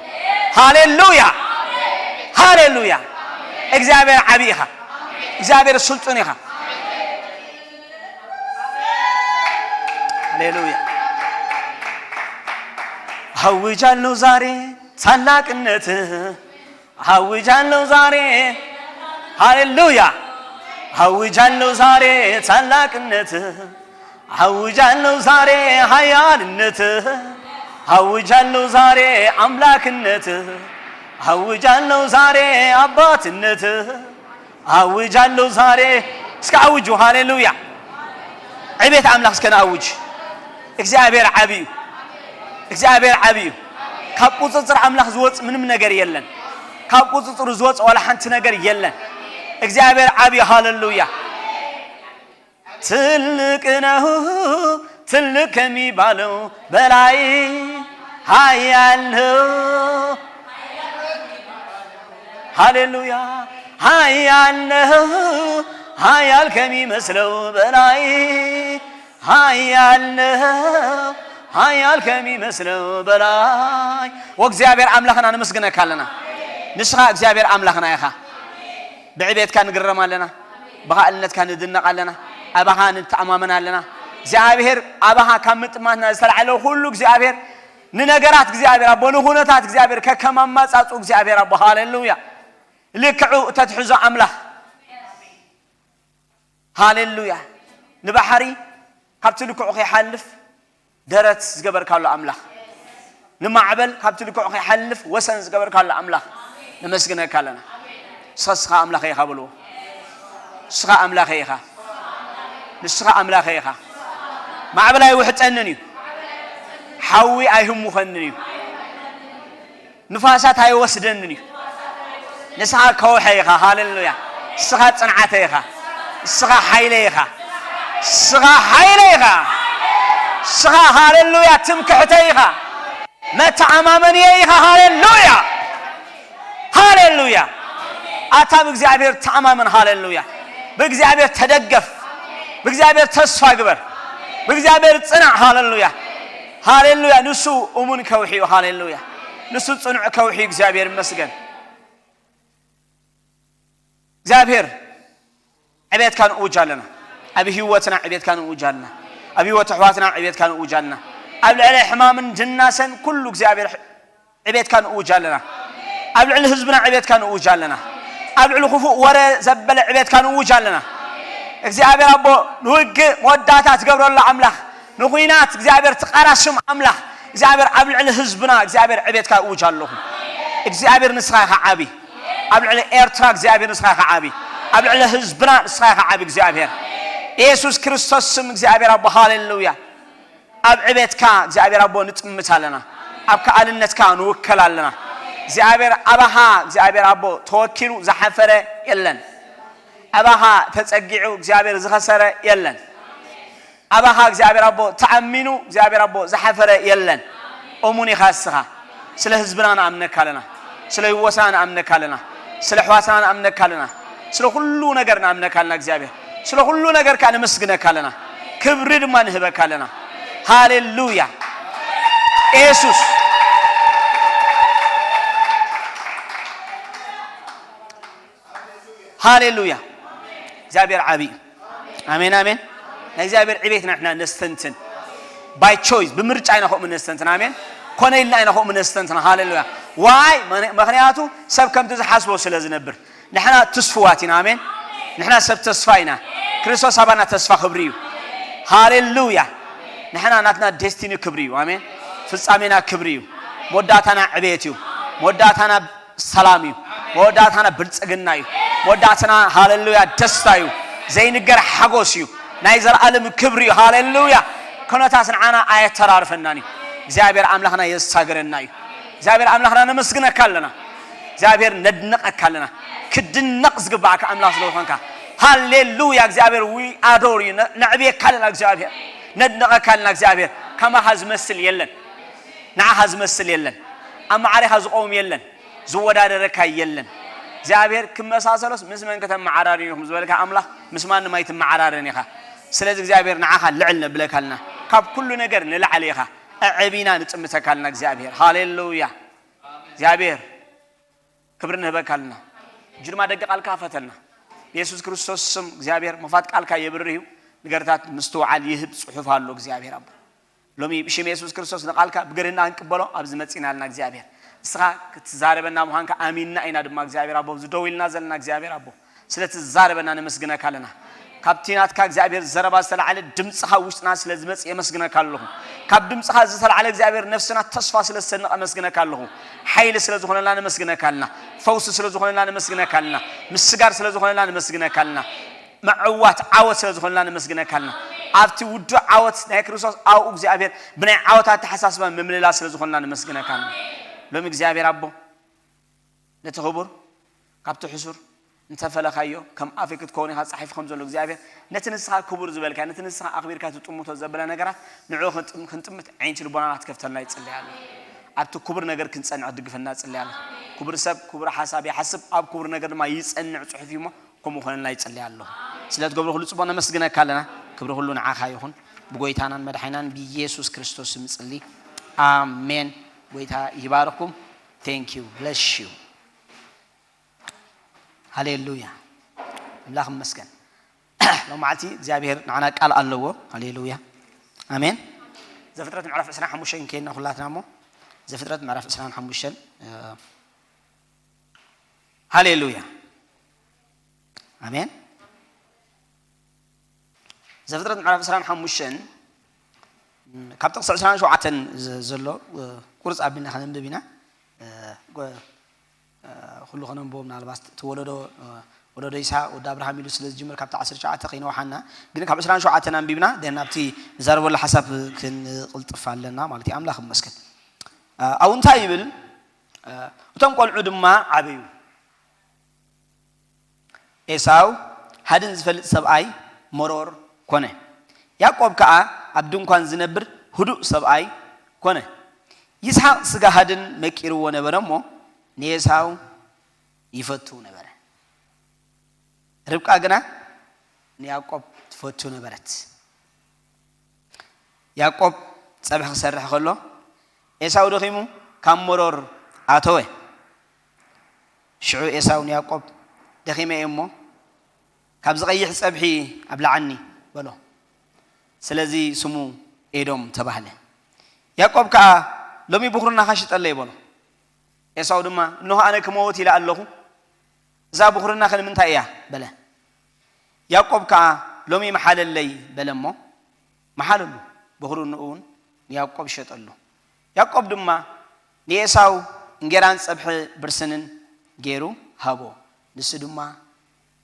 ሃሌሉያ! ሃሌሉያ! እግዚኣብሔር ዓቢ ኢኻ። እግዚኣብሔር ስልጡን ኢኻ። ሃሌሉያ! አውጃለሁ ዛሬ ታላቅነትህ፣ አውጃለሁ ዛሬ፣ ሃሌሉያ! አውጃለሁ ዛሬ ታላቅነትህ፣ አውጃለሁ ዛሬ ኃያልነትህ፣ አውጃለሁ ዛሬ አምላክነትህ፣ አውጃለሁ ዛሬ አባትነትህ፣ አውጃለሁ ዛሬ። እስከ አውጁ። ሃሌሉያ! ዕቤት ኣምላኽ እስከ ንኣውጅ። እግዚኣብሔር ዓቢ እዩ። እግዚኣብሔር ዓቢ እዩ። ካብ ቁጽጽር ኣምላኽ ዝወጽእ ምንም ነገር የለን። ካብ ቁጽጽሩ ዝወጽእ ዋላ ሓንቲ ነገር የለን። እግዚኣብሔር ዓቢ እዩ። ሃሌሉያ! ትልቅ ነው፣ ትልቅ ከሚባለው በላይ ኃያል ነው። ሃሌሉያ! ኃያል ነው፣ ኃያል ከሚመስለው በላይ ኃያል ነው፣ ኃያል ከሚመስለው በላይ። ወእግዚኣብሔር ኣምላኽና ነመስግነካ ኣለና። ንስኻ እግዚኣብሔር ኣምላኽና ኢኻ። ብዕቤትካ ንግረም ኣለና። ብኻእልነትካ ንድነቕ ኣለና። ኣባኻ ንተኣማመን ኣለና። እግዚኣብሔር ኣባኻ ካብ ምጥማትና ዝተላዕለ ኩሉ እግዚኣብሔር ንነገራት እግዚኣብሔር ኣቦ፣ ንኹነታት እግዚኣብሔር ከከም ኣማጻጽኡ እግዚኣብሔር ኣቦ። ሃሌሉያ። ልክዑ እተትሕዞ ኣምላኽ። ሃሌሉያ። ንባሕሪ ካብቲ ልክዑ ከይሓልፍ ደረት ዝገበርካሉ ኣምላኽ፣ ንማዕበል ካብቲ ልክዑ ከይሓልፍ ወሰን ዝገበርካሉ ኣምላኽ ነመስግነካ ኣለና። ንስኻ ኣምላኸይ ኢኻ በልዎ። ንስኻ ኣምላኸይ ኢኻ። ንስኻ ኣምላኸይ ኢኻ። ማዕበል ኣይውሕጠንን እዩ። ሓዊ ኣይህሙኸንን እዩ። ንፋሳት ኣይወስደንን እዩ። ንስኻ ከውሒ ኢኻ። ሃሌሉያ። ንስኻ ጽንዓተይ ኢኻ። ንስኻ ሓይለይ ኢኻ። ንስኻ ሓይለይ ኢኻ። ንስኻ፣ ሃሌሉያ፣ ትምክሕተይ ኢኻ። መተኣማመንየይ ኢኻ። ሃሌሉያ። ሃሌሉያ። ኣታ ብእግዚኣብሔር ተኣማመን። ሃሌሉያ። ብእግዚኣብሔር ተደገፍ። ብእግዚኣብሔር ተስፋ ግበር። ብእግዚኣብሔር ጽናዕ። ሃሌሉያ። ሃሌሉያ። ንሱ እሙን ከውሒ እዩ። ሃሌሉያ። ንሱ ጽኑዕ ከውሒ እዩ። እግዚኣብሔር ይመስገን። እግዚኣብሔር ዕቤትካ ንእውጅ ኣለና። ኣብ ህይወትና ዕቤትካ ንእውጅ ኣለና። ኣብ ህይወት ኣሕዋትና ዕቤትካ ንእውጅ ኣለና። ኣብ ልዕሊ ሕማምን ድናሰን ኩሉ እግዚኣብሔር ዕቤትካ ንእውጅ ኣለና። ኣብ ልዕሊ ህዝብና ዕቤትካ ንእውጅ ኣለና። ኣብ ልዕሊ ክፉእ ወረ ዘበለ ዕቤትካ ንእውጅ ኣለና። እግዚኣብሔር ኣቦ ንውግእ መወዳእታ ትገብረሉ ኣምላኽ፣ ንኹናት እግዚኣብሔር ትቓራስም ኣምላኽ፣ እግዚኣብሔር ኣብ ልዕሊ ህዝብና እግዚኣብሔር ዕቤትካ እውጅ ኣለኹ። እግዚኣብሔር ንስኻ ኢኻ ዓቢ። ኣብ ልዕሊ ኤርትራ እግዚኣብሔር ንስኻ ኢኻ ዓቢ። ኣብ ልዕሊ ህዝብና ንስኻ ኢኻ ዓቢ እግዚኣብሔር። ኢየሱስ ክርስቶስ ስም እግዚኣብሔር ኣቦ ሃሌሉያ። ኣብ ዕቤትካ እግዚኣብሔር ኣቦ ንጥምት ኣለና። ኣብ ከኣልነትካ ንውከል ኣለና። እግዚኣብሔር ኣባኻ እግዚኣብሔር ኣቦ ተወኪሉ ዝሓፈረ የለን። ኣባኻ ተጸጊዑ እግዚኣብሔር ዝኸሰረ የለን። ኣባኻ እግዚኣብሔር ኣቦ ተኣሚኑ እግዚኣብሔር ኣቦ ዝሓፈረ የለን። እሙን ኢኻ እስኻ። ስለ ህዝብና ንኣምነካ ኣለና። ስለ ህይወትና ንኣምነካ ኣለና። ስለ ኣሕዋትና ንኣምነካ ኣለና። ስለ ኩሉ ነገር ንኣምነካ ኣለና እግዚኣብሔር። ስለ ኩሉ ነገር ከኣ ነመስግነካ ኣለና። ክብሪ ድማ ንህበካ ኣለና። ሃሌሉያ። ኢየሱስ። ሃሌሉያ። እግዚኣብሔር ዓቢ እዩ። ኣሜን፣ ኣሜን። ናይ እግዚኣብሔር ዕቤት ንሕና ነስተንትን። By choice፣ ብምርጫ ኢና ከምኡ ነስተንትን። ኣሜን። ኮነ ኢልና ኢና ከምኡ ነስተንትን። ሃሌሉያ። ዋይ? ምኽንያቱ ሰብ ከምቲ ዝሓስቦ ስለ ዝነብር። ንሕና ትስፍዋት ኢና። ኣሜን። ንሕና ሰብ ተስፋ ኢና። ክርስቶስ ኣባና ተስፋ ክብሪ እዩ። ሃሌሉያ። ንሕና ናትና ዴስቲኒ ክብሪ እዩ። ኣሜን። ፍጻሜና ክብሪ እዩ። መወዳእታና ዕቤት እዩ። መወዳእታና ሰላም እዩ። መወዳእታና ብልጽግና እዩ። መወዳእታና ሃሌሉያ ደስታ እዩ። ዘይንገር ሓጎስ እዩ። ናይ ዘለኣለም ክብሪ እዩ። ሃሌሉያ። ኩነታት ንዓና ኣየተራርፈናን እዩ። እግዚኣብሔር ኣምላኽና የሳግረና እዩ። እግዚኣብሔር ኣምላኽና ነመስግነካ ኣለና። እግዚኣብሔር ነድንቐካ ኣለና። ክድነቕ ዝግባኣካ ኣምላኽ ስለ ዝኾንካ ሃሌሉያ። እግዚኣብሔር we adore you። ነዕብየካ ኣለና እግዚኣብሔር። ነድንቐካ ኣለና እግዚኣብሔር። ከማኻ ዝመስል የለን። ንዓኻ ዝመስል የለን። ኣብ ማዕሬኻ ዝቆም የለን። ዝወዳደረካ የለን። እግዚኣብሔር ክመሳሰሎስ ምስ መን ከተመዓራርዩ ኢኹም ዝበልካ ኣምላኽ ምስ ማንም ኣይትመዓራርን ኢኻ። ስለዚ እግዚኣብሔር ንዓኻ ልዕል ነብለካ ኣለና። ካብ ኩሉ ነገር ንላዕሊ ኢኻ። ኣዕቢና ንጥምተካ ኣለና እግዚኣብሔር። ሃሌሉያ። እግዚኣብሔር ክብሪ ንህበካ ኣለና። እጂ ድማ ደቂ ቃልካ ፈተልና። ብየሱስ ክርስቶስ ስም እግዚኣብሔር ምኽፋት ቃልካ የብርህ እዩ። ነገርታት ምስትውዓል ይህብ ጽሑፍ ኣሎ እግዚኣብሔር ኣቦ። ሎሚ ብሽም የሱስ ክርስቶስ ንቓልካ ብግርህና ክንቅበሎ ኣብዚ መጺና ኣለና እግዚኣብሔር። ንስኻ ክትዛረበና ምዃንካ ኣሚንና ኢና ድማ እግዚኣብሔር ኣቦ። ኣብዚ ደው ኢልና ዘለና እግዚኣብሔር ኣቦ ስለ ትዛረበና ነመስግነካ ኣለና። ካብቲ ናትካ እግዚኣብሔር ዘረባ ዝተላዕለ ድምፅኻ ውሽጥና ስለ ዝመጽእ የመስግነካ ኣለኹ። ካብ ድምፅኻ ዝተላዕለ እግዚኣብሔር ነፍስና ተስፋ ስለ ዝሰንቕ ኣመስግነካ ኣለኹ። ሓይሊ ስለ ዝኾነና ነመስግነካ ኣለና። ፈውሲ ስለ ዝኾነና ነመስግነካ ኣለና። ምስጋር ስለ ዝኾነና ነመስግነካ ኣለና። ምዕዋት ዓወት ስለ ዝኾነና ነመስግነካ ኣለና። ኣብቲ ውዱእ ዓወት ናይ ክርስቶስ ኣብኡ እግዚኣብሔር ብናይ ዓወት ኣተሓሳስባ ምምልላስ ስለ ዝኾነና ነመስግነካ ኣለና። ሎሚ እግዚኣብሔር ኣቦ ነቲ ክቡር ካብቲ ሕሱር እንተፈለኻዮ ከም ኣፈይ ክትከውን ኢኻ ጻሒፉ ከም ዘሎ እግዚኣብሔር ነቲ ንስኻ ክቡር ዝበልካ ነቲ ንስኻ ኣኽቢርካ ትጥምቶ ዘበለ ነገራት ንዕኡ ክንጥም- ክንጥምት ዓይንቲ ልቦናና ክትከፍተልና ይጽልይ ኣለኹ። ኣብቲ ክቡር ነገር ክንጸንዕ ክትድግፈና እጽልይ ኣለኹ። ክቡር ሰብ ክቡር ሓሳብ ይሓስብ ኣብ ክቡር ነገር ድማ ይጸንዕ ጽሑፍ እዩ እሞ ከምኡ ኮነልና ይጽልይ ኣለኹ። ስለ ትገብሮ ኩሉ ጽቡቕ ነመስግነካ ኣለና። ክብሪ ኩሉ ንዓኻ ይኹን። ብጎይታናን መድሓኒናን ብኢየሱስ ክርስቶስ ስም ጽሊ። ኣሜን። ጎይታ ይባርኩም። Thank you. Bless you. ሃሌሉያ። ኣምላኽ ይመስገን። ሎም መዓልቲ እግዚኣብሔር ንዓና ቃል ኣለዎ። ሃሌሉያ። ኣሜን። ዘፍጥረት ምዕራፍ ዕስራን ሓሙሽተን ከይድና ኩላትና እሞ ዘፍጥረት ምዕራፍ ዕስራን ሓሙሽተን ሃሌሉያ። ኣሜን። ዘፍጥረት ምዕራፍ ዕስራን ሓሙሽተን ካብ ጥቕሲ ዕስራን ሸውዓተን ዘሎ ቁርፅ ኣቢልና ከነንብብ ኢና። ኩሉ ከነንብቦ ምናልባት እቲ ወለዶ ወለዶ ይስሐቅ ወዲ ኣብርሃም ኢሉ ስለ ዝጅምር ካብቲ ዓሰርተ ትሽዓተ ከይነውሓና ግን ካብ ዕስራን ሸውዓተን ኣንቢብና ደን ናብቲ ንዛረበሉ ሓሳብ ክንቕልጥፍ ኣለና ማለት እዩ። ኣምላኽ ይመስገን። ኣብኡ እንታይ ይብል? እቶም ቆልዑ ድማ ዓበዩ። ኤሳው ሃድን ዝፈልጥ ሰብኣይ መሮር ኮነ። ያዕቆብ ከኣ ኣብ ድንኳን ዝነብር ህዱእ ሰብኣይ ኮነ። ይስሓቅ ስጋ ሃድን መቂርዎ ነበረ እሞ ንኤሳው ይፈቱ ነበረ። ርብቃ ግና ንያዕቆብ ትፈቱ ነበረት። ያዕቆብ ጸብሒ ክሰርሕ ከሎ ኤሳው ደኺሙ ካብ መሮር ኣተወ። ሽዑ ኤሳው ንያዕቆብ ደኺመ እየ እሞ፣ ካብዚ ቀይሕ ጸብሒ ኣብልዓኒ በሎ። ስለዚ ስሙ ኤዶም ተባህለ። ያዕቆብ ከኣ፣ ሎሚ ብኹርናኻ ሽጠለይ በሎ። ኤሳው ድማ፣ እንሆ ኣነ ክመውት ኢለ ኣለኹ፣ እዛ ብኹርናኸ ንምንታይ እያ? በለ። ያዕቆብ ከኣ፣ ሎሚ መሓለለይ በለ እሞ፣ መሓለሉ። ብኹርንኡ እውን ንያዕቆብ ሸጠሉ። ያዕቆብ ድማ ንኤሳው እንጌራን ጸብሒ ብርስንን ገይሩ ሃቦ። ንሱ ድማ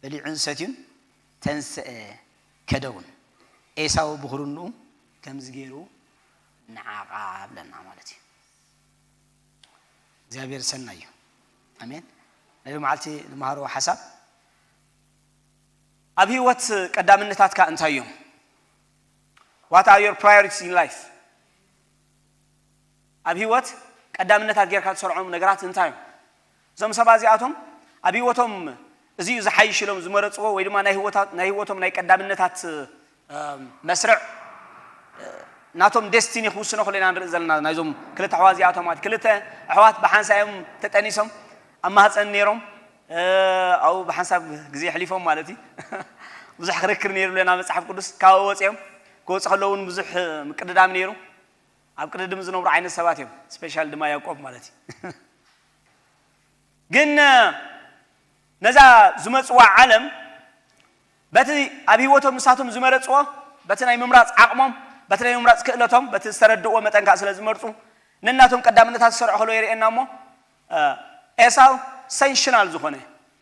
በሊዑን ሰትዩን ተንስአ፣ ከደ እውን። ኤሳው ብኹርንኡ ከምዚ ገይሩ ንዓቓ ብለና ማለት እዩ። እግዚኣብሔር ሰናይ እዩ። ኣሜን። ናይ ሎሚ መዓልቲ ንመሃሮ ሓሳብ፣ ኣብ ህይወት ቀዳምነታትካ እንታይ እዮም? What are your priorities in life? ኣብ ህይወት ቀዳምነታት ጌርካ ትሰርዖም ነገራት እንታይ እዮም? እዞም ሰባት እዚኣቶም ኣብ ህይወቶም እዚ እዩ ዝሓይሽ ኢሎም ዝመረፅዎ ወይ ድማ ናይ ህይወታ-፣ ናይ ህይወቶም ናይ ቀዳምነታት፣ እ፣ መስርዕ፣ እ፣ ናቶም ዴስቲኒ ክውስኖ ከሎ ኢና ንርኢ ዘለና። ናይዞም ክልተ ኣሕዋት እዚኣቶም ማለት ክልተ ኣሕዋት ብሓንሳእ እዮም ተጠኒሶም ኣብ ማህፀን ነይሮም፣ እ፣ ኣብኡ ብሓንሳብ ግዜ ኣሕሊፎም ማለት እዩ። ብዙሕ ክርክር ነይሩ ለና መፅሓፍ ቅዱስ ካብኡ ወፂኦም ክወፁ ከለዉ እውን ብዙሕ ምቅድዳም ነይሩ። ኣብ ቅድድም ዝነብሩ ዓይነት ሰባት እዮም። ስፔሻል ድማ ያዕቆብ ማለት እዩ። ግን ነዛ ዝመፅዋ ዓለም በቲ ኣብ ህይወቶም ንሳቶም ዝመረፅዎ፣ በቲ ናይ ምምራፅ ዓቕሞም፣ በቲ ናይ ምምራፅ ክእለቶም፣ በቲ ዝተረድእዎ መጠን ከዓ ስለ ዝመርፁ ነናቶም ቀዳምነታት ዝሰርዖ ከሎ የርእየና እሞ፣ እ፣ ኤሳው ሰንሽናል ዝኾነ፣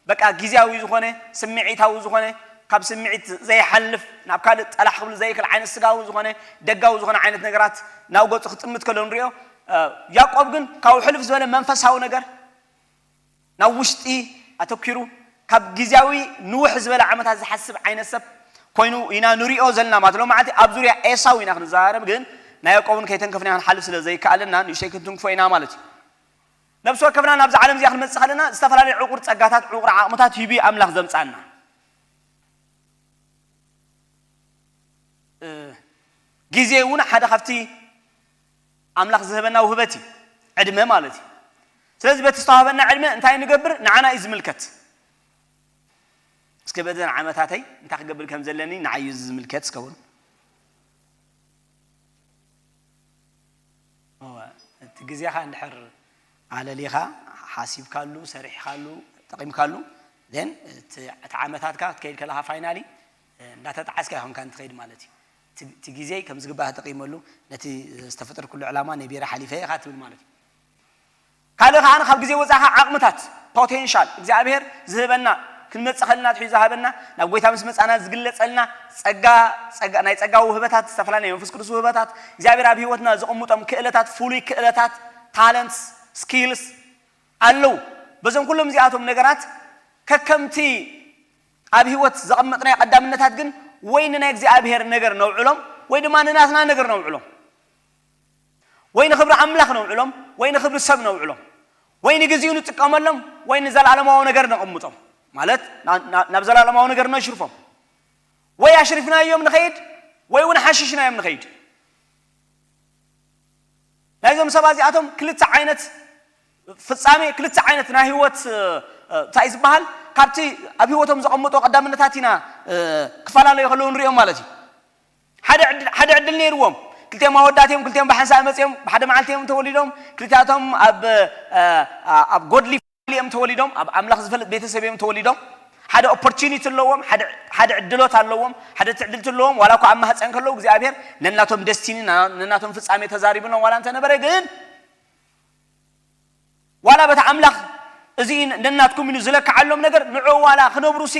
በቃ ግዜያዊ ዝኾነ፣ ስምዒታዊ ዝኾነ፣ ካብ ስምዒት ዘይሓልፍ፣ ናብ ካልእ ጠላሕ ክብል ዘይክእል ዓይነት ስጋዊ ዝኾነ፣ ደጋዊ ዝኾነ ዓይነት ነገራት ናብ ገጹ ክጥምት ከሎ ንሪኦ። እ፣ ያዕቆብ ግን ካብኡ ሕልፍ ዝበለ መንፈሳዊ ነገር ናብ ውሽጢ ኣተኲሩ፣ ካብ ግዜያዊ ንውሕ ዝበለ ዓመታት ዝሓስብ ዓይነት ሰብ ኮይኑ ኢና ንሪኦ ዘለና ማለት። ሎማዓንቲ ኣብ ዙርያ ኤሳው ኢና ክንዘራረብ፣ ግን ናይ ያዕቆብን ከይተንከፍና ክንሓልፍ ስለ ዘይከኣለና ንእሽተይ ክንትንክፎ ኢና ማለት እዩ። ነብሲ ወከፍና ናብዛ ዓለም እዚኣ ክንመጽእ ከለና ዝተፈላለዩ ዕቑር ጸጋታት፣ ዕቑር ዓቕምታት ሂቡ ኣምላኽ ዘምጻና። እ፣ ግዜ እውን ሓደ ካብቲ ኣምላኽ ዝህበና ውህበት እዩ፣ ዕድመ ማለት እዩ። ስለዚ በቲ ዝተዋህበና ዕድመ እንታይ ንገብር? ንዓና እዩ ዝምልከት። እስከ በዘን ዓመታተይ እንታይ ክገብር ከም ዘለኒ ንዓይ እዩ ዝምልከት እስከ በሉ። እወ፣ እቲ ግዜኻ እንድሕር ኣለሊኻ፣ ሓሲብካሉ፣ ሰሪሕካሉ፣ ጠቒምካሉ፣ then እቲ፣ እቲ ዓመታትካ ክትከይድ ከለኻ ፋይናሊ እንዳተጣዓስካ ኢኻ ትኸይድ ማለት እዩ። እቲ፣ እቲ ግዜ ከም ዝግባእ ተጠቒመሉ፣ ነቲ ዝተፈጠርኩሉ ዕላማ ነቢረ ሓሊፈ ኢኻ ትብል ማለት እዩ። ካልእ ከኣ ካብ ግዜ ወጻኢ ዓቕምታት፣ ፖቴንሻል እግዚኣብሔር ዝህበና፣ ክንመጽእ ከለና ትሒዙ ዝሃበና፣ ናብ ጎይታ ምስ መጻና ዝግለጸልና ጸጋ፣ ጸጋ፣ ናይ ጸጋ ውህበታት፣ ዝተፈላለዩ ናይ መንፈስ ቅዱስ ውህበታት፣ እግዚኣብሔር ኣብ ህይወትና ዘቐምጦም ክእለታት፣ ፍሉይ ክእለታት፣ ታለንትስ፣ ስኪልስ ኣለዉ። በዞም ኩሎም እዚኣቶም ነገራት ከከምቲ ኣብ ህይወት ዘቐመጥናዮ ቀዳምነታት ግን ወይ ንናይ እግዚኣብሔር ነገር ነውዕሎም ወይ ድማ ንናትና ነገር ነውዕሎም። ወይ ንኽብሪ ኣምላኽ ነውዕሎም፣ ወይ ንኽብሪ ሰብ ነውዕሎም፣ ወይ ንግዚኡ ንጥቀመሎም፣ ወይ ንዘለኣለማዊ ነገር ነቐምጦም። ማለት ና-፣ ና-፣ ናብ ዘላለማዊ ነገር ነሽርፎም። ወይ ኣሽሪፍናዮም ንኸይድ፣ ወይ እውን ሓሽሽናዮም ንኸይድ። ናይዞም ሰባት እዚኣቶም ክልተ ዓይነት ፍጻሜ፣ ክልተ ዓይነት ናይ ህይወት፣ እ፣ እ፣ እንታይ እዩ ዝበሃል? ካብቲ ኣብ ህይወቶም ዘቐምጦ ቀዳምነታት ኢና፣ እ፣ ክፈላለዩ ከለዉ ንሪኦም ማለት እዩ። ሓደ ዕድል፣ ሓደ ዕድል ነይርዎም። ክልቲኦም ኣወዳት እዮም፣ ክልቲኦም ብሓንሳእ መጺኦም፣ ብሓደ መዓልቲ እዮም ተወሊዶም። ክልቲኣቶም ኣብ፣ እ፣ እ፣ ኣብ ጎድሊ ፋሚሊ እዮም ተወሊዶም፣ ኣብ ኣምላኽ ዝፈልጥ ቤተሰብ እዮም ተወሊዶም። ሓደ ኦፖርቹኒቲ ኣለዎም፣ ሓደ፣ ሓደ ዕድሎት ኣለዎም፣ ሓደ ትዕድልቲ ኣለዎም። ዋላ እኳ ኣብ ማህፀን ከለዉ እግዚኣብሔር ነናቶም ደስቲኒ፣ ና-፣ ነናቶም ፍጻሜ ተዛሪቡሎም ዋላ እንተነበረ፣ ግን ዋላ በቲ ኣምላኽ እዚ ነናትኩም ኢሉ ዝለክዓሎም ነገር ንዕኡ ዋላ ክነብሩሲ፣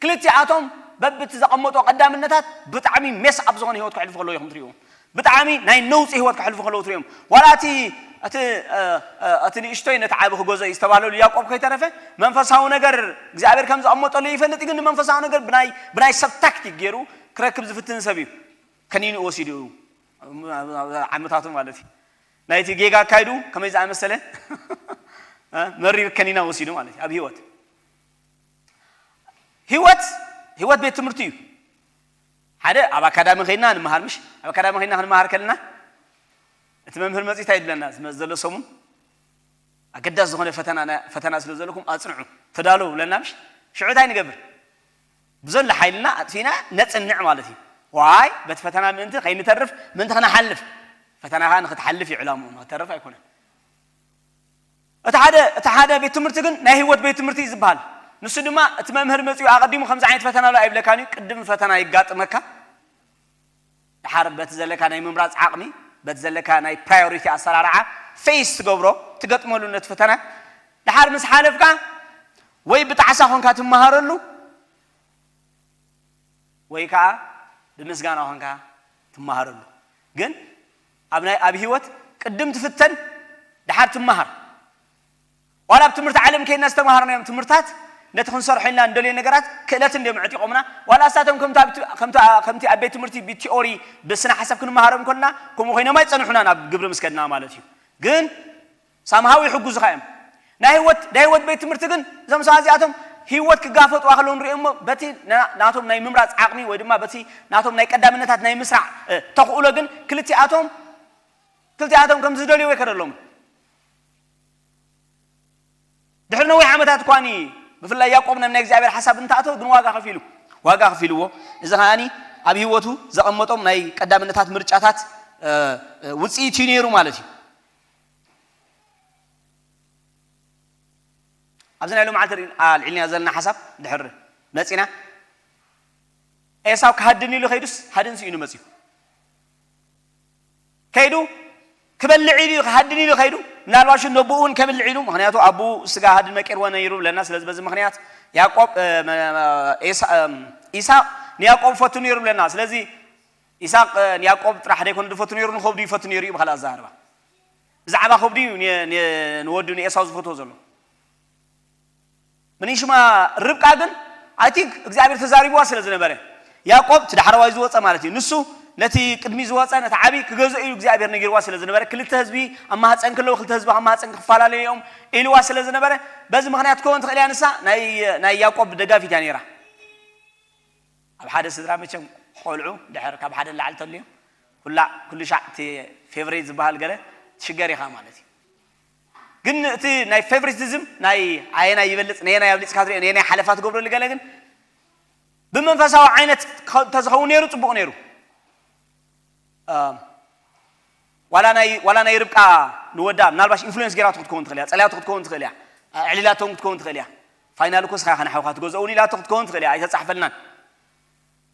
ክልቲኣቶም በብቲ ዘቐመጦ ቀዳምነታት ብጣዕሚ ሜስ ኣብ ዝኾነ ህይወት ከሕልፉ ከለዉ ኢኹም ትርእይዎም። ብጣዕሚ ናይ ነውጺ ህይወት ከሕልፉ ከለዉ ትርእዮም። ዋላ እቲ፣ እቲ፣ እ፣ እ፣ እቲ ንእሽቶይ ነቲ ዓቢ ክገዝኦ እዩ ዝተባህለሉ ያዕቆብ ከይተረፈ፣ መንፈሳዊ ነገር እግዚኣብሔር ከም ዘቐመጠሉ ይፈልጥ እዩ፣ ግን ንመንፈሳዊ ነገር ብናይ፣ ብናይ ሰብ ታክቲክ ገይሩ ክረክብ ዝፍትን ሰብ እዩ። ከኒኑ ወሲዱ፣ ዓመታቱ ማለት እዩ። ናይቲ ጌጋ ኣካይዱ ከመይ ዝኣመሰለ፣ እ፣ መሪር ከኒና ወሲዱ ማለት እዩ ኣብ ህይወት። ህይወት፣ ህይወት ቤት ትምህርቲ እዩ። ሓደ ኣብ ኣካዳሚ ከይድና ንምሃር፣ ምሽ? ኣብ ኣካዳሚ ከይድና ክንመሃር ከለና እቲ መምህር መጺኡ እንታይ ይብለና? ዝመጽእ ዘሎ ሰሙን ኣገዳሲ ዝኾነ ፈተና፣ ፈተና ስለ ዘለኩም ኣጽንዑ፣ ተዳለዉ ብለና፣ ምሽ? ሽዑ እንታይ ንገብር? ብዘሎ ሓይልና ኣጥፊና ነጽንዕ ማለት እዩ። ዋይ በቲ ፈተና ምእንቲ ከይንተርፍ ምእንቲ ክነሓልፍ፣ ፈተና ከዓ ንክትሓልፍ እዩ ዕላምኡ፣ ንክተርፍ ኣይኮነን። እቲ ሓደ እቲ ሓደ ቤት ትምህርቲ ግን ናይ ህይወት ቤት ትምህርቲ እዩ ዝበሃል። ንሱ ድማ እቲ መምህር መፂኡ ኣቐዲሙ ከምዚ ዓይነት ፈተና ኣሎ ኣይብለካን እዩ። ቅድም ፈተና ይጋጥመካ፣ ድሓር በቲ ዘለካ ናይ ምምራፅ ዓቕሚ፣ በቲ ዘለካ ናይ ፕራዮሪቲ ኣሰራርዓ ፌስ ትገብሮ፣ ትገጥመሉ ነቲ ፈተና። ድሓር ምስ ሓለፍካ ወይ ብጣዕሳ ኮንካ ትመሃረሉ፣ ወይ ከዓ ብምስጋና ኮንካ ትመሃረሉ። ግን ኣብ ናይ ኣብ ህይወት ቅድም ትፍተን፣ ድሓር ትመሃር። ዋላ ኣብ ትምህርቲ ዓለም ከይድና ዝተምሃርናዮም ትምህርታት፣ ነቲ ክንሰርሖ ኢልና እንደልዮ ነገራት ክእለት እንዲዮም ዕጢቖምና። ዋላ እሳቶም ከምቲ ኣብ ት- ከምቲ ኣ- ከምቲ ኣብ ቤት ትምህርቲ ብቲኦሪ ብስነ ሓሳብ ክንመሃሮም ከለና፣ ከምኡ ኮይኖም ኣይጸንሑናን ኣብ ግብሪ ምስ ከድና ማለት እዩ። ግን ሳምሃው ይሕጉዙኻ እዮም። ናይ ህይወት ናይ ህይወት ቤት ትምህርቲ ግን እዞም ሰባት እዚኣቶም ህይወት ክጋፈጥዋ ከለዉ ንሪኦም እሞ፣ በቲ ና- ናቶም ናይ ምምራፅ ዓቕሚ ወይ ድማ በቲ ናቶም ናይ ቀዳምነታት ናይ ምስራዕ እ፣ ተኽእሎ ግን ክልቲኣቶም ክልቲኣቶም ከም ዝደልይዎ ይከደሎም። ድሕሪ ነዊሕ ዓመታት እኳኒ ብፍላይ ያዕቆብ ናብ ናይ እግዚኣብሔር ሓሳብ እንተኣተወ ግን ዋጋ ከፊሉ ዋጋ ከፊልዎ። እዚ ከዓኒ ኣብ ህይወቱ ዘቐመጦም ናይ ቀዳምነታት ምርጫታት እ፣ እ፣ ውፅኢት እዩ ነይሩ ማለት እዩ። ኣብዚ ናይ ሎማዓልቲ ርኢ- ኣልዒልና ዘለና ሓሳብ ድሕር መፂና፣ ኤሳው ክሃድን ኢሉ ከይዱስ ሃድን ስኢኑ መፅዩ። ከይዱ ክበልዕ ኢሉ እዩ፣ ክሃድን ኢሉ ከይዱ። ምናልባሽ ነብኡ እውን ከብልዕ ኢሉ፣ ምክንያቱ ኣቡ ስጋ ሃድን መቂርዎ ነይሩ ብለና። ስለዚ በዚ ምክንያት ያዕቆብ እ፣ መ- መ- ኤሳ- እም፣ ኢሳቅ ንያዕቆብ ፈቱ ነይሩ ብለና። ስለዚ ኢሳቅ እ፣ ንያዕቆብ ጥራሕ ደይኮነ ዝፈቱ ነይሩ፣ ንኸብዱ ይፈቱ ነይሩ እዩ ብካልእ ኣዘራርባ። ብዛዕባ ከብዱ እዩ ን- ን- ንወዱ ንኤሳው ዝፈትዎ ዘሎ። ምንሽማ ርብቃ ግን ኣይ ቲንክ እግዚኣብሔር ተዛሪብዋ ስለ ዝነበረ፣ ያዕቆብ እቲ ዳሕረዋይ ዝወፀ ማለት እዩ፣ ንሱ ነቲ ቅድሚ ዝወፀ ነቲ ዓብዪ ክገዝኦ እዩ እግዚኣብሔር ነጊርዋ ስለ ዝነበረ፣ ክልተ ህዝቢ ኣብ ማህፀን ከለዉ ክልተ ህዝቢ ኣብ ማህፀን ክፈላለዩ እዮም ኢልዋ ስለ ዝነበረ፣ በዚ ምክንያት ክኸውን ትኽእል እያ። ንሳ ናይ ናይ ያዕቆብ ደጋፊት እያ ነይራ። ኣብ ሓደ ስድራ መቸም ቆልዑ ድሕር ካብ ሓደ ንላዕሊ ተልዮም ኩላ ኩሉ ሻዕ እቲ ፌቨሬት ዝበሃል ገለ ትሽገር ኢኻ ማለት እዩ። ግን እቲ ናይ ፌቨሪቲዝም ናይ ኣየናይ ይበልፅ ነየናይ ኣብሊፅካ ትሪኦ ነየናይ ሓለፋ ትገብረሉ ገለ ግን ብመንፈሳዊ ዓይነት ተዝኸውን ነይሩ ፅቡቕ ነይሩ። ዋላ ናይ ዋላ ናይ ርብቃ ንወዳ ምናልባሽ ኢንፍሉዌንስ ጌራቶ ክትከውን ትኽእል እያ፣ ጸልያቶ ክትከውን ትኽእል እያ፣ ኣዕሊላቶም ክትከውን ትኽእል እያ። ፋይናል እኮ ስኻ ከነሓውካ ትገዝኦ እውን ኢላቶ ክትከውን ትኽእል እያ፣ ኣይተጻሕፈልናን።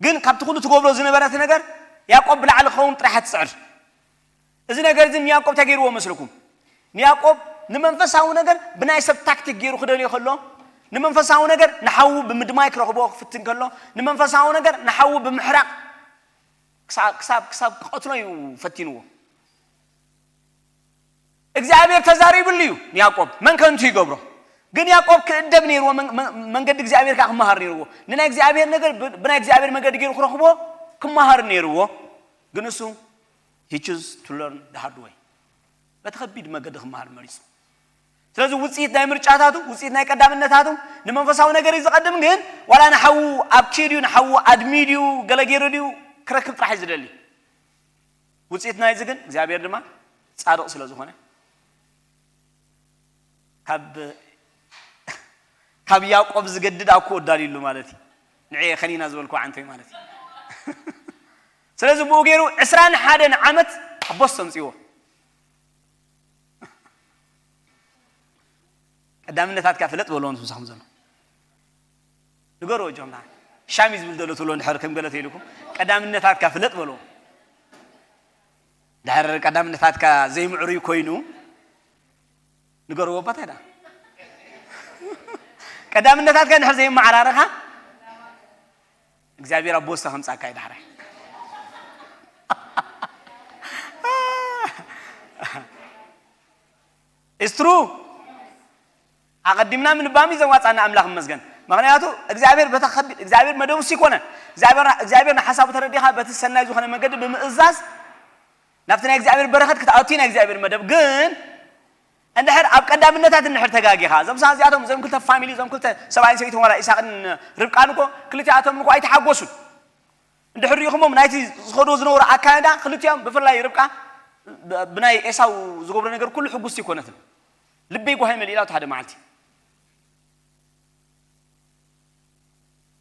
ግን ካብቲ ኩሉ ትገብሮ ዝነበረት ነገር ያዕቆብ ብላዕሊ ክኸውን ጥራሕ ትጽዕር። እዚ ነገር እዚ ንያዕቆብ እንታይ ገይርዎ መስለኩም? ንያዕቆብ ንመንፈሳዊ ነገር ብናይ ሰብ ታክቲክ ገይሩ ክደልዮ ከሎ ንመንፈሳዊ ነገር ንሓዉ ብምድማይ ክረኽቦ ክፍትን ከሎ ንመንፈሳዊ ነገር ንሓዉ ብምሕራቕ ክሳብ ክሳብ ክሳብ ክቐትሎ እዩ ፈቲንዎ። እግዚኣብሔር ተዛሪብሉ እዩ ንያዕቆብ መን ከንቱ ይገብሮ። ግን ያዕቆብ ክእደብ ነይርዎ፣ መን- መን- መንገዲ እግዚኣብሔር ከዓ ክመሃር ነይርዎ። ንናይ እግዚኣብሔር ነገር ብ- ብናይ እግዚኣብሔር መንገዲ ገይሩ ክረኽቦ ክመሃር ነይርዎ። ግን እሱ he choose to learn the hard way፣ በቲ ከቢድ መገዲ ክመሃር መሪፁ። ስለዚ ውፅኢት ናይ ምርጫታቱ ውፅኢት ናይ ቀዳምነታቱ ንመንፈሳዊ ነገር እዩ ዝቐድም። ግን ዋላ ንሓዉ ኣብ ኪድ እዩ ንሓዉ ኣድሚ ድዩ ገለ ገይሩ ድዩ ክረክብ ጥራሕ እዩ ዝደሊ። ውፅኢት ናይዚ ግን እግዚኣብሔር ድማ ፃድቕ ስለ ዝኾነ ካብ ካብ ያዕቆብ ዝገድድ ኣኮ ኣዳልዩሉ ማለት እዩ። ንዕ ከኒና ዝበልኩ ዓንተይ ማለት እዩ። ስለዚ ብኡ ገይሩ ዕስራን ሓደን ዓመት ኣቦስ ተምፅዎ። ቀዳምነታትካ ፍለጥ በልዎ ምስ ምሳኹም ዘሎ ንገርዎ። እጆምና ሻሚ ዝብል ዘሎ ትብሎ እንድሕር ከም ገለ ተይልኩም ቀዳምነታትካ ፍለጥ በልዎ። ድሕር ቀዳምነታትካ ዘይምዕሩይ ኮይኑ ንገርዎ። ኣባታይ ዳ ቀዳምነታትካ እንድሕር ዘይመዓራረኻ እግዚኣብሔር ኣብ ቦስታ ከምፃካ እዩ ዳሕራይ። It's true። ኣቐዲምና ምንባም እዩ ዘዋፃና። ኣምላኽ ይመስገን። ምክንያቱ እግዚኣብሔር በታ ከቢድ እግዚኣብሔር መደቡ ሲ ኮነ እግዚኣብሔር እግዚኣብሔር ንሓሳቡ ተረዲኻ በቲ ሰናይ ዝኾነ መገዲ ብምእዛዝ ናብቲ ናይ እግዚኣብሔር በረኸት ክትኣቱ ናይ እግዚኣብሔር መደብ ግን እንድሕር ኣብ ቀዳምነታት እንድሕር ተጋጊኻ እዞም ሰባት እዚኣቶም እዞም ክልተ ፋሚሊ እዞም ክልተ ሰብኣይን ሰበይትን ዋላ ኢሳቅን ርብቃን እኮ ክልቲኣቶም እኮ ኣይተሓጎሱን። እንድሕር ሪኢኹሞም ናይቲ ዝኸዶ ዝነበሩ ኣካይዳ ክልቲኦም ብፍላይ ርብቃ ብ- ብናይ ኤሳው ዝገብሮ ነገር ኩሉ ሕጉስቲ ይኮነትን። ልበይ ጓሂ መሊእላ እቲ ሓደ መዓልቲ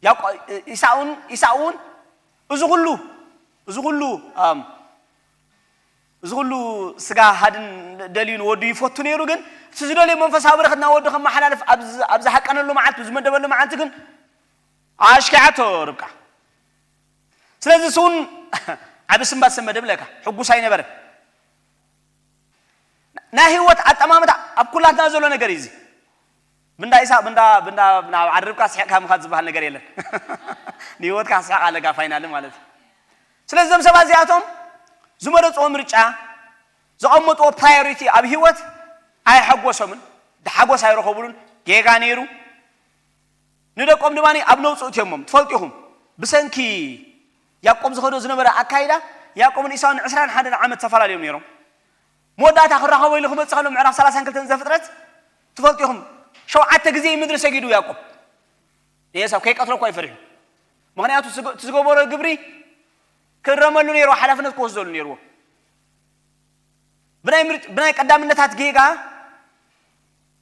ያዕቆ- ኢሳውን ኢሳውን እዚ ኩሉ እዚ ኩሉ ኣም፣ እዚ ኩሉ ስጋ ሃድን ደልዩ ንወዱ ይፈቱ ነይሩ። ግን እቲ ዝደልዮ መንፈሳዊ በረኸት ናብ ወዱ ከመሓላልፍ ኣብ ዝ- ኣብ ዝሃቀነሉ መዓልቲ፣ ዝመደበሉ መዓልቲ ግን ኣሽኪዓቶ ርብቃ። ስለዚ እሱ እውን ዓቢ ስንባት ሰመደ ብለካ፣ ሕጉስ ኣይነበረን። ናይ ህይወት ኣጠማምታ ኣብ ኩላትና ዘሎ ነገር እዩ እዚ። ብንዳ ኢሳቅ ብንዳ ብንዳ ናብ ዓዲ ርብቃ ስሒቅካ ምኻድ ዝበሃል ነገር የለን። ንህይወትካ ስሕቅ ኣለካ ፋይናሊ ማለት እዩ። ስለዚ እዞም ሰባት እዚኣቶም ዝመረፅዎ ምርጫ፣ ዘቐመጥዎ ፕራዮሪቲ ኣብ ህይወት ኣይሐጎሶምን፣ ሓጎስ ኣይረኸቡሉን። ጌጋ ነይሩ። ንደቆም ድማ ኣብ ነውፂ እትዮሞም። ትፈልጡ ኢኹም፣ ብሰንኪ ያዕቆብ ዝኸዶ ዝነበረ ኣካይዳ፣ ያዕቆብን ኢሳውን ዕስራን ሓደን ዓመት ተፈላለዮም ነይሮም። መወዳእታ ክራኸቦ ኢሉ ክመፅእ ከሎ፣ ምዕራፍ ሰላሳን ክልተን ዘፍጥረት ትፈልጡ ኢኹም፣ ሸውዓተ ግዜ ምድሪ ሰጊዱ ያዕቆብ። ንኤሳው ከይቀትሎ እኳ ይፈሪሑ። ምኽንያቱ ዝገ- እቲ ዝገበሮ ግብሪ ክእረመሉ ነይርዎ፣ ሓላፍነት ክወስደሉ ነይርዎ። ብናይ ምርጭ- ብናይ ቀዳምነታት ጌጋ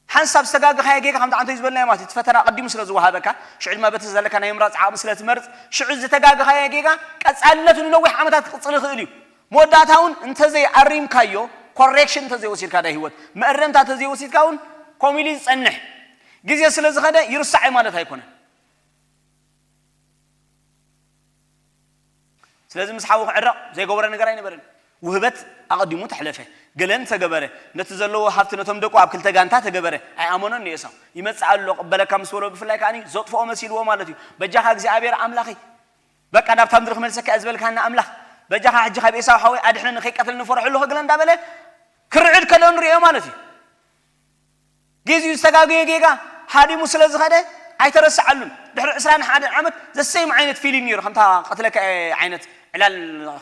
ሓንሳብ ዝተጋገኻዮ ጌጋ፣ ከምቲ ዓንተይ ዝበልናዮ ማለት እዩ፣ እቲ ፈተና ቀዲሙ ስለ ዝወሃበካ፣ ሽዑ ድማ በቲ ዘለካ ናይ ምምራፅ ዓቕሚ ስለ ትመርፅ፣ ሽዑ ዝተጋገኻዮ ጌጋ ቀፃልነቱ ንነዊሕ ዓመታት ክቕፅል ይኽእል እዩ። መወዳእታ እውን እንተዘይኣሪምካዮ፣ ኮሬክሽን እንተዘይወሲድካ፣ ናይ ህይወት መእረምታ እንተዘይወሲድካ እውን ከምኡ ኢሉ ዝፀንሕ፣ ግዜ ስለ ዝኸደ ይርሳዕ እዩ ማለት ኣይኮነን። ስለዚ ምስ ሓዉ ክዕረቕ ዘይገበሮ ነገር ኣይነበረን። ውህበት ኣቐዲሙ ተሕለፈ። ገለን ተገበረ። ነቲ ዘለዎ ሃብቲ ነቶም ደቁ ኣብ ክልተ ጋንታ ተገበረ። ኣይኣመኖን ንኤሳው። ይመጽእ ኣሎ፣ ቅበለካ ምስ በሎ ብፍላይ ከኣ ዘጥፍኦ መሲልዎ ማለት እዩ። በጃኻ እግዚኣብሔር ኣምላኸይ፣ በቃ ናብታ ምድሪ ክመልሰካ እየ ዝበልካና ኣምላኽ፣ በጃኻ ሕጂ ካብ ኤሳው ሓወይ ኣድሕነኒ፣ ከይቀትለኒ ፈርሑ ኣለኹ ገለ እንዳበለ ክርዕድ ከሎ ንርእዮ ማለት እዩ። ግዚኡ ዝተጋገየ ጌጋ ሃዲሙ ስለ ዝኸደ ኣይተረስዓሉን። ድሕሪ ዕስራን ሓደን ዓመት ዘሰይም ዓይነት ፊሊንግ ነይሩ። ከምታ ቀትለካ እየ ዓይነት ዕላል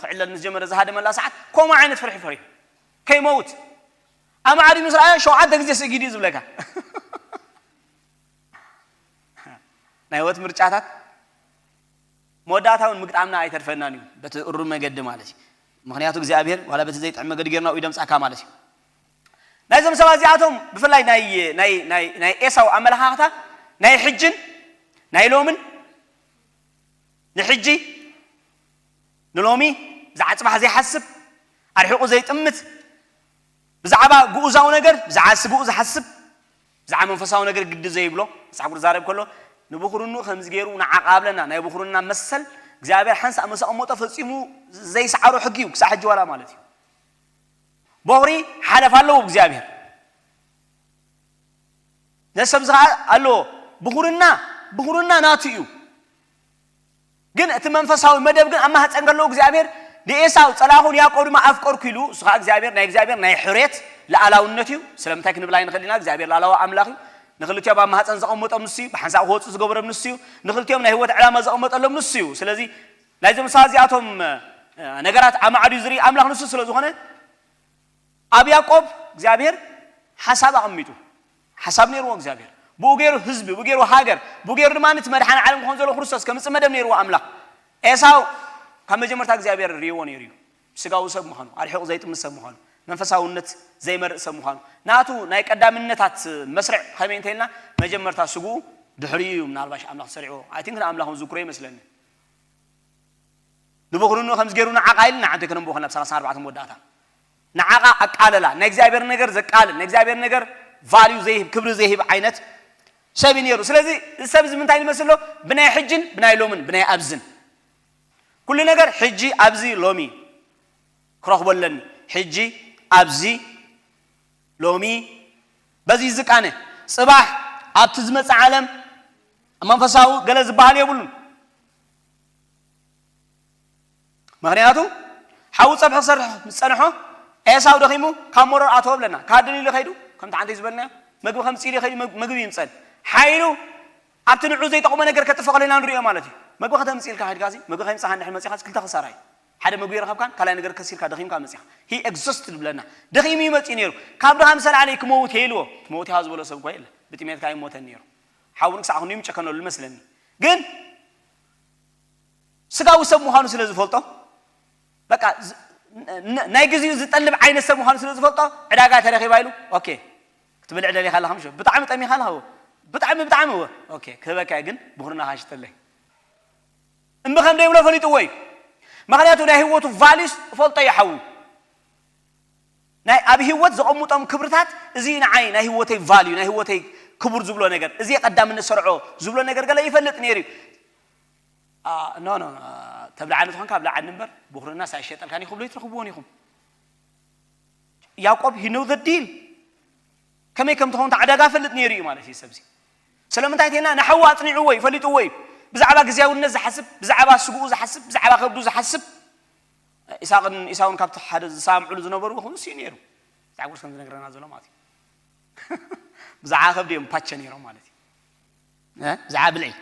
ክዕለል ምስ ጀመረ ዝሃደመላ ሰዓት ከምኡ ዓይነት ፍርሒ ፈሪሑ። ከይመውት ኣማዕዲኑ ምስ ረኣዮ ሸውዓተ ግዜ ስጊድ እዩ ዝብለካ። ናይ ህይወት ምርጫታት መወዳእታ እውን ምግጣምና ኣይተርፈናን እዩ፣ በቲ እሩም መገዲ ማለት እዩ። ምኽንያቱ እግዚኣብሔር ዋላ በቲ ዘይጥዕም መገዲ ጌርና እዩ ደምጻካ ማለት እዩ። ናይዞም ሰባት እዚኣቶም ብፍላይ ናይ ናይ ናይ ናይ ኤሳው ኣመለኻኽታ ናይ ሕጅን ናይ ሎምን ንሕጂ ንሎሚ ብዛዕባ ጽባሕ ዘይሓስብ ኣርሒቑ ዘይጥምት ብዛዕባ ግኡዛዊ ነገር ብዛዕባ ስግኡ ዝሓስብ ብዛዕባ መንፈሳዊ ነገር ግዲ ዘይብሎ መጽሓፍ ቅዱስ ዛረብ ከሎ ንብኹርኑ ከምዚ ገይሩ ንዓቓ ብለና ናይ ብኹርና መሰል እግዚኣብሔር ሓንሳእ ምስ ኣቐመጦ ፈጺሙ ዘይሰዓሮ ሕጊ እዩ ክሳዕ ሕጂ ዋላ ማለት እዩ። በኹሪ ሓለፍ ኣለዎ እግዚኣብሔር ነሰብ ዝኸዓ ኣለዎ። ብኹርና ብኹርና ናቱ እዩ። ግን እቲ መንፈሳዊ መደብ ግን ኣብ ማህፀን ከለዉ እግዚኣብሔር ንኤሳው ጸላኹ ንያዕቆብ ድማ ኣፍቀርኩ ኢሉ እሱ ከዓ እግዚኣብሔር ናይ እግዚኣብሔር ናይ ሕሬት ለኣላውነት እዩ። ስለምንታይ ክንብል ኣይንኽእል ኢና እግዚኣብሔር ላላዊ ኣምላኽ እዩ። ንክልቲኦም ኣብ ማህፀን ዘቐመጦም ንሱ እዩ። ብሓንሳእ ክወፁ ዝገበሮም ንሱ እዩ። ንክልቲኦም ናይ ህይወት ዕላማ ዘቐመጠሎም ንሱ እዩ። ስለዚ ናይዞም ሰባት እዚኣቶም ነገራት ኣማዕድዩ ዝርኢ ኣምላኽ ንሱ ስለ ዝኾነ ኣብ ያዕቆብ እግዚኣብሔር ሓሳብ ኣቐሚጡ ሓሳብ ነይርዎ እግዚኣብሔር ብኡ ገይሩ ህዝቢ ብኡ ገይሩ ሃገር ብኡ ገይሩ ድማ እቲ መድሓን ዓለም ክኾን ዘሎ ክርስቶስ ከምፅእ መደብ ነይርዎ ኣምላኽ ኤሳው ካብ መጀመርታ እግዚኣብሔር ርእይዎ ነይሩ እዩ ስጋዊ ሰብ ምዃኑ ኣርሒቑ ዘይጥምት ሰብ ምዃኑ መንፈሳውነት ዘይመርእ ሰብ ምዃኑ ናቱ ናይ ቀዳምነታት መስርዕ ከመይ እንተኢልና መጀመርታ ስግኡ ድሕሪኡ እዩ ምናልባሽ ኣምላኽ ሰሪዕዎ ኣይቲንክ ንኣምላኽ ዝክሮ ይመስለኒ ንብኹርኑ ከምዚ ገይሩ ንዓቓ ኢልና ዓንተ ከነንብኾ ናብ ሰላሳን ኣርባዕተን መወዳእታ ንዓቓ ኣቃለላ ናይ እግዚኣብሔር ነገር ዘቃልል ናይ እግዚኣብሔር ነገር ቫልዩ ዘይህብ ክብሪ ዘይህብ ዓይነት ሰብ እዩ ነይሩ ስለዚ እዚ ሰብ እዚ ምንታይ ንመስሎ ብናይ ሕጅን ብናይ ሎምን ብናይ ኣብዝን ኩሉ ነገር ሕጂ ኣብዚ ሎሚ ክረኽቦ ኣለኒ ሕጂ ኣብዚ ሎሚ በዚ ዝቃነ ጽባሕ ኣብቲ ዝመጽእ ዓለም መንፈሳዊ ገለ ዝበሃል የብሉን ምኽንያቱ ሓዊ ፀብሒ ክሰርሕ ምስ ፀንሖ ኤሳው ደኺሙ ካብ መሮር ኣተወ ብለና ካድን ኢሉ ከይዱ ከምቲ ሓንቲ ዝበልናዮ ምግቢ ከምፅእ ኢሉ ከይዱ ምግቢ ይምፀል ሓይሉ ኣብቲ ንዑ ዘይጠቕሞ ነገር ከጥፍእ ከሎ ኢና ንሪኦ ማለት እዩ ምግቢ ከተምፅእ ኢልካ ከድካ ምግቢ ከይምፃኻ እንድሕር መፂኻ ክልተ ክሳራ እዩ ሓደ ምግቢ ረኸብካን ካልኣይ ነገር ከሲርካ ደኺምካ መፂኻ ሂ ኤግዞስትድ ብለና ደኺሙ ይመፅእ ነይሩ ካብ ድኻ ምስ ኣልዓለ ክመውት እየ ኢልዎ ትመውት ኢኻ ዝበሎ ሰብ እኳ የለ ብጥሜትካ ይሞተን ነይሩ ሓውን ክሳዕ ክንዩ ምጨከነሉ መስለኒ ግን ስጋዊ ሰብ ምዃኑ ስለ ዝፈልጦ በቃ ናይ ግዜኡ ዝጠልብ ዓይነት ሰብ ምዃኑ ስለ ዝፈልጦ ዕዳጋ ተረኺባ ኢሉ ኦኬ ክትብልዕ ደሊኻ ኣለኻ ምሽ ብጣዕሚ ጠሚኻ ኣለኻ ብጣዕሚ ብጣዕሚ እወ ኦኬ ክህበካ ግን ብኹርናኻ ሽጠለይ እምቢ ከም ደይብሎ ፈሊጥዎ እዩ። ምኽንያቱ ናይ ህይወቱ ቫልዩስ ፈልጦ ይሓዉ። ናይ ኣብ ህይወት ዘቐምጦም ክብርታት፣ እዚ ንዓይ ናይ ህይወተይ ቫልዩ፣ ናይ ህይወተይ ክቡር ዝብሎ ነገር፣ እዚ ቀዳምነት ሰርዖ ዝብሎ ነገር ገለ ይፈልጥ ነይሩ እዩ። ኖ ኖ ተብልዓኒ ዝኾንካ ኣብልዓኒ እምበር፣ ብኹርና ሳይሸጠልካኒ ክብሎ ይትረኽብዎን ኢኹም። ያዕቆብ he know the deal፣ ከመይ ከም ትኸውን ዕዳጋ ፈልጥ ነይሩ እዩ ማለት እዩ። ሰብዚ ስለምንታይ ተና ንሓዉ ኣጽኒዕዎ እዩ፣ ፈሊጥዎ እዩ። ብዛዕባ ግዜያውነት ዝሓስብ፣ ብዛዕባ ስግኡ ዝሓስብ፣ ብዛዕባ ከብዱ ዝሓስብ፣ ኢሳቕን ኢሳውን ካብቲ ሓደ ዝሰማምዕሉ ዝነበሩ ክኸውን እዩ ነይሩ። ብዛዕባ ቁርስ ከም ዝነግረና ዘሎ ማለት እዩ። ብዛዕባ ከብዲ እዮም ፓቸ ነይሮም ማለት እዩ። እ? ብዛዕባ ብልዒ።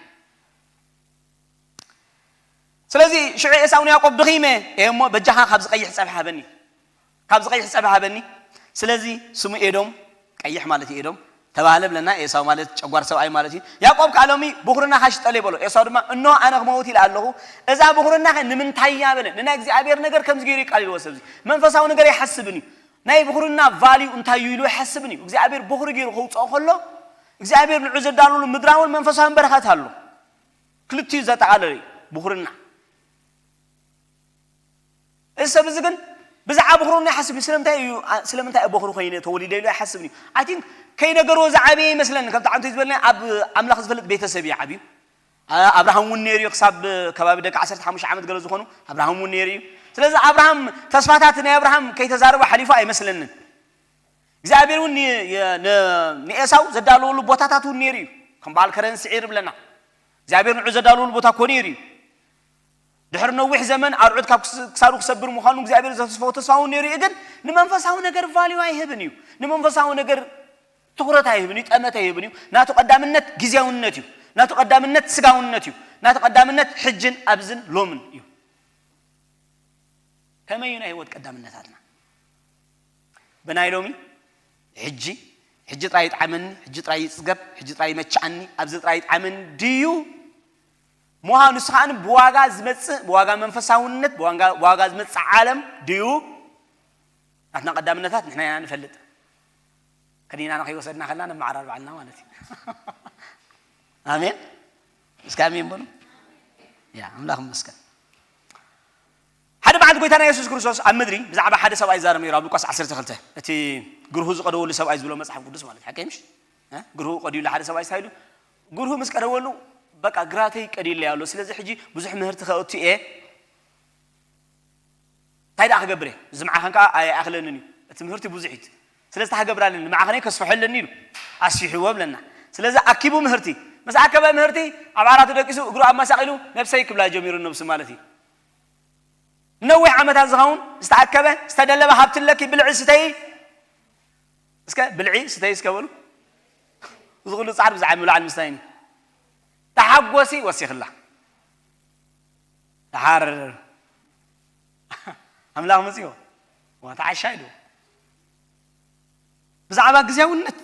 ስለዚ ሽዑ ኤሳው ንያዕቆብ ድኺመ እየ እሞ በጃኻ ካብዚ ቀይሕ ጸብሒ ሃበኒ፣ ካብዚ ቀይሕ ጸብሒ ሃበኒ። ስለዚ ስሙ ኤዶም፣ ቀይሕ ማለት እዩ ኤዶም፣ ተባህለ ብለና። ኤሳው ማለት ጨጓር ሰብኣይ ማለት እዩ። ያዕቆብ ከኣ ሎሚ ብኹርና ካሽጠለ በሎ። ኤሳው ድማ እኖ ኣነ ክመውት ኢለ ኣለኹ፣ እዛ ብኹርና ከ ንምንታይ እያ በለ። ንናይ እግዚኣብሔር ነገር ከምዚ ገይሩ ይቃልልዎ። ሰብዚ መንፈሳዊ ነገር ኣይሓስብን እዩ። ናይ ብኹርና ቫልዩ እንታይ እዩ ኢሉ ኣይሓስብን እዩ። እግዚኣብሔር ብኹሪ ገይሩ ከውፅኦ ከሎ እግዚኣብሔር ንዑ ዘዳለሉ ምድራውን መንፈሳውን በረኸት ኣሎ። ክልቲኡ ዘጠቓለለ እዩ ብኹርና። እዚ ሰብ እዚ ግን ብዛዕባ ብኹርና ይሓስብ እዩ። ስለምንታይ እዩ፣ ስለምንታይ እዩ በኹሪ ኮይነ ተወሊደ ኢሉ ኣይሓስብን እዩ። I think ከይነገርዎ ዝዓበየ ይመስለኒ። ከምቲ ዓንቶ ዝበልና ኣብ ኣምላኽ ዝፈልጥ ቤተሰብ እዩ ዓብዩ። ኣብርሃም እውን ነይሩ እዩ፣ ክሳብ ከባቢ ደቂ ዓሰርተ ሓሙሽተ ዓመት ገለ ዝኾኑ ኣብርሃም እውን ነይሩ እዩ። ስለዚ ኣብርሃም፣ ተስፋታት ናይ ኣብርሃም ከይተዛረበ ሓሊፉ ኣይመስለንን። እግዚኣብሔር እውን ንኤሳው ዘዳለወሉ ቦታታት እውን ነይሩ እዩ። ከም በዓል ከረን ስዒር ብለና እግዚኣብሔር ንዑ ዘዳለወሉ ቦታ እኮ ነይሩ እዩ። ድሕሪ ነዊሕ ዘመን ኣርዑት ካብ ክሳዱ ክሰብር ምዃኑ እግዚኣብሔር ዘተስፈዎ ተስፋ እውን ነይሩ እዩ። ግን ንመንፈሳዊ ነገር ቫልዩ ኣይህብን እዩ። ንመንፈሳዊ ነገር ትኹረት ኣይህብን እዩ፣ ጠመተ ኣይህብን እዩ። ናቱ ቀዳምነት ግዜያውነት እዩ። ናቱ ቀዳምነት ስጋውነት እዩ። ናቱ ቀዳምነት ሕጅን ኣብዝን ሎምን እዩ። ከመይ እዩ ናይ ህይወት ቀዳምነታትና? ብናይ ሎሚ ሕጂ፣ ሕጂ ጥራይ ይጥዓመኒ፣ ሕጂ ጥራይ ይጽገብ፣ ሕጂ ጥራይ ይመችዓኒ፣ ኣብዚ ጥራይ ይጥዓመኒ ድዩ? ምዃኑ ንሱ ከኣ ብዋጋ ዝመጽእ፣ ብዋጋ መንፈሳውነት፣ ብዋጋ ዝመጽእ ዓለም ድዩ? ናትና ቀዳምነታት ንሕና ኢና ንፈልጥ። ከዲና ንኸይወሰድና ከለና ነመዓራር ባዕልና ማለት እዩ። ኣሜን። እስከ ኣሜን በሉ። ያ ኣምላኽ ይመስገን። ሓደ መዓልቲ ጎይታና የሱስ ክርስቶስ ኣብ ምድሪ ብዛዕባ ሓደ ሰብኣይ ይዛረብ ነይሩ። ኣብ ሉቃስ ዓሰርተ ክልተ፣ እቲ ግርሁ ዝቐደወሉ ሰብኣይ ዝብሎ መጽሓፍ ቅዱስ ማለት ሓቀይ ምሽ ግርሁ ቀዲሉ ሓደ ሰብኣይ ስታይሉ ግርሁ ምስ ቀደወሉ፣ በቃ ግራተይ ቀዲለ ኣሎ፣ ስለዚ ሕጂ ብዙሕ ምህርቲ ከእቱ እየ። እንታይ ደኣ ክገብር እየ? ዝምዓኸን ከኣ ኣይኣኽለንን እዩ፣ እቲ ምህርቲ ብዙሕ እዩ። ስለዚ እንታይ ክገብር ኣለኒ? ዝምዓኸነይ ከስፍሖ ኣለኒ ኢሉ ኣስፊሕዎ ብለና። ስለዚ ኣኪቡ ምህርቲ፣ ምስ ኣከበ ምህርቲ ኣብ ዓራቱ ደቂሱ እግሩ ኣመሳቒሉ ነብሰይ ክብላ ጀሚሩ፣ ነብሱ ማለት እዩ። ንነዊሕ ዓመታት ዝኸውን ዝተኣከበ ዝተደለበ ሃብቲ ኣለኪ፣ ብልዒ ስተይ እስከ፣ ብልዒ ስተይ እስከ በሉ። እዚ ኩሉ ጻዕሪ ብዛዕባ ምብላዕን ምስታይን እዩ። ተሓጎሲ ወሲኽላ። ደሓር ኣምላኽ መጺኦ ዋታ ዓሻ ኢሉ። ብዛዕባ ግዜያውነት፣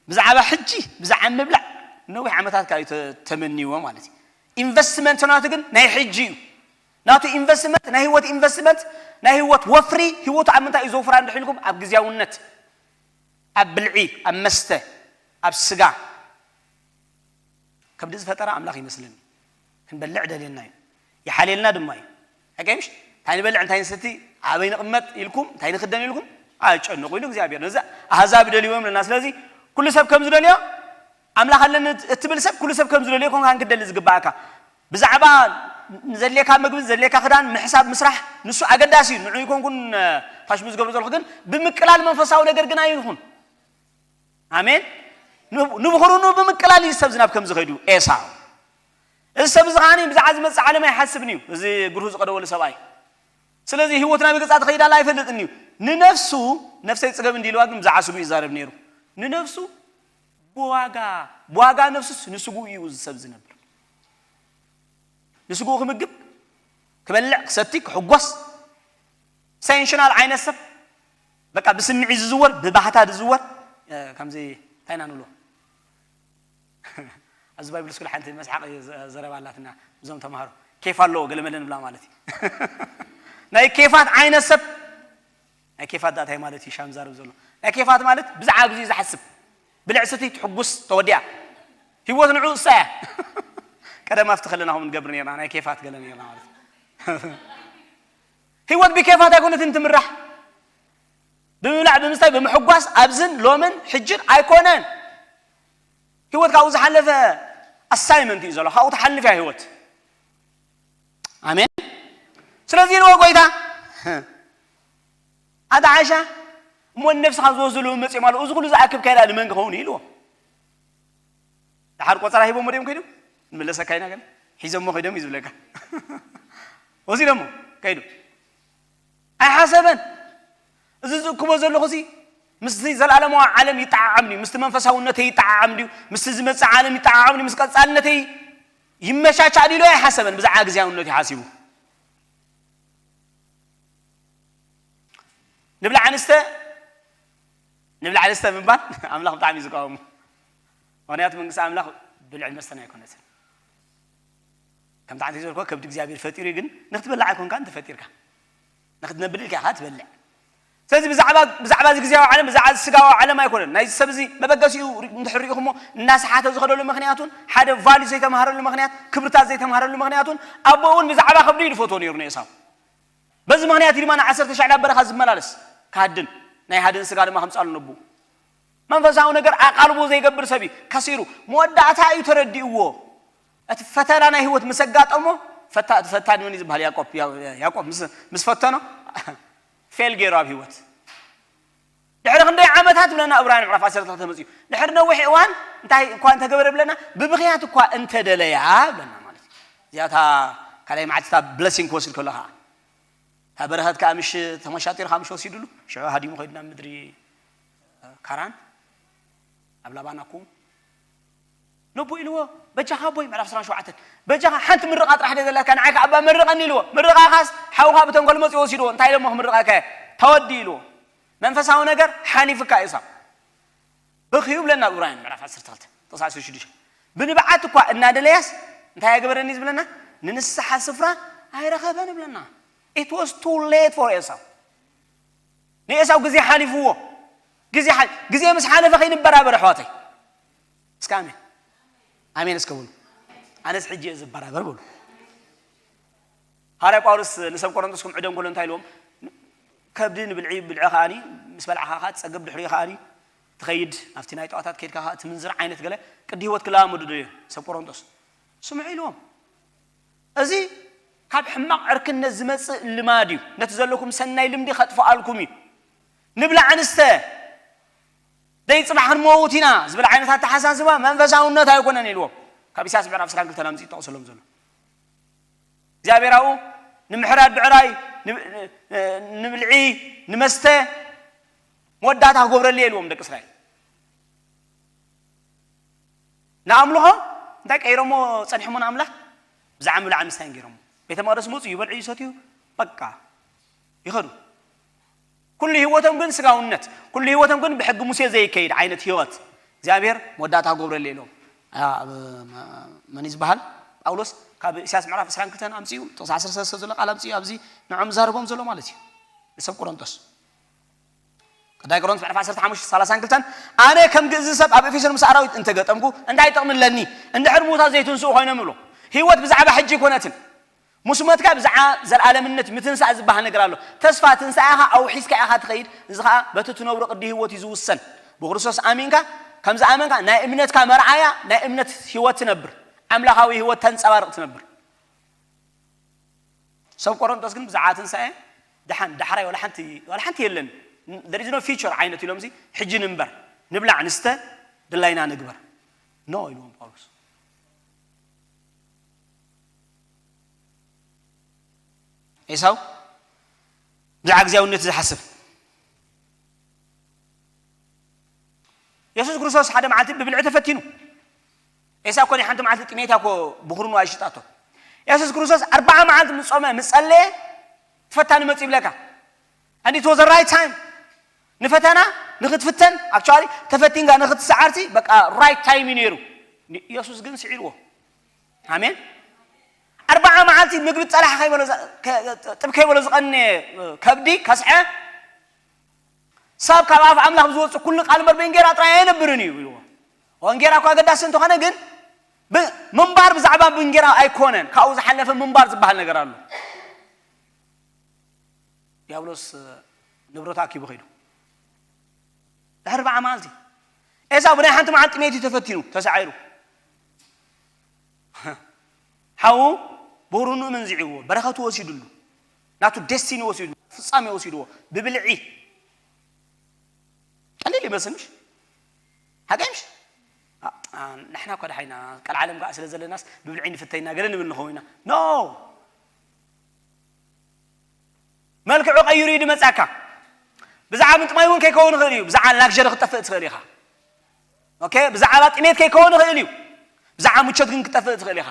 ብዛዕባ ሕጂ፣ ብዛዕባ ምብላዕ ነዊሕ ዓመታት ካብ ተመንይዎ ማለት እዩ። ኢንቨስትመንት ናቱ ግን ናይ ሕጂ እዩ። ናቱ ኢንቨስትመንት፣ ናይ ህይወት ኢንቨስትመንት፣ ናይ ህይወት ወፍሪ፣ ህይወቱ ኣብ ምንታይ እዩ ዘውፍራ እንድሕር ኢልኩም፣ ኣብ ግዜያውነት፣ ኣብ ብልዒ፣ ኣብ መስተ፣ ኣብ ስጋ። ከብዲ ዝፈጠረ ኣምላኽ ይመስለኒ። ክንበልዕ ደልየና እዩ። ይሓልየልና ድማ እዩ። ሓቀይ ምሽ? እንታይ ንበልዕ፣ እንታይ ንሰቲ፣ ኣበይ ንቕመጥ ኢልኩም፣ እንታይ ንኽደን ኢልኩም፣ ኣጨንቑ ኢሉ እግዚኣብሔር። ነዚ ኣህዛብ ይደልይዎ እዮም ለና። ስለዚ ኩሉ ሰብ ከም ዝደልዮ ኣምላኽ ኣለኒ እትብል ሰብ፣ ኩሉ ሰብ ከም ዝደልዮ ኮንካ ክንክደሊ ዝግባኣካ። ብዛዕባ ዘድልየካ ምግቢ፣ ዘድልየካ ክዳን፣ ምሕሳብ፣ ምስራሕ፣ ንሱ ኣገዳሲ እዩ። ንዑ ይኮንኩን ታሽሙ ዝገብሩ ዘለኹ፣ ግን ብምቅላል መንፈሳዊ ነገር ግን ኣይኹን። ኣሜን። ንብ-፣ ንብኹርኑ ብምቅላል እዩ ሰብ ዝናብ ከም ዝኸዱ ኤሳው። እዚ ሰብ እዚ ከዓኒ ብዛዕባ ዝመጽእ ዓለም ኣይሓስብን እዩ። እዚ ግርሁ ዝቐደወሉ ሰብኣይ። ስለዚ ህይወቱ ናበይ ገጻ ትኸይድ ኣላ ኣይፈልጥን እዩ። ንነፍሱ፣ ነፍሰይ ጽገብ እንዲልዋ ግን ብዛዕባ ስጉ ይዛረብ ነይሩ። ንነፍሱ ብዋጋ፣ ብዋጋ ነፍሱስ ንስጉ እዩ እዚ ሰብ ዝነብር። ንስጉ ክምግብ፣ ክበልዕ፣ ክሰቲ፣ ክሕጎስ፣ ሰንሽናል ዓይነት ሰብ፣ በቃ ብስምዒ ዝዝወር፣ ብባህታ ዝዝወር፣ እ፣ ከምዚ እንታይ ኢና ንብሎ? ኣብዚ ባይብል ስኩል ሓንቲ መስሓቕ ዘ-፣ ዘረባ ኣላትና፣ እዞም ተምሃሮ። ኬፍ ኣለዎ፣ ገለመለ ንብላ ማለት እዩ። ናይ ኬፋት ዓይነት ሰብ፣ ናይ ኬፋት ዳኣ እንታይ ማለት እዩ? ሻም ዛረብ ዘሎ። ናይ ኬፋት ማለት ብዛዕባ ግዜኡ ዝሓስብ። ብልዕ ስትይ ትሕጉስ ተወዲኣ። ህይወት ንዑ እሳ እያ። ቀደም ኣብቲ ከለና ከምኡ ንገብር ነርና፣ ናይ ኬፋት ገለ ነርና ማለት እዩ። ህይወት ብኬፋት ኣይኮነትን ትምራሕ። ብምብላዕ ብምስታይ ብምሕጓስ ኣብዝን ሎምን ሕጅን ኣይኮነን። ህይወት ካብኡ ዝሓለፈ ኣሳይመንት እዩ ዘሎ። ካብኡ ትሓልፍ እያ ህይወት። ኣሜን። ስለዚ ኢልዎ ጎይታ፣ ኣታ ዓሻ፣ እሞ ንነብስኻ ዝወስድሉ መጺኦም ኣለዉ፣ እዚ ኩሉ ዝኣክብ ካይዳ ንመን ክኸውን እዩ ኢልዎ። ደሓር ቆጸራ ሂቦም ወዲኦም ከይዶም፣ ንመለሰካ ኢና ገለ ሒዞሞ ከይዶም እዩ ዝብለካ። ወሲዶሞ ከይዱ። ኣይሓሰበን። እዚ ዝእክቦ ዘለኹ ሲ ምስቲ ዘለኣለማዊ ዓለም ይጠዓዓም ድዩ? ምስቲ መንፈሳውነተይ ይጠዓዓም ድዩ? ምስቲ ዝመጽእ ዓለም ይጠዓዓም ድዩ? ምስ ቀጻልነተይ ይመቻቻእ ድዩ ኢሉ ኣይሓሰበን። ብዛዕባ ግዝያውነት እዩ ሓሲቡ። ንብላዕ ንስተ፣ ንብላዕ ንስተ ምባል ኣምላኽ ብጣዕሚ እዩ ዝቃወሞ። ምኽንያቱ መንግስቲ ኣምላኽ ብልዕን መስተን ኣይኮነትን። ከምቲ ዓንተ ዝበልክዎ ከብዲ እግዚኣብሔር ፈጢሩ እዩ፣ ግን ንክትበልዕ ኣይኮንካን ተፈጢርካ። ንክትነብር ኢልካ ኢኻ ትበልዕ። ስለዚ ብዛዕባ፣ ብዛዕባ እዚ ግዝያዊ ዓለም፣ ብዛዕባ እዚ ስጋዊ ዓለም ኣይኮነን። ናይዚ ሰብ እዚ መበገሲኡ ሪ-፣ እንድሕር ሪኢኹሞ እናሰሓተ ዝኸደሉ ምኽንያቱን ሓደ ቫልዩ ዘይተምሃረሉ ምኽንያት፣ ክብርታት ዘይተምሃረሉ ምኽንያቱን ኣቦኡ እውን ብዛዕባ ከብዱ እዩ ዝፈትዎ ነይሩ ንኤሳው። በዚ ምኽንያት እዩ ድማ ንዓሰርተ ሻዕ ናብ በረኻ ዝመላለስ፣ ክሃድን፣ ናይ ሃድን ስጋ ድማ ከምጻሉ ነብኡ። መንፈሳዊ ነገር ኣቓልቦ ዘይገብር ሰብ እዩ ከሲሩ። መወዳእታ እዩ ተረዲእዎ። እቲ ፈተና ናይ ህይወት ምስ ኣጋጠሞ፣ ፈታ-፣ እቲ ፈታኒ መን እዩ ዝበሃል? ያዕቆብ፣ ያ-፣ ያዕቆብ ምስ፣ ምስ ፈተኖ፣ ፌል ገይሩ ኣብ ህይወት። ድሕሪ ክንደይ ዓመታት ብለና ዕብራውያን ምዕራፍ ዓሰርተ ክልተ መጺኡ። ድሕሪ ነዊሕ እዋን እንታይ እኳ እንተገበረ ብለና፣ ብብኽያት እኳ እንተደለያ ብለና ማለት እዩ። እዚኣ እታ ካልኣይ መዓልቲ እታ ብለሲንግ ክወስድ ከሎ ኸዓ፣ እታ በረኸት ከኣ ምሽ ተመሻጢሩ ከኣ ምሽ ወሲዱሉ፣ ሽዑ ሃዲሙ ኸይዱ ናብ ምድሪ ካራን፣ ኣብ ላባን ኣኩ ነቦ ኢልዎ፣ በጃኻ ኣቦይ፣ ምዕራፍ ዕስራን ሸውዓተን፣ በጃኻ ሓንቲ ምርቓ ጥራሕ ድየ ዘለካ፣ ንዓይ ከኣ ኣባ መርቐኒ ኢልዎ። ምርቓኻስ ሓውኻ ብተንኮል መጺኡ ወሲድዎ፣ እንታይ ኢሎሞ ክምርቐካ እየ? ተወዲ ኢልዎ። መንፈሳዊ ነገር ሓሊፉካ ኤሳው። በኽዩ ብለና ዕብራውያን ምዕራፍ ዓሰርተ ክልተ ጥቕሲ ዓሰርተ ሽዱሽተ። ብንብዓት እኳ እናደለያስ እንታይ ኣይገበረን እዩ ዝብለና? ንንስሓ ስፍራ ኣይረኸበን ይብለና። It was too late for ኤሳው። ንኤሳው ግዜ ሓሊፍዎ። ግዜ ሓ-፣ ግዜ ምስ ሓለፈ ከይንበራበር ኣሕዋተይ። እስከ ኣሜን። ኣሜን እስከ በሉ። ኣነስ ሕጂ እየ ዝበራበር በሉ። ሃዋርያ ጳውሎስ ንሰብ ቆሮንቶስ ክምዕዶም ከሎ እንታይ ኢልዎም? ከብዲ ንብልዒ፣ ብልዒ ከኣኒ ምስ በላዕኻ ከኣ ትጸግብ፣ ድሕሪኡ ከኣኒ ትኸይድ፣ ኣብቲ ናይ ጣዖታት ከይድካ ከኣ ትምንዝር ዓይነት ገለ ቅዲ ህይወት ክለማመዱ ደልዮም ሰብ ቆሮንቶስ። ስምዑ ኢልዎም። እዚ ካብ ሕማቕ ዕርክነት ዝመጽእ ልማድ እዩ። ነቲ ዘለኩም ሰናይ ልምዲ ከጥፍኣልኩም እዩ። ንብላዕ ንስተ፣ ደይ ጽባሕ ክንመውት ኢና ዝብል ዓይነት ኣተሓሳስባ መንፈሳውነት ኣይኮነን ኢልዎም። ካብ ኢሳያስ ምዕራፍ ዕስራን ክልተን ኣምጺኡ ይጠቕሰሎም ዘሎ። እግዚኣብሔር ኣብኡ ንምሕራድ ብዕራይ፣ ን-፣ ን-፣ ንብልዒ፣ ንመስተ መወዳእታ ክገብረሉ እየ ኢልዎም ደቂ እስራኤል። ንኣምልኾ እንታይ ቀይሮሞ ጸኒሖሞ ንኣምላኽ? ብዛዕባ ምብላዕን ምስታይን ገይሮሞ። ቤተ መቕደስ መጹ፣ ይበልዑ፣ ይሰትዩ፣ በቃ ይኸዱ። ኩሉ ህይወቶም ግን ስጋውነት፣ ኩሉ ህይወቶም ግን ብሕጊ ሙሴ ዘይከይድ ዓይነት ህይወት እግዚኣብሔር መወዳእታ ክገብረሉ ኢሎም። ኣ-፣ ኣብ መ-፣ መን እዩ ዝበሃል? ጳውሎስ ካብ ኢሳያስ ምዕራፍ ዕስራን ክልተን ኣምጺኡ፣ ጥቕሲ ዓሰርተ ሰለስተ ዘሎ ቃል ኣምጺኡ ኣብዚ ንዖም ዛረቦም ዘሎ ማለት እዩ። ንሰብ ቆሮንቶስ። ቀዳይ ቆሮንቶስ ምዕራፍ ዓሰርተ ሓሙሽተ ሰላሳን ክልተን፣ ኣነ ከም ግእዝ ሰብ ኣብ ኤፌሶን ምስ ኣራዊት እንተገጠምኩ እንታይ ጥቕሚ ኣለኒ? እንድሕር ምዉታት ዘይትንስኡ ኮይኖም ይብሎ። ህይወት ብዛዕባ ሕጂ ኣይኮነትን። ምስ ሞትካ ብዛዕባ ዘልኣለምነት ምትንሳእ ዝበሃል ነገር ኣሎ። ተስፋ ትንሳኤኻ ኣውሒስካ ኢኻ ትኸይድ። እዚ ኸኣ በቲ ትነብሮ ቅዲ ህይወት እዩ ዝውሰን። ብክርስቶስ ኣሚንካ፣ ከም ዝኣመንካ ናይ እምነትካ መርኣያ፣ ናይ እምነት ህይወት ትነብር። ኣምላኻዊ ህይወት ተንጸባርቕ ትነብር። ሰብ ቆሮንቶስ ግን ብዛዕባ ትንሳኤ ደሓን ዳሕራይ ዋላ ሓንቲ፣ ዋላ ሓንቲ የለን። There is no future ዓይነት ኢሎም እዚ ሕጂ ንንበር፣ ንብላዕ ንስተ፣ ድላይና ንግበር። ኖ ኢልዎም ጳውሎስ። ኤሳው ብዛዕባ ግዜያውነት ዝሓስብ። የሱስ ክርስቶስ ሓደ መዓልቲ ብብልዒ ተፈቲኑ። ኤሳው እኮ ናይ ሓንቲ መዓልቲ ጥሜት እያ እኮ ብኹርኑ ኣይሽጣቶ። የሱስ ክርስቶስ ኣርብዓ መዓልቲ ምስ ጾመ ምስ ጸለየ እቲ ፈታኒ መጺኡ ይብለካ። And it was the right time። ንፈተና ንኽትፍተን፣ actually ተፈቲንካ ንኽትሰዓርቲ በቃ ራይት ታይም እዩ ነይሩ። የሱስ ግን ስዒርዎ። ኣሜን። ኣርብዓ መዓልቲ ምግቢ ጸላሕ ከይበሎ ዘ-፣ ከ-፣ ጥብ ከይበሎ ዝቐነየ ከብዲ ከስዐ፣ ሰብ ካብ ኣፍ ኣምላኽ ዝወጽእ ኩሉ ቃል እምበር ብእንጌራ ጥራይ ኣይነብርን እዩ ኢልዎ። እንጌራ እኳ ኣገዳሲ እንተኾነ ግን ብ-፣ ምንባር ብዛዕባ እንጌራ ኣይኮነን። ካብኡ ዝሓለፈ ምንባር ዝበሃል ነገር ኣሎ። ዲያብሎስ ንብረቱ ኣኪቡ ኸይዱ። ድሕሪ ኣርብዓ መዓልቲ ኤሳው ብናይ ሓንቲ መዓልቲ ጥሜት እዩ ተፈቲኑ፣ ተሳዒሩ። ሓዉ ብሩኑ መንዚዕዎ፣ በረኸቱ ወሲድሉ፣ ናቱ ዴስቲኒ ወሲድሉ፣ ፍጻሜ ወሲድዎ ብብልዒ። ቀሊል ይመስል ምሽ? ሓቂ ምሽ? ኣ-፣ ኣ-፣ ንሕና እኮ ደሓይና ቀልዓለም ከዓ ስለ ዘለናስ ብብልዒ ንፍተይና ገለ ንብል ንኸውን ኢና። ኖ! መልክዑ ቀይሩ እዩ ድመጻካ። ብዛዕባ ምጥማይ እውን ከይከውን ይኽእል እዩ። ብዛዕባ ላግዠሪ ክትጠፍእ ትኽእል ኢኻ። ኦኬ፣ ብዛዕባ ጥሜት ከይከውን ይኽእል እዩ። ብዛዕባ ምቾት ግን ክትጠፍእ ትኽእል ኢኻ።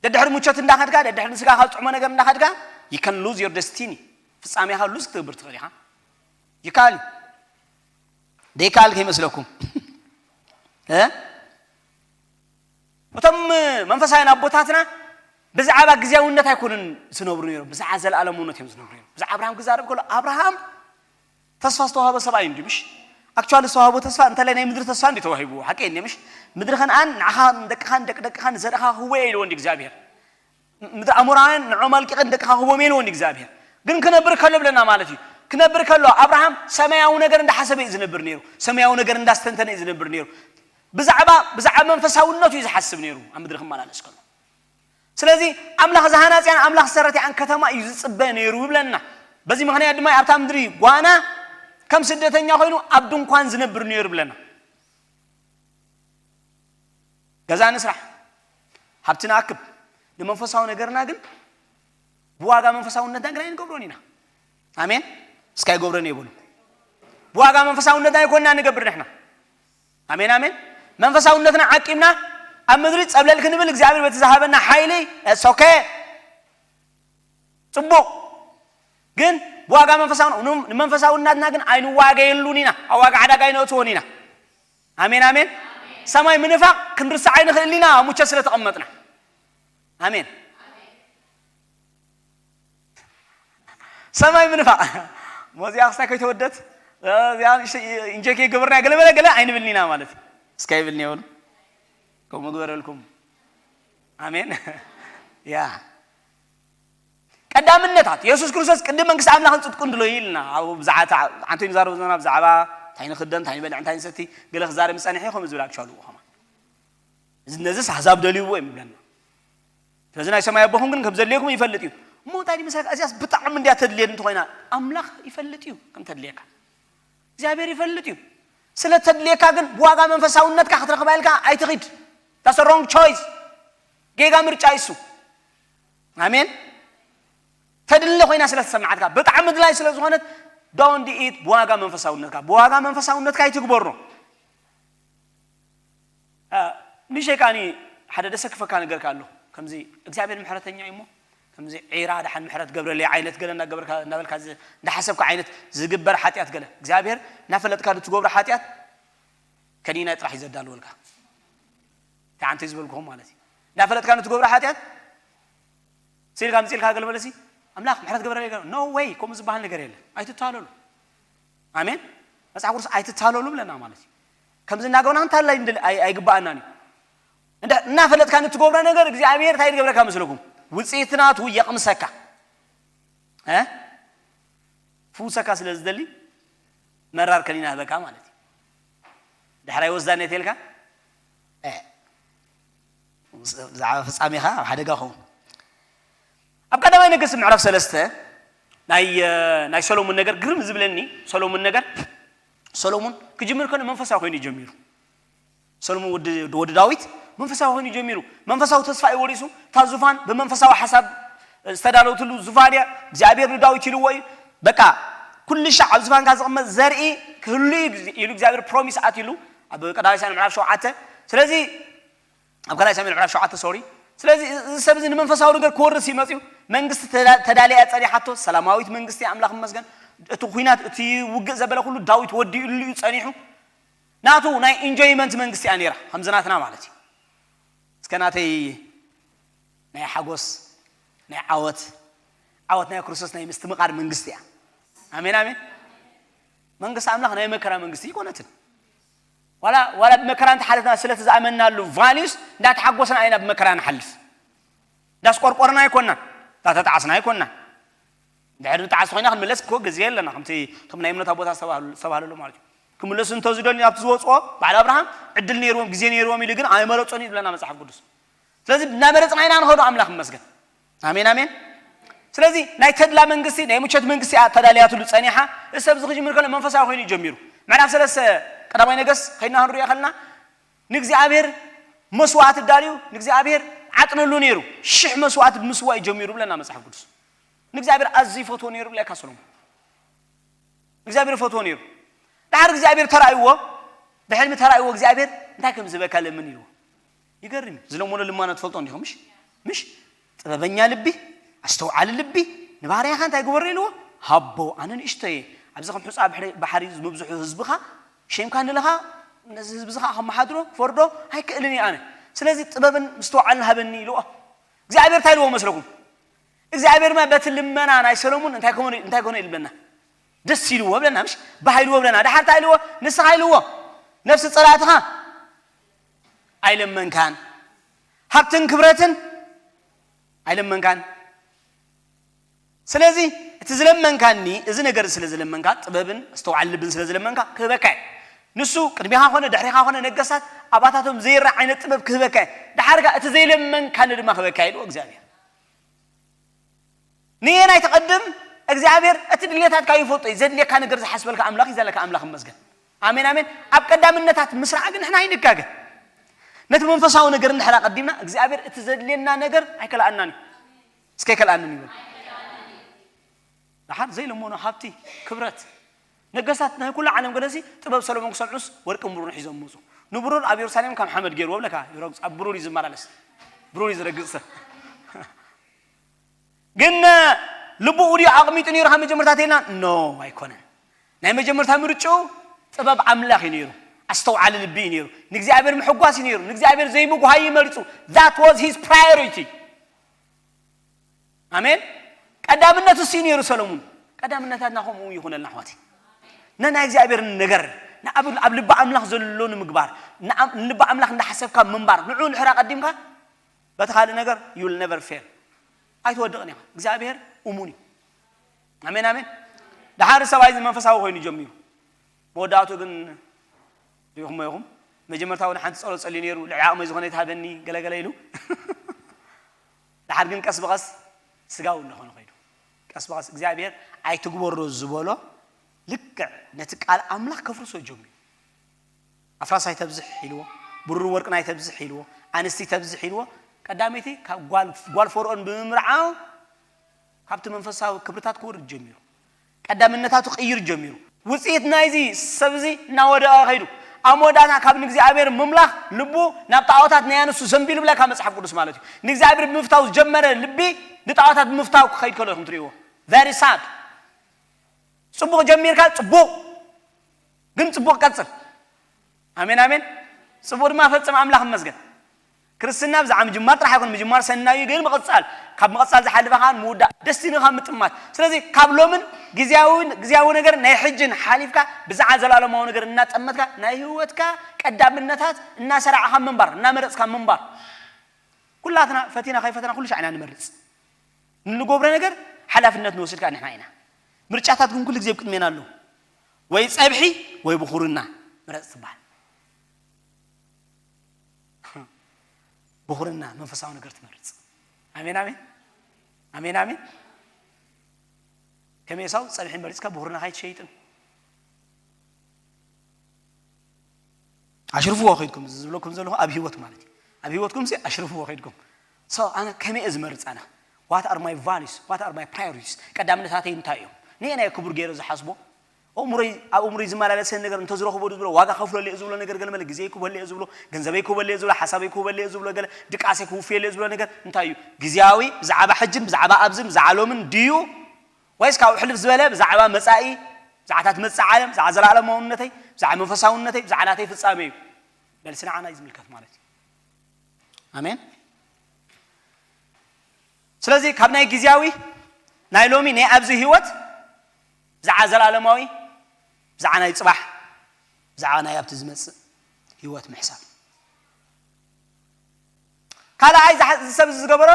ደድሕሪ ምቾት እንዳኸድካ፣ ደድሕሪ ንስጋኻ ዝጥዕሞ ነገር እንዳኸድካ፣ you can lose your destiny። ፍጻሜኻ ሉዝ ክትገብር ትኽእል ኢኻ። ይከኣል እዩ። ደይከኣል ከይመስለኩም። እ? እቶም መንፈሳውያን ኣቦታትና ብዛዕባ ግዜያውነት ኣይኮኑን ዝነብሩ ነይሮም፣ ብዛዕባ ዘለኣለምነት እዮም ዝነብሩ ነይሮም። ብዛዕባ ኣብርሃም ክዛረብ ከሎ ኣብርሃም ተስፋ ዝተዋህበ ሰብኣይ እንዲ ምሽ? ኣክቹዋሊ ዝተዋህቦ ተስፋ እንተላይ ናይ ምድሪ ተስፋ እንዲ ተዋሂብዎ፣ ሓቂ እንዲ ምሽ? ምድሪ ከነኣን ንዓኻን ደቅኻን ደቂ ደቅኻን ዘርእኻ ክህቦ እየ ኢልዎ እንዲ እግዚኣብሔር። ምድሪ ኣሞራውያን ንዖም ኣልቂቐን ደቅኻ ክህቦም እየ ኢልዎ እንዲ እግዚኣብሔር። ግን ክነብር ከሎ ብለና ማለት እዩ። ክነብር ከሎ ኣብርሃም ሰማያዊ ነገር እንዳሓሰበ እዩ ዝነብር ነይሩ። ሰማያዊ ነገር እንዳስተንተነ እዩ ዝነብር ነይሩ። ብዛዕባ፣ ብዛዕባ መንፈሳውነቱ እዩ ዝሓስብ ነይሩ ኣብ ምድሪ ክመላለስ ከሎ። ስለዚ ኣምላኽ ዝሃናጽያን ኣምላኽ ዝሰረትያን ከተማ እዩ ዝጽበ ነይሩ ይብለና። በዚ ምኽንያት ድማ ኣብታ ምድሪ ጓና ከም ስደተኛ ኮይኑ ኣብ ድንኳን ዝነብር ነይሩ ይብለና። ገዛ ንስራሕ፣ ሃብቲ ንኣክብ፣ ንመንፈሳዊ ነገርና ግን ብዋጋ መንፈሳውነትና ግን ኣይንገብሮን ኢና። ኣሜን። እስካ ይገብረን የብሉ። ብዋጋ መንፈሳውነትና ይኮንና ንገብር ንሕና። ኣሜን፣ ኣሜን። መንፈሳውነትና ዓቂብና ኣብ ምድሪ ጸብለል ክንብል እግዚኣብሔር በቲ ዝሃበና ሓይሊ፣ it's okay። ጽቡቕ። ግን ብዋጋ መንፈሳዊ-፣ ንመንፈሳውነትና ግን ኣይንዋገየሉን ኢና። ኣብ ዋጋ ዕዳጋ ኣይነእትዎን ኢና። ኣሜን፣ ኣሜን። ሰማይ ምንፋቕ ክንርስዕ ኣይንኽእልን ኢና፣ ኣብ ሙቸት ስለ ተቐመጥና። ኣሜን። ሰማይ ምንፋቕ። ሞዚያ ክስታይ ከይተወደት፣ እዚኣ ንእሽተይ ኢንጆይ ከይገበርና ገለ በለ ገለ ኣይንብልን ኢና ማለት እዩ። እስከ ይብልን የብሉ። ከምኡ ግበረልኩም። ኣሜን። ያ። ቀዳምነታት፣ የሱስ ክርስቶስ ቅድም መንግስቲ ኣምላኽን ጽድቁን ድለዩ ኢልና፣ ኣብ ብዛዕባ፣ ሓንቲ ንዛረብ ዘለና ብዛዕባ እንታይ ንኽደን፣ እንታይ ንበልዕ፣ እንታይ ንሰቲ፣ ገለ ክዛረብ ዝጸንሐ ከምኡ ዝብል ኣክቹዋሊ ከማ። እዚ፣ ነዚስ ኣህዛብ ደልይዎ እዮም ይብለና። ስለዚ ናይ ሰማይ ኣቦኹም ግን ከም ዘድልየኩም ይፈልጥ እዩ። እሞ እንታይ ድዩ መሳካ? እዚኣስ ብጣዕሚ እንድያ ተድልየኒ እንተኾይና፣ ኣምላኽ ይፈልጥ እዩ ከም ተድልየካ። እግዚኣብሔር ይፈልጥ እዩ። ስለ ተድልየካ ግን ብዋጋ መንፈሳውነትካ ክትረኽባ ኢልካ ኣይትኺድ። That's a wrong choice። ጌጋ ምርጫ እዩ እሱ። ኣሜን። ተድሊ ኮይና ስለ ተሰማዓትካ፣ ብጣዕሚ ድላይ ስለ ዝኾነት፣ don't do it ብዋጋ መንፈሳውነትካ። ብዋጋ መንፈሳውነትካ ኣይትግበሮ። እ፣ ንሸይ ከኣኒ ሓደ ደሰክፈካ ነገር ኣሎ። ከምዚ እግዚኣብሔር ምሕረተኛ እዩ እሞ፣ ከምዚ ዒራ ደሓን ምሕረት ገብረለይ ዓይነት ገለ እናገበርካ፣ እናበልካ ዝ-፣ እንዳሓሰብካ ዓይነት ዝግበር ሓጢኣት ገለ። እግዚኣብሔር እናፈለጥካ ትገብሮ ሓጢኣት ከኒናይ ጥራሕ እዩ ዘዳልወልካ። እንታይ ዓንተ ዝበልኩኹም ማለት እዩ። እናፈለጥካ ንትገብሮ ሓጢኣት፣ ሲልካ ምፂልካ ገለ በለሲ፣ ኣምላኽ ምሕረት ገብረለይ ገለ። No way፣ ከምኡ ዝበሃል ነገር የለ። ኣይትታለሉ። ኣሜን። መጽሓፍ ቅዱስ ኣይትታለሉ ብለና ማለት እዩ። ከምዚ እናገበርና ክንታለል ኣይንድል-፣ ኣይ-፣ ኣይግባኣናን እዩ። እንዳ-፣ እናፈለጥካ ንትገብሮ ነገር እግዚኣብሔር እንታይ ይገብረካ መስለኩም? ውፅኢት ናቱ የቕምሰካ። እ? ፍውሰካ ስለ ዝደሊ መራር ከኒና ህበካ ማለት እዩ። ድሕራይ ወስዳን የትልካ፣ እ፣ ብዛዕባ ፍጻሜኻ ኣብ ሓደጋ ኸውን። ኣብ ቀዳማይ ነገስት ምዕራፍ ሰለስተ ናይ፣ እ፣ ናይ ሰሎሞን ነገር ግርም ዝብለኒ፣ ሰሎሞን ነገር፣ ሰሎሞን ክጅምር ከሎ መንፈሳዊ ኮይኑ እዩ ጀሚሩ። ሰሎሞን ወዲ፣ ወዲ ዳዊት መንፈሳዊ ኮይኑ ጀሚሩ። መንፈሳዊ ተስፋ እዩ ወሪሱ። እታ ዙፋን ብመንፈሳዊ ሓሳብ ዝተዳለወትሉ ዙፋን እያ። እግዚኣብሔር ንዳዊት ኢልዎ እዩ። በቃ ኩሉ ሻዕ ኣብ ዙፋንካ ዝቕመጥ ዘርኢ ክህሉ እዩ ኢሉ እግዚኣብሔር ፕሮሚስ ኣትሉ ኣብ ቀዳማይ ሳሙኤል ምዕራፍ ሸውዓተ። ስለዚ ኣብ ካልኣይ ሳሙኤል ምዕራፍ ሸውዓተ፣ ሶሪ። ስለዚ እዚ ሰብ እዚ ንመንፈሳዊ ነገር ክወርስ እዩ መፅዩ። መንግስቲ ተዳ-፣ ተዳልያ ጸኒሓቶ፣ ሰላማዊት መንግስቲ፣ ኣምላኽ ይመስገን። እቲ ኲናት፣ እቲ ውግእ ዘበለ ኩሉ ዳዊት ወዲኡሉ እዩ ጸኒሑ። ናቱ ናይ ኢንጆይመንት መንግስቲ እያ ነይራ፣ ከምዚ ናትና ማለት እዩ። እስከ ናተይ ናይ ሓጎስ፣ ናይ ዓወት፣ ዓወት ናይ ክርስቶስ ናይ ምስትምቓር መንግስቲ እያ። ኣሜን፣ ኣሜን። መንግስቲ ኣምላኽ ናይ መከራ መንግስቲ ኣይኮነትን። ዋላ ዋላ ብመከራ እንተሓለፍና ስለቲ ዝኣመናሉ ቫልዩስ እንዳተሓጎስና ኢና ብመከራ ንሓልፍ። እንዳስቆርቆርና ኣይኮናን፣ እንዳተጣዓስና ኣይኮናን። ድሕሪ ንጣዓስ ኮይና ክንምለስ እኮ ግዜ ኣለና። ከምቲ እቶም ናይ እምነት ኣቦታት ዝተባህሉ ማለት እዩ። ክምለሱ እንተዝደልዩ ናብቲ ዝወፅኦ በዓል ኣብርሃም ዕድል ነይርዎም፣ ግዜ ነይርዎም ኢሉ ግን ኣይመረፆን እዩ ዝብለና መፅሓፍ ቅዱስ። ስለዚ እናመረፅና ኢና ንኸዶ ኣምላኽ ይመስገን። ኣሜን ኣሜን። ስለዚ ናይ ተድላ መንግስቲ ናይ ምቾት መንግስቲ እያ ተዳልያትሉ ፀኒሓ። እዚ ሰብ እዚ ክጅምር ከሎ መንፈሳዊ ኮይኑ እዩ ጀሚሩ። ምዕራፍ ሰለስተ ቀዳማይ ነገስ ከይድና ክንሪኦ ከለና ንእግዚኣብሔር መስዋዕቲ ዳልዩ ንእግዚኣብሔር ዓጥነሉ ነይሩ። ሽሕ መስዋዕቲ ብምስዋእ እዩ ጀሚሩ ብለና መፅሓፍ ቅዱስ። ንእግዚኣብሔር ኣዝዩ ይፈትዎ ነይሩ ብለካ ሰሎሞን። እግዚኣብሔር ፈትዎ ነይሩ። ድሓር እግዚኣብሔር ተራእይዎ፣ ብሕልሚ ተራእይዎ እግዚኣብሔር እንታይ ከም ዝበካ ለምን ኢልዎ። ይገርም እዩ። ዝለመኖ ልማኖ ትፈልጦ እንዲኹም ምሽ ምሽ ጥበበኛ ልቢ ኣስተውዓሊ ልቢ ንባርያኻ እንታይ ግበሮ ኢልዎ። ሃቦ ኣነ ንእሽቶ እየ ኣብዚ ከም ሑፃ ባሕሪ ዝምብዝሑ ህዝብኻ ሸምካ ንለኻ ነዚ ህዝቢ ዝኻ ከመሓድሮ ክፈርዶ ኣይክእልን እየ ኣነ ስለዚ ጥበብን ምስተውዓልን ሃበኒ ኢልዎ። እግዚኣብሔር እንታይ ኢልዎ መስለኩም? እግዚኣብሔር ማ በቲ ልመና ናይ ሰሎሙን እንታይ ኮነ እንታይ ኮነ ኢልብለና? ደስ ኢልዎ ብለና ምሽ ባህ ኢልዎ ብለና። ድሓር እንታይ ኢልዎ? ንስኻ ኢልዎ ነፍሲ ጸላእትኻ ኣይለመንካን፣ ሃብትን ክብረትን ኣይለመንካን። ስለዚ እቲ ዝለመንካኒ እዚ ነገር ስለ ዝለመንካ ጥበብን ኣስተውዓል ልብን ስለ ዝለመንካ ክህበካ እየ። ንሱ ቅድሚኻ ኮነ ድሕሪኻ ኮነ ነገስታት ኣባታቶም ዘይረኣ ዓይነት ጥበብ ክህበካ እየ። ድሓርካ እቲ ዘይለመንካኒ ድማ ክህበካ እየ ኢልዎ እግዚኣብሔር። ንየናይ ትቐድም? እግዚኣብሔር እቲ ድሌታትካ ይፈልጦ እዩ። ዘድልየካ ነገር ዝሓስበልካ ኣምላኽ እዩ ዘለካ። ኣምላኽ ይመስገን። ኣሜን ኣሜን። ኣብ ቀዳምነታት ምስራዕ ግን ንሕና ኣይንጋገ። ነቲ መንፈሳዊ ነገር እንድሕር ኣቐዲምና እግዚኣብሔር እቲ ዘድልየና ነገር ኣይከልኣናን እዩ። እስከ ኣይከልኣንን ይበል። ደሓር ዘይለመኖ ሃብቲ ክብረት ነገስታት ናይ ኩሉ ዓለም ገለሲ ጥበብ ሰሎሞን ክሰምዑስ ወርቅን ብሩርን ሒዞም መፁ። ንብሩር ኣብ የሩሳሌም ከም ሓመድ ገይርዎ ብለካ ይረግፅ ኣብ ብሩር እዩ ዝመላለስ። ብሩር እዩ ዝረግፅ ሰብ ግን ልብኡ ድዩ ኣቕሚጡ ነይሩ ካብ መጀመርታ ተልና ኖ ኣይኮነን። ናይ መጀመርታ ምርጭኡ ጥበብ ኣምላኽ እዩ ነይሩ። ኣስተውዓሊ ልቢ እዩ ነይሩ። ንእግዚኣብሔር ምሕጓስ እዩ ነይሩ። ንእግዚኣብሔር ዘይምጉሃይ መሪፁ። That was his priority። ኣሜን። ቀዳምነት እሱ እዩ ነይሩ ሰሎሙን። ቀዳምነታትና ከምኡ ይኹነልና ኣሕዋተይ። ነናይ እግዚኣብሔር ነገር ንኣብ- ኣብ ልቢ ኣምላኽ ዘሎ ንምግባር ንኣም- ንልቢ ኣምላኽ እንዳሓሰብካ ምንባር ንዑ ንድሕር ኣቐዲምካ በቲ ካልእ ነገር you will never fail ኣይትወድቕን ኢኻ እግዚኣብሔር እሙን እዩ ኣሜን ኣሜን ደሓር ሰብኣይ እዚ መንፈሳዊ ኮይኑ ጀሚሩ መወዳእቱ ግን ሪኹሞ ኢኹም መጀመርታ እውን ሓንቲ ፀሎት ፀልዩ ነይሩ ልዕሊ ዓቕመይ ዝኾነ ይትሃበኒ ገለገለ ኢሉ ደሓር ግን ቀስ ብቐስ ስጋዊ እናኾነ ኸይዱ ቀስ ብቐስ እግዚኣብሔር ኣይትግበሮ ዝበሎ ልክዕ ነቲ ቃል ኣምላኽ ከፍርሶ ጀሚሩ ኣፍራስ ኣይተብዝሕ ኢልዎ ብሩር ወርቅን ኣይተብዝሕ ኢልዎ ኣንስቲ ተብዝሕ ኢልዎ ቀዳመይቲ ካብ ጓል ፈርኦን ብምምርዓው ካብቲ መንፈሳዊ ክብርታት ክወርድ ጀሚሩ ቀዳምነታቱ ክቕይር ጀሚሩ ውፅኢት ናይዚ ሰብ እዚ እናወደቐ ከይዱ ኣብ መወዳእታ ካብ ንእግዚኣብሔር ምምላኽ ልቡ ናብ ጣዖታት ናይ ኣንስቱ ዘንቢሉ ብለካ መፅሓፍ ቅዱስ ማለት እዩ ንእግዚኣብሔር ብምፍታው ዝጀመረ ልቢ ንጣዖታት ብምፍታው ክኸይድ ከሎ ኢኹም ትርእይዎ very sad ፅቡቕ ጀሚርካ ፅቡቕ ግን ፅቡቕ ቀፅል ኣሜን ኣሜን ፅቡቕ ድማ ፈፅም ኣምላኽ መስገን ክርስትና ብዛዕባ ምጅማር ጥራሕ ኣይኮን ምጅማር ሰናዩ ግን ምቕፃል ካብ ምቕፃል ዝሓልፈ ከዓ ምውዳእ ደስቲኒ ካብ ምጥማት ስለዚ ካብ ሎምን ግዜያዊ ግዜያዊ ነገር ናይ ሕጅን ሓሊፍካ ብዛዕባ ዘላለማዊ ነገር እናጠመትካ ናይ ህይወትካ ቀዳምነታት እናሰራዕኻ ምንባር እናመረፅካ ምንባር ኩላትና ፈቲና ከይፈተና ኩሉ ሻዕ ኢና ንመርፅ ንንገብሮ ነገር ሓላፍነት ንወስድ ከዓ ንሕና ኢና ምርጫታት ግን ኩሉ ግዜ ኣብ ቅድሜና ኣለዉ ወይ ፀብሒ ወይ ብኹርና ምረፅ ትበሃል ብኹርና መንፈሳዊ ነገር ትመርፅ ኣሜን ኣሜን ኣሜን ኣሜን ከም ኤሳው ፀብሒ መሪፅካ ብኹርና ካይትሸይጥን ኣሽርፍዎ ከይድኩም እዚ ዝብለኩም ዘለኹ ኣብ ህይወት ማለት እዩ ኣብ ህይወትኩም ሲ ኣሽርፍዎ ከይድኩም so ኣነ ከመይ እየ ዝመርፅ ኣነ what are my values what are my priorities ቀዳምነታተይ እንታይ እዮም ንየ ናይ ክቡር ገይረ ዝሓስቦ ኣእምሮይ ኣብ ኣእምሮይ ዝመላለሰ ነገር እንተዝረኽቦ ዝብሎ ዋጋ ከፍለሉ እየ ዝብሎ ነገር ገለ መለ ግዜ ክበሉ እየ ዝብሎ ገንዘበይ ክበሉ እየ ዝብሎ ሓሳበይ ክበሉ እየ ዝብሎ ገለ ድቃሴ ክውፍየሉ እየ ዝብሎ ነገር እንታይ እዩ ግዜያዊ ብዛዕባ ሕጅን ብዛዕባ ኣብዝን ብዛዕባ ሎምን ድዩ ወይስ ካብ ሕልፍ ዝበለ ብዛዕባ መጻኢ ብዛዕባ ትመጽእ ዓለም ብዛዕባ ዘለኣለማውነተይ ብዛዕባ መንፈሳውነተይ ብዛዕባ ናተይ ፍጻመ እዩ በልሲ ንዓና እዩ ዝምልከት ማለት እዩ ኣሜን ስለዚ ካብ ናይ ግዜያዊ ናይ ሎሚ ናይ ኣብዚ ህይወት ብዛዕባ ዘለኣለማዊ ብዛዕባ ናይ ፅባሕ ብዛዕባ ናይ ኣብቲ ዝመፅእ ህይወት ምሕሳብ። ካልኣይ ዝሓ- እዚ ሰብ እዚ ዝገበሮ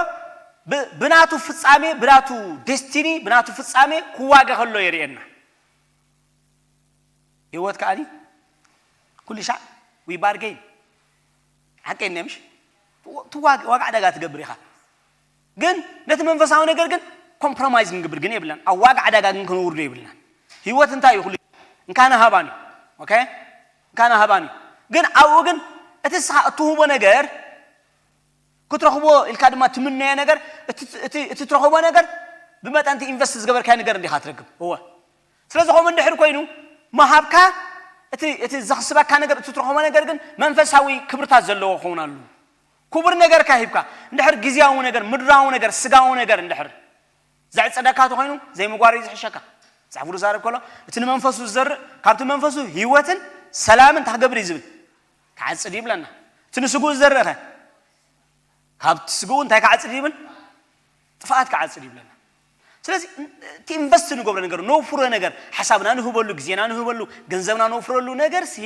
ብ- ብናቱ ፍጻሜ፣ ብናቱ ዴስቲኒ፣ ብናቱ ፍጻሜ ክዋገ ከሎ የርእየና። ህይወት ከኣኒ ኩሉ ሻዕ ዊ ባርጌን ሓቂ እነ ምሽ ትዋግ ዋጋ ዕዳጋ ትገብር ኢኻ። ግን ነቲ መንፈሳዊ ነገር ግን ኮምፕሮማይዝ ክንገብር ግን የብልናን። ኣብ ዋጋ ዕዳጋ ግን ክነውርዶ የብልናን። ህይወት እንታይ እዩ? ኩሉ እንካና ሃባን እዩ። ኦኬ፣ እንካና ሃባን እዩ። ግን ኣብኡ ግን እቲ ንስኻ እትህቦ ነገር ክትረኽቦ ኢልካ ድማ ትምነዮ ነገር እቲ እቲ- እቲ ትረኽቦ ነገር ብመጠን እቲ ኢንቨስት ዝገበርካዮ ነገር እንዲኻ ትረክብ። እወ፣ ስለዚ ከምኡ እንድሕር ኮይኑ ምሃብካ እቲ እቲ ዘኽስበካ ነገር እቲ ትረኽቦ ነገር ግን መንፈሳዊ ክብርታት ዘለዎ ክኸውን ኣለዎ። ክቡር ነገርካ ሂብካ እንድሕር ግዝያዊ ነገር፣ ምድራዊ ነገር፣ ስጋዊ ነገር እንድሕር ዘዕጸደካ ተኾይኑ ዘይምግባር እዩ ዝሕሸካ። መጽሓፍ ቅዱስ ዛረብ ከሎ እቲ ንመንፈሱ ዝዘርእ ካብቲ መንፈሱ ህይወትን ሰላምን እንታይ ክገብር እዩ ዝብል? ክዓጽድ ይብለና። እቲ ንስግኡ ዝዘርእ ኸ ካብቲ ስግኡ እንታይ ክዓጽድ ይብል? ጥፍኣት ክዓጽድ ይብለና። ስለዚ እቲ ኢንቨስት ንገብሮ ነገር፣ ነውፍሮ ነገር፣ ሓሳብና ንህበሉ፣ ግዜና ንህበሉ፣ ገንዘብና ነውፍረሉ ነገር ሲ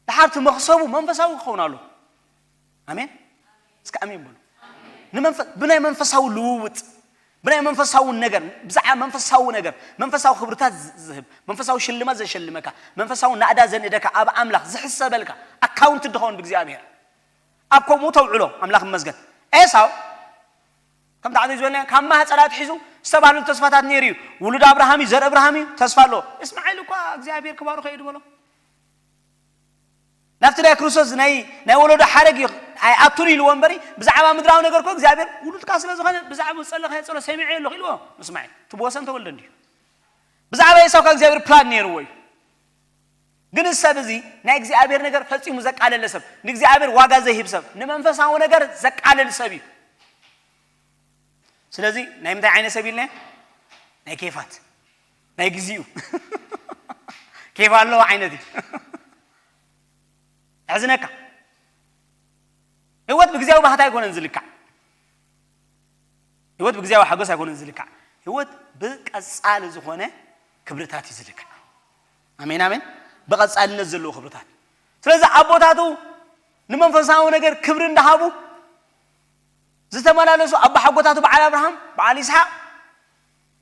ድሓር እቲ መኽሰቡ መንፈሳዊ ክኸውን ኣሎ። ኣሜን። እስከ ኣሜን በሉ። ንመንፈ- ብናይ መንፈሳዊ ልውውጥ ብናይ መንፈሳዊ ነገር ብዛዕባ መንፈሳዊ ነገር መንፈሳዊ ክብርታት ዝ- ዝህብ መንፈሳዊ ሽልማት ዘሸልመካ መንፈሳዊ ናእዳ ዘንእደካ ኣብ ኣምላኽ ዝሕሰበልካ ኣካውንት ድኸውን ብእግዚኣብሔር ኣብ ከምኡ ተውዕሎ። ኣምላኽ ይመስገን። ኤሳው ከምቲ ዓዘይ ዝበልና ካብ ማህፀና ኣትሒዙ ዝተባህሉ ተስፋታት ነይሩ እዩ። ውሉድ ኣብርሃም እዩ፣ ዘር ኣብርሃም እዩ፣ ተስፋ ኣለዎ። እስማዒል እኳ እግዚኣብሔር ክባርኾ እዩ ዝበሎ ናብቲ ናይ ክርስቶስ ናይ ናይ ወለዶ ሓረግ እዩ ኣይኣቱን ኢልዎ እምበሪ ብዛዕባ ምድራዊ ነገር እኮ እግዚኣብሔር ውሉድካ ስለ ዝኾነ ብዛዕባ ዝጸለኻዮ ጸሎት ሰሚዐ ኣለኹ ኢልዎ። እስማዒል እቲ ብወሰን ተወልደ እንድዩ። ብዛዕባ ኤሳው ካብ እግዚኣብሔር ፕላን ነይርዎ እዩ። ግን እዚ ሰብ እዚ ናይ እግዚኣብሔር ነገር ፈጺሙ ዘቃለለ ሰብ፣ ንእግዚኣብሔር ዋጋ ዘይህብ ሰብ፣ ንመንፈሳዊ ነገር ዘቃልል ሰብ እዩ። ስለዚ ናይ ምንታይ ዓይነት ሰብ ኢልና? ናይ ኬፋት፣ ናይ ግዜኡ ኬፍ ኣለዎ ዓይነት እዩ። ኣሕዝነካ። ህይወት ብግዜያዊ ባህታ ኣይኮነን ዝልካዕ። ህይወት ብግዜያዊ ሓጎስ ኣይኮነን ዝልካዕ። ህይወት ብቀጻሊ ዝኾነ ክብርታት እዩ ዝልካዕ። ኣሜን ኣሜን። ብቐጻልነት ዘለዎ ክብርታት። ስለዚ ኣቦታቱ ንመንፈሳዊ ነገር ክብሪ እንዳሃቡ ዝተመላለሱ ኣቦሓጎታቱ በዓል ኣብርሃም በዓል ይስሓቅ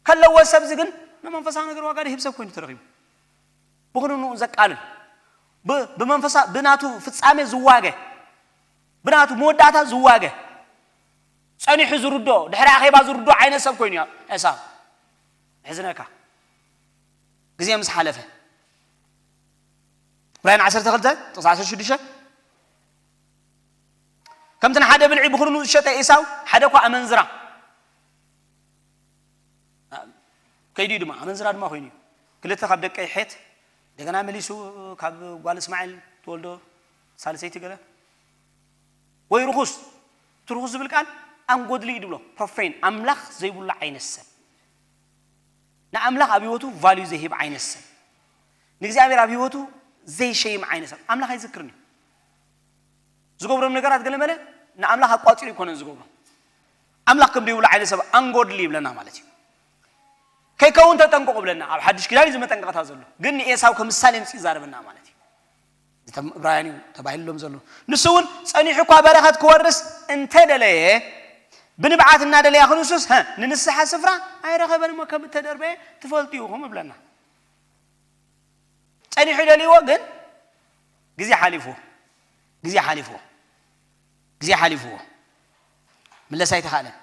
ከለዎ ሰብዚ ግን ንመንፈሳዊ ነገር ዋጋ ደሂብ ሰብ ኮይኑ ተረኺቡ። ብኹንንኡ ዘቃልል ብ- ብመንፈሳ ብናቱ ፍጻሜ ዝዋገ ብናቱ መወዳእታ ዝዋገ ጸኒሑ ዝርዶ ድሕሪ ኣኼባ ዝርዶ ዓይነት ሰብ ኮይኑ እዩ ኤሳው። ሕዝነካ ግዜ ምስ ሓለፈ ዕብራውያን ዓሰርተ ክልተ ጥቕሲ ዓሰርተ ሽዱሽተ ከምቲ ንሓደ ብልዒ ብኹርኑ ዝሸጠ ኤሳው ሓደ እኳ ኣመንዝራ ከይዱ ድማ ኣመንዝራ ድማ ኮይኑ እዩ። ክልተ ካብ ደቀይ ሐት እንደገና መሊሱ ካብ ጓል እስማኤል ተወልዶ ሳልሰይቲ ገለ ወይ ርኹስ እቲ ርኹስ ዝብል ቃል ኣንጎድሊ እዩ ድብሎ ፕሮፌን ኣምላኽ ዘይብሉ ዓይነት ሰብ ንኣምላኽ ኣብ ህይወቱ ቫልዩ ዘይህብ ዓይነት ሰብ ንእግዚኣብሔር ኣብ ህይወቱ ዘይሸይም ዓይነት ሰብ ኣምላኽ ኣይዝክርን እዩ። ዝገብሮም ነገራት ገለመለ ንኣምላኽ ኣቋፂሩ ይኮነን ዝገብሮም ኣምላኽ ከም ዘይብሉ ዓይነት ሰብ ኣንጎድሊ ይብለና ማለት እዩ። ከይከውን ተጠንቀቑ ብለና ኣብ ሓድሽ ኪዳን እዩ ዝመጠንቀቕታ ዘሎ ግን ንኤሳው ከም ምሳሌ ምፅ ይዛረበና ማለት እዩ። እቶም እብራውያን እዩ ተባሂሉሎም ዘሎ ንሱ እውን ፀኒሑ እኳ በረኸት ክወርስ እንተደለየ ብንብዓት እናደለያ ክንሱስ ንንስሓ ስፍራ ኣይረኸበን እሞ ከም እተደርበየ ትፈልጡ ኢኹም እብለና። ጸኒሑ ደልይዎ ግን ግዜ ሓሊፍዎ ግዜ ሓሊፍዎ ግዜ ሓሊፍዎ ምለስ ኣይተኻእለን።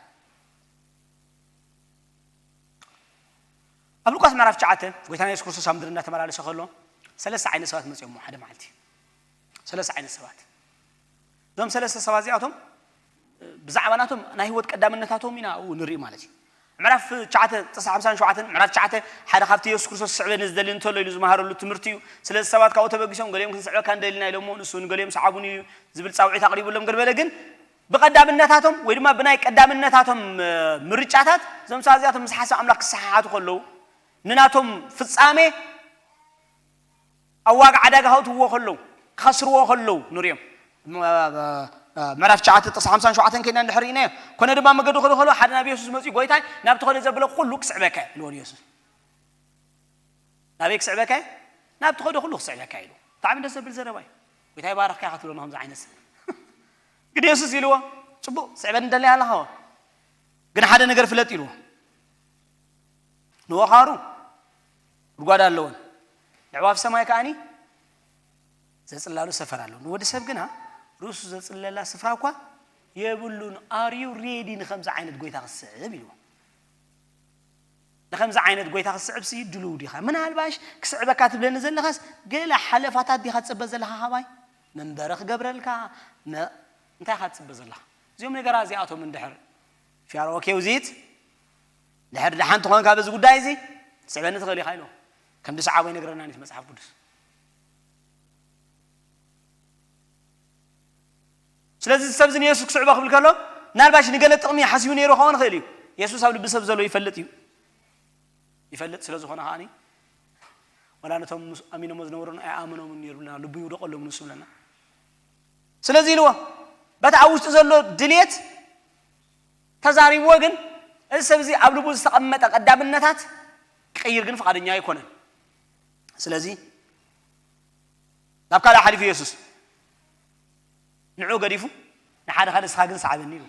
ኣብ ሉቃስ ምዕራፍ ትሽዓተ ጎይታና የሱስ ክርስቶስ ኣብ ምድሪ እናተመላለሰ ከሎ ሰለስተ ዓይነት ሰባት መፅኦም ሓደ መዓልቲ ሰለስተ ዓይነት ሰባት እዞም ሰለስተ ሰባት እዚኣቶም ብዛዕባ ናቶም ናይ ህይወት ቀዳምነታቶም ኢና ኣብኡ ንርኢ ማለት እዩ። ምዕራፍ ትሽዓተ ጥቕሲ ሓምሳን ሸውዓተን ምዕራፍ ትሽዓተ ሓደ ካብቲ የሱስ ክርስቶስ ስዕበኒ ዝደሊ እንተሎ ኢሉ ዝመሃረሉ ትምህርቲ እዩ። ስለዚ ሰባት ካብኡ ተበጊሶም ገሊኦም ክንስዕበካ ንደሊ ኢና ኢሎሞ ንሱ ንገሊኦም ሰዓቡኒ እዩ ዝብል ጻውዒት ኣቕሪቡሎም ገለ በለ ግን ብቐዳምነታቶም ወይ ድማ ብናይ ቀዳምነታቶም ምርጫታት እዞም ሰባት እዚኣቶም ምስ ሓሳብ ኣምላኽ ክሰሓሓቱ ከለዉ ንናቶም ፍጻሜ ኣብ ዋጋ ዕዳጋ ከእትውዎ ከለዉ ክኸስርዎ ከለዉ ንሪኦም ምዕራፍ ትሽዓተ ጥቕሲ ሓምሳን ሸውዓተን ከይድና እንድሕር ርኢናዮ ኮነ ድማ መገዱ ከደ ከሎ ሓደ ናብ የሱስ መፅኡ ጎይታይ ናብቲ ከደ ዘብለ ኩሉ ክስዕበካ ኢልዎ ንየሱስ ናበይ ክስዕበካ ናብቲ ከደ ኩሉ ክስዕበካ ኢሉ ብጣዕሚ ደስ ዘብል ዘረባ እዩ። ጎይታ ይባርኽካ ኢኻ ትብሎ ንኸምዚ ዓይነት ሰብ። ግን የሱስ ኢልዎ፣ ጽቡቕ፣ ስዕበኒ ደለይ ኣለኻ፣ ግን ሓደ ነገር ፍለጥ ኢልዎ። ንወኻሩ ጉድጓድ ኣለወን፣ ንዕዋፍ ሰማይ ከኣኒ ዘጽላሉ ሰፈር ኣለዎ፣ ንወዲ ሰብ ግና ርእሱ ዘጽለላ ስፍራ እኳ የብሉን። Are you ready ንኸምዚ ዓይነት ጎይታ ክትስዕብ ኢልዎ። ንኸምዚ ዓይነት ጎይታ ክትስዕብ ሲ ድሉው ዲኻ? ምናልባሽ ክስዕበካ ትብለኒ ዘለኻስ ገለ ሓለፋታት ዲኻ ትጽበ ዘለኻ ካባይ? መንበሪ ክገብረልካ? መ-፣ እንታይ ኢኻ ትጽበ ዘለኻ? እዚኦም ነገራት እዚኣቶም እንድሕር if you are okay with it፣ ድሕር ደሓን ትኾንካ በዚ ጉዳይ እዚ ትስዕበኒ ትኽእል ኢኻ ኢልዎ። ከምዚ ሰዓቦ ይነግረና ነቲ መጽሓፍ ቅዱስ። ስለዚ እዚ ሰብ እዚ ንየሱስ ክስዕቦ ክብል ከሎ ምናልባሽ ንገለ ጥቕሚ ሓሲቡ ነይሩ ክኸውን ይኽእል እዩ። የሱስ ኣብ ልቢ ሰብ ዘሎ ይፈልጥ እዩ። ይፈልጥ ስለ ዝኾነ ከዓኒ ዋላ ነቶም ምስ ኣሚኖሞ ዝነበሩን ኣይኣመኖምን ነይሩ ብለና፣ ልቡ ይውደቐሎም ንሱ ብለና። ስለዚ ኢልዎ በቲ ኣብ ውሽጡ ዘሎ ድሌት ተዛሪብዎ፣ ግን እዚ ሰብ እዚ ኣብ ልቡ ዝተቐመጠ ቀዳምነታት ክቕይር ግን ፍቓደኛ ኣይኮነን። ስለዚ ናብ ካልእ ሓሊፉ የሱስ ንዕኡ ገዲፉ ንሓደ ካልእ ንስኻ ግን ሰዓበኒ ኢሉ።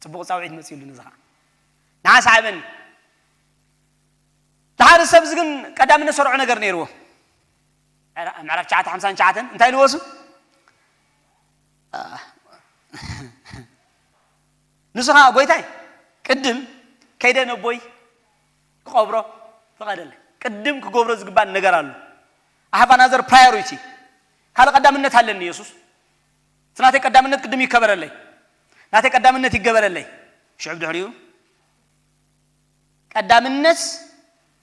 ጽቡቕ ጻውዒት መጺኡሉ ነዚ ኸዓ ንዓ ሰዓበኒ። ንሓደ ሰብ እዚ ግን ቀዳምነት ሰርዖ ነገር ነይርዎ። ምዕራፍ ትሽዓተ ሓምሳን ትሽዓተን እንታይ ኢልዎ እሱ? ንሱ ኸዓ ጎይታይ ቅድም ከይደ ነቦይ ክቐብሮ ፍቐደለይ። ቅድም ክገብሮ ዝግባን ነገር ኣሎ። I have another priority። ካልእ ቀዳምነት ኣለኒ የሱስ። እቲ ናተይ ቀዳምነት ቅድም ይከበረለይ። ናተይ ቀዳምነት ይገበረለይ። ሽዑ ብድሕሪኡ ቀዳምነት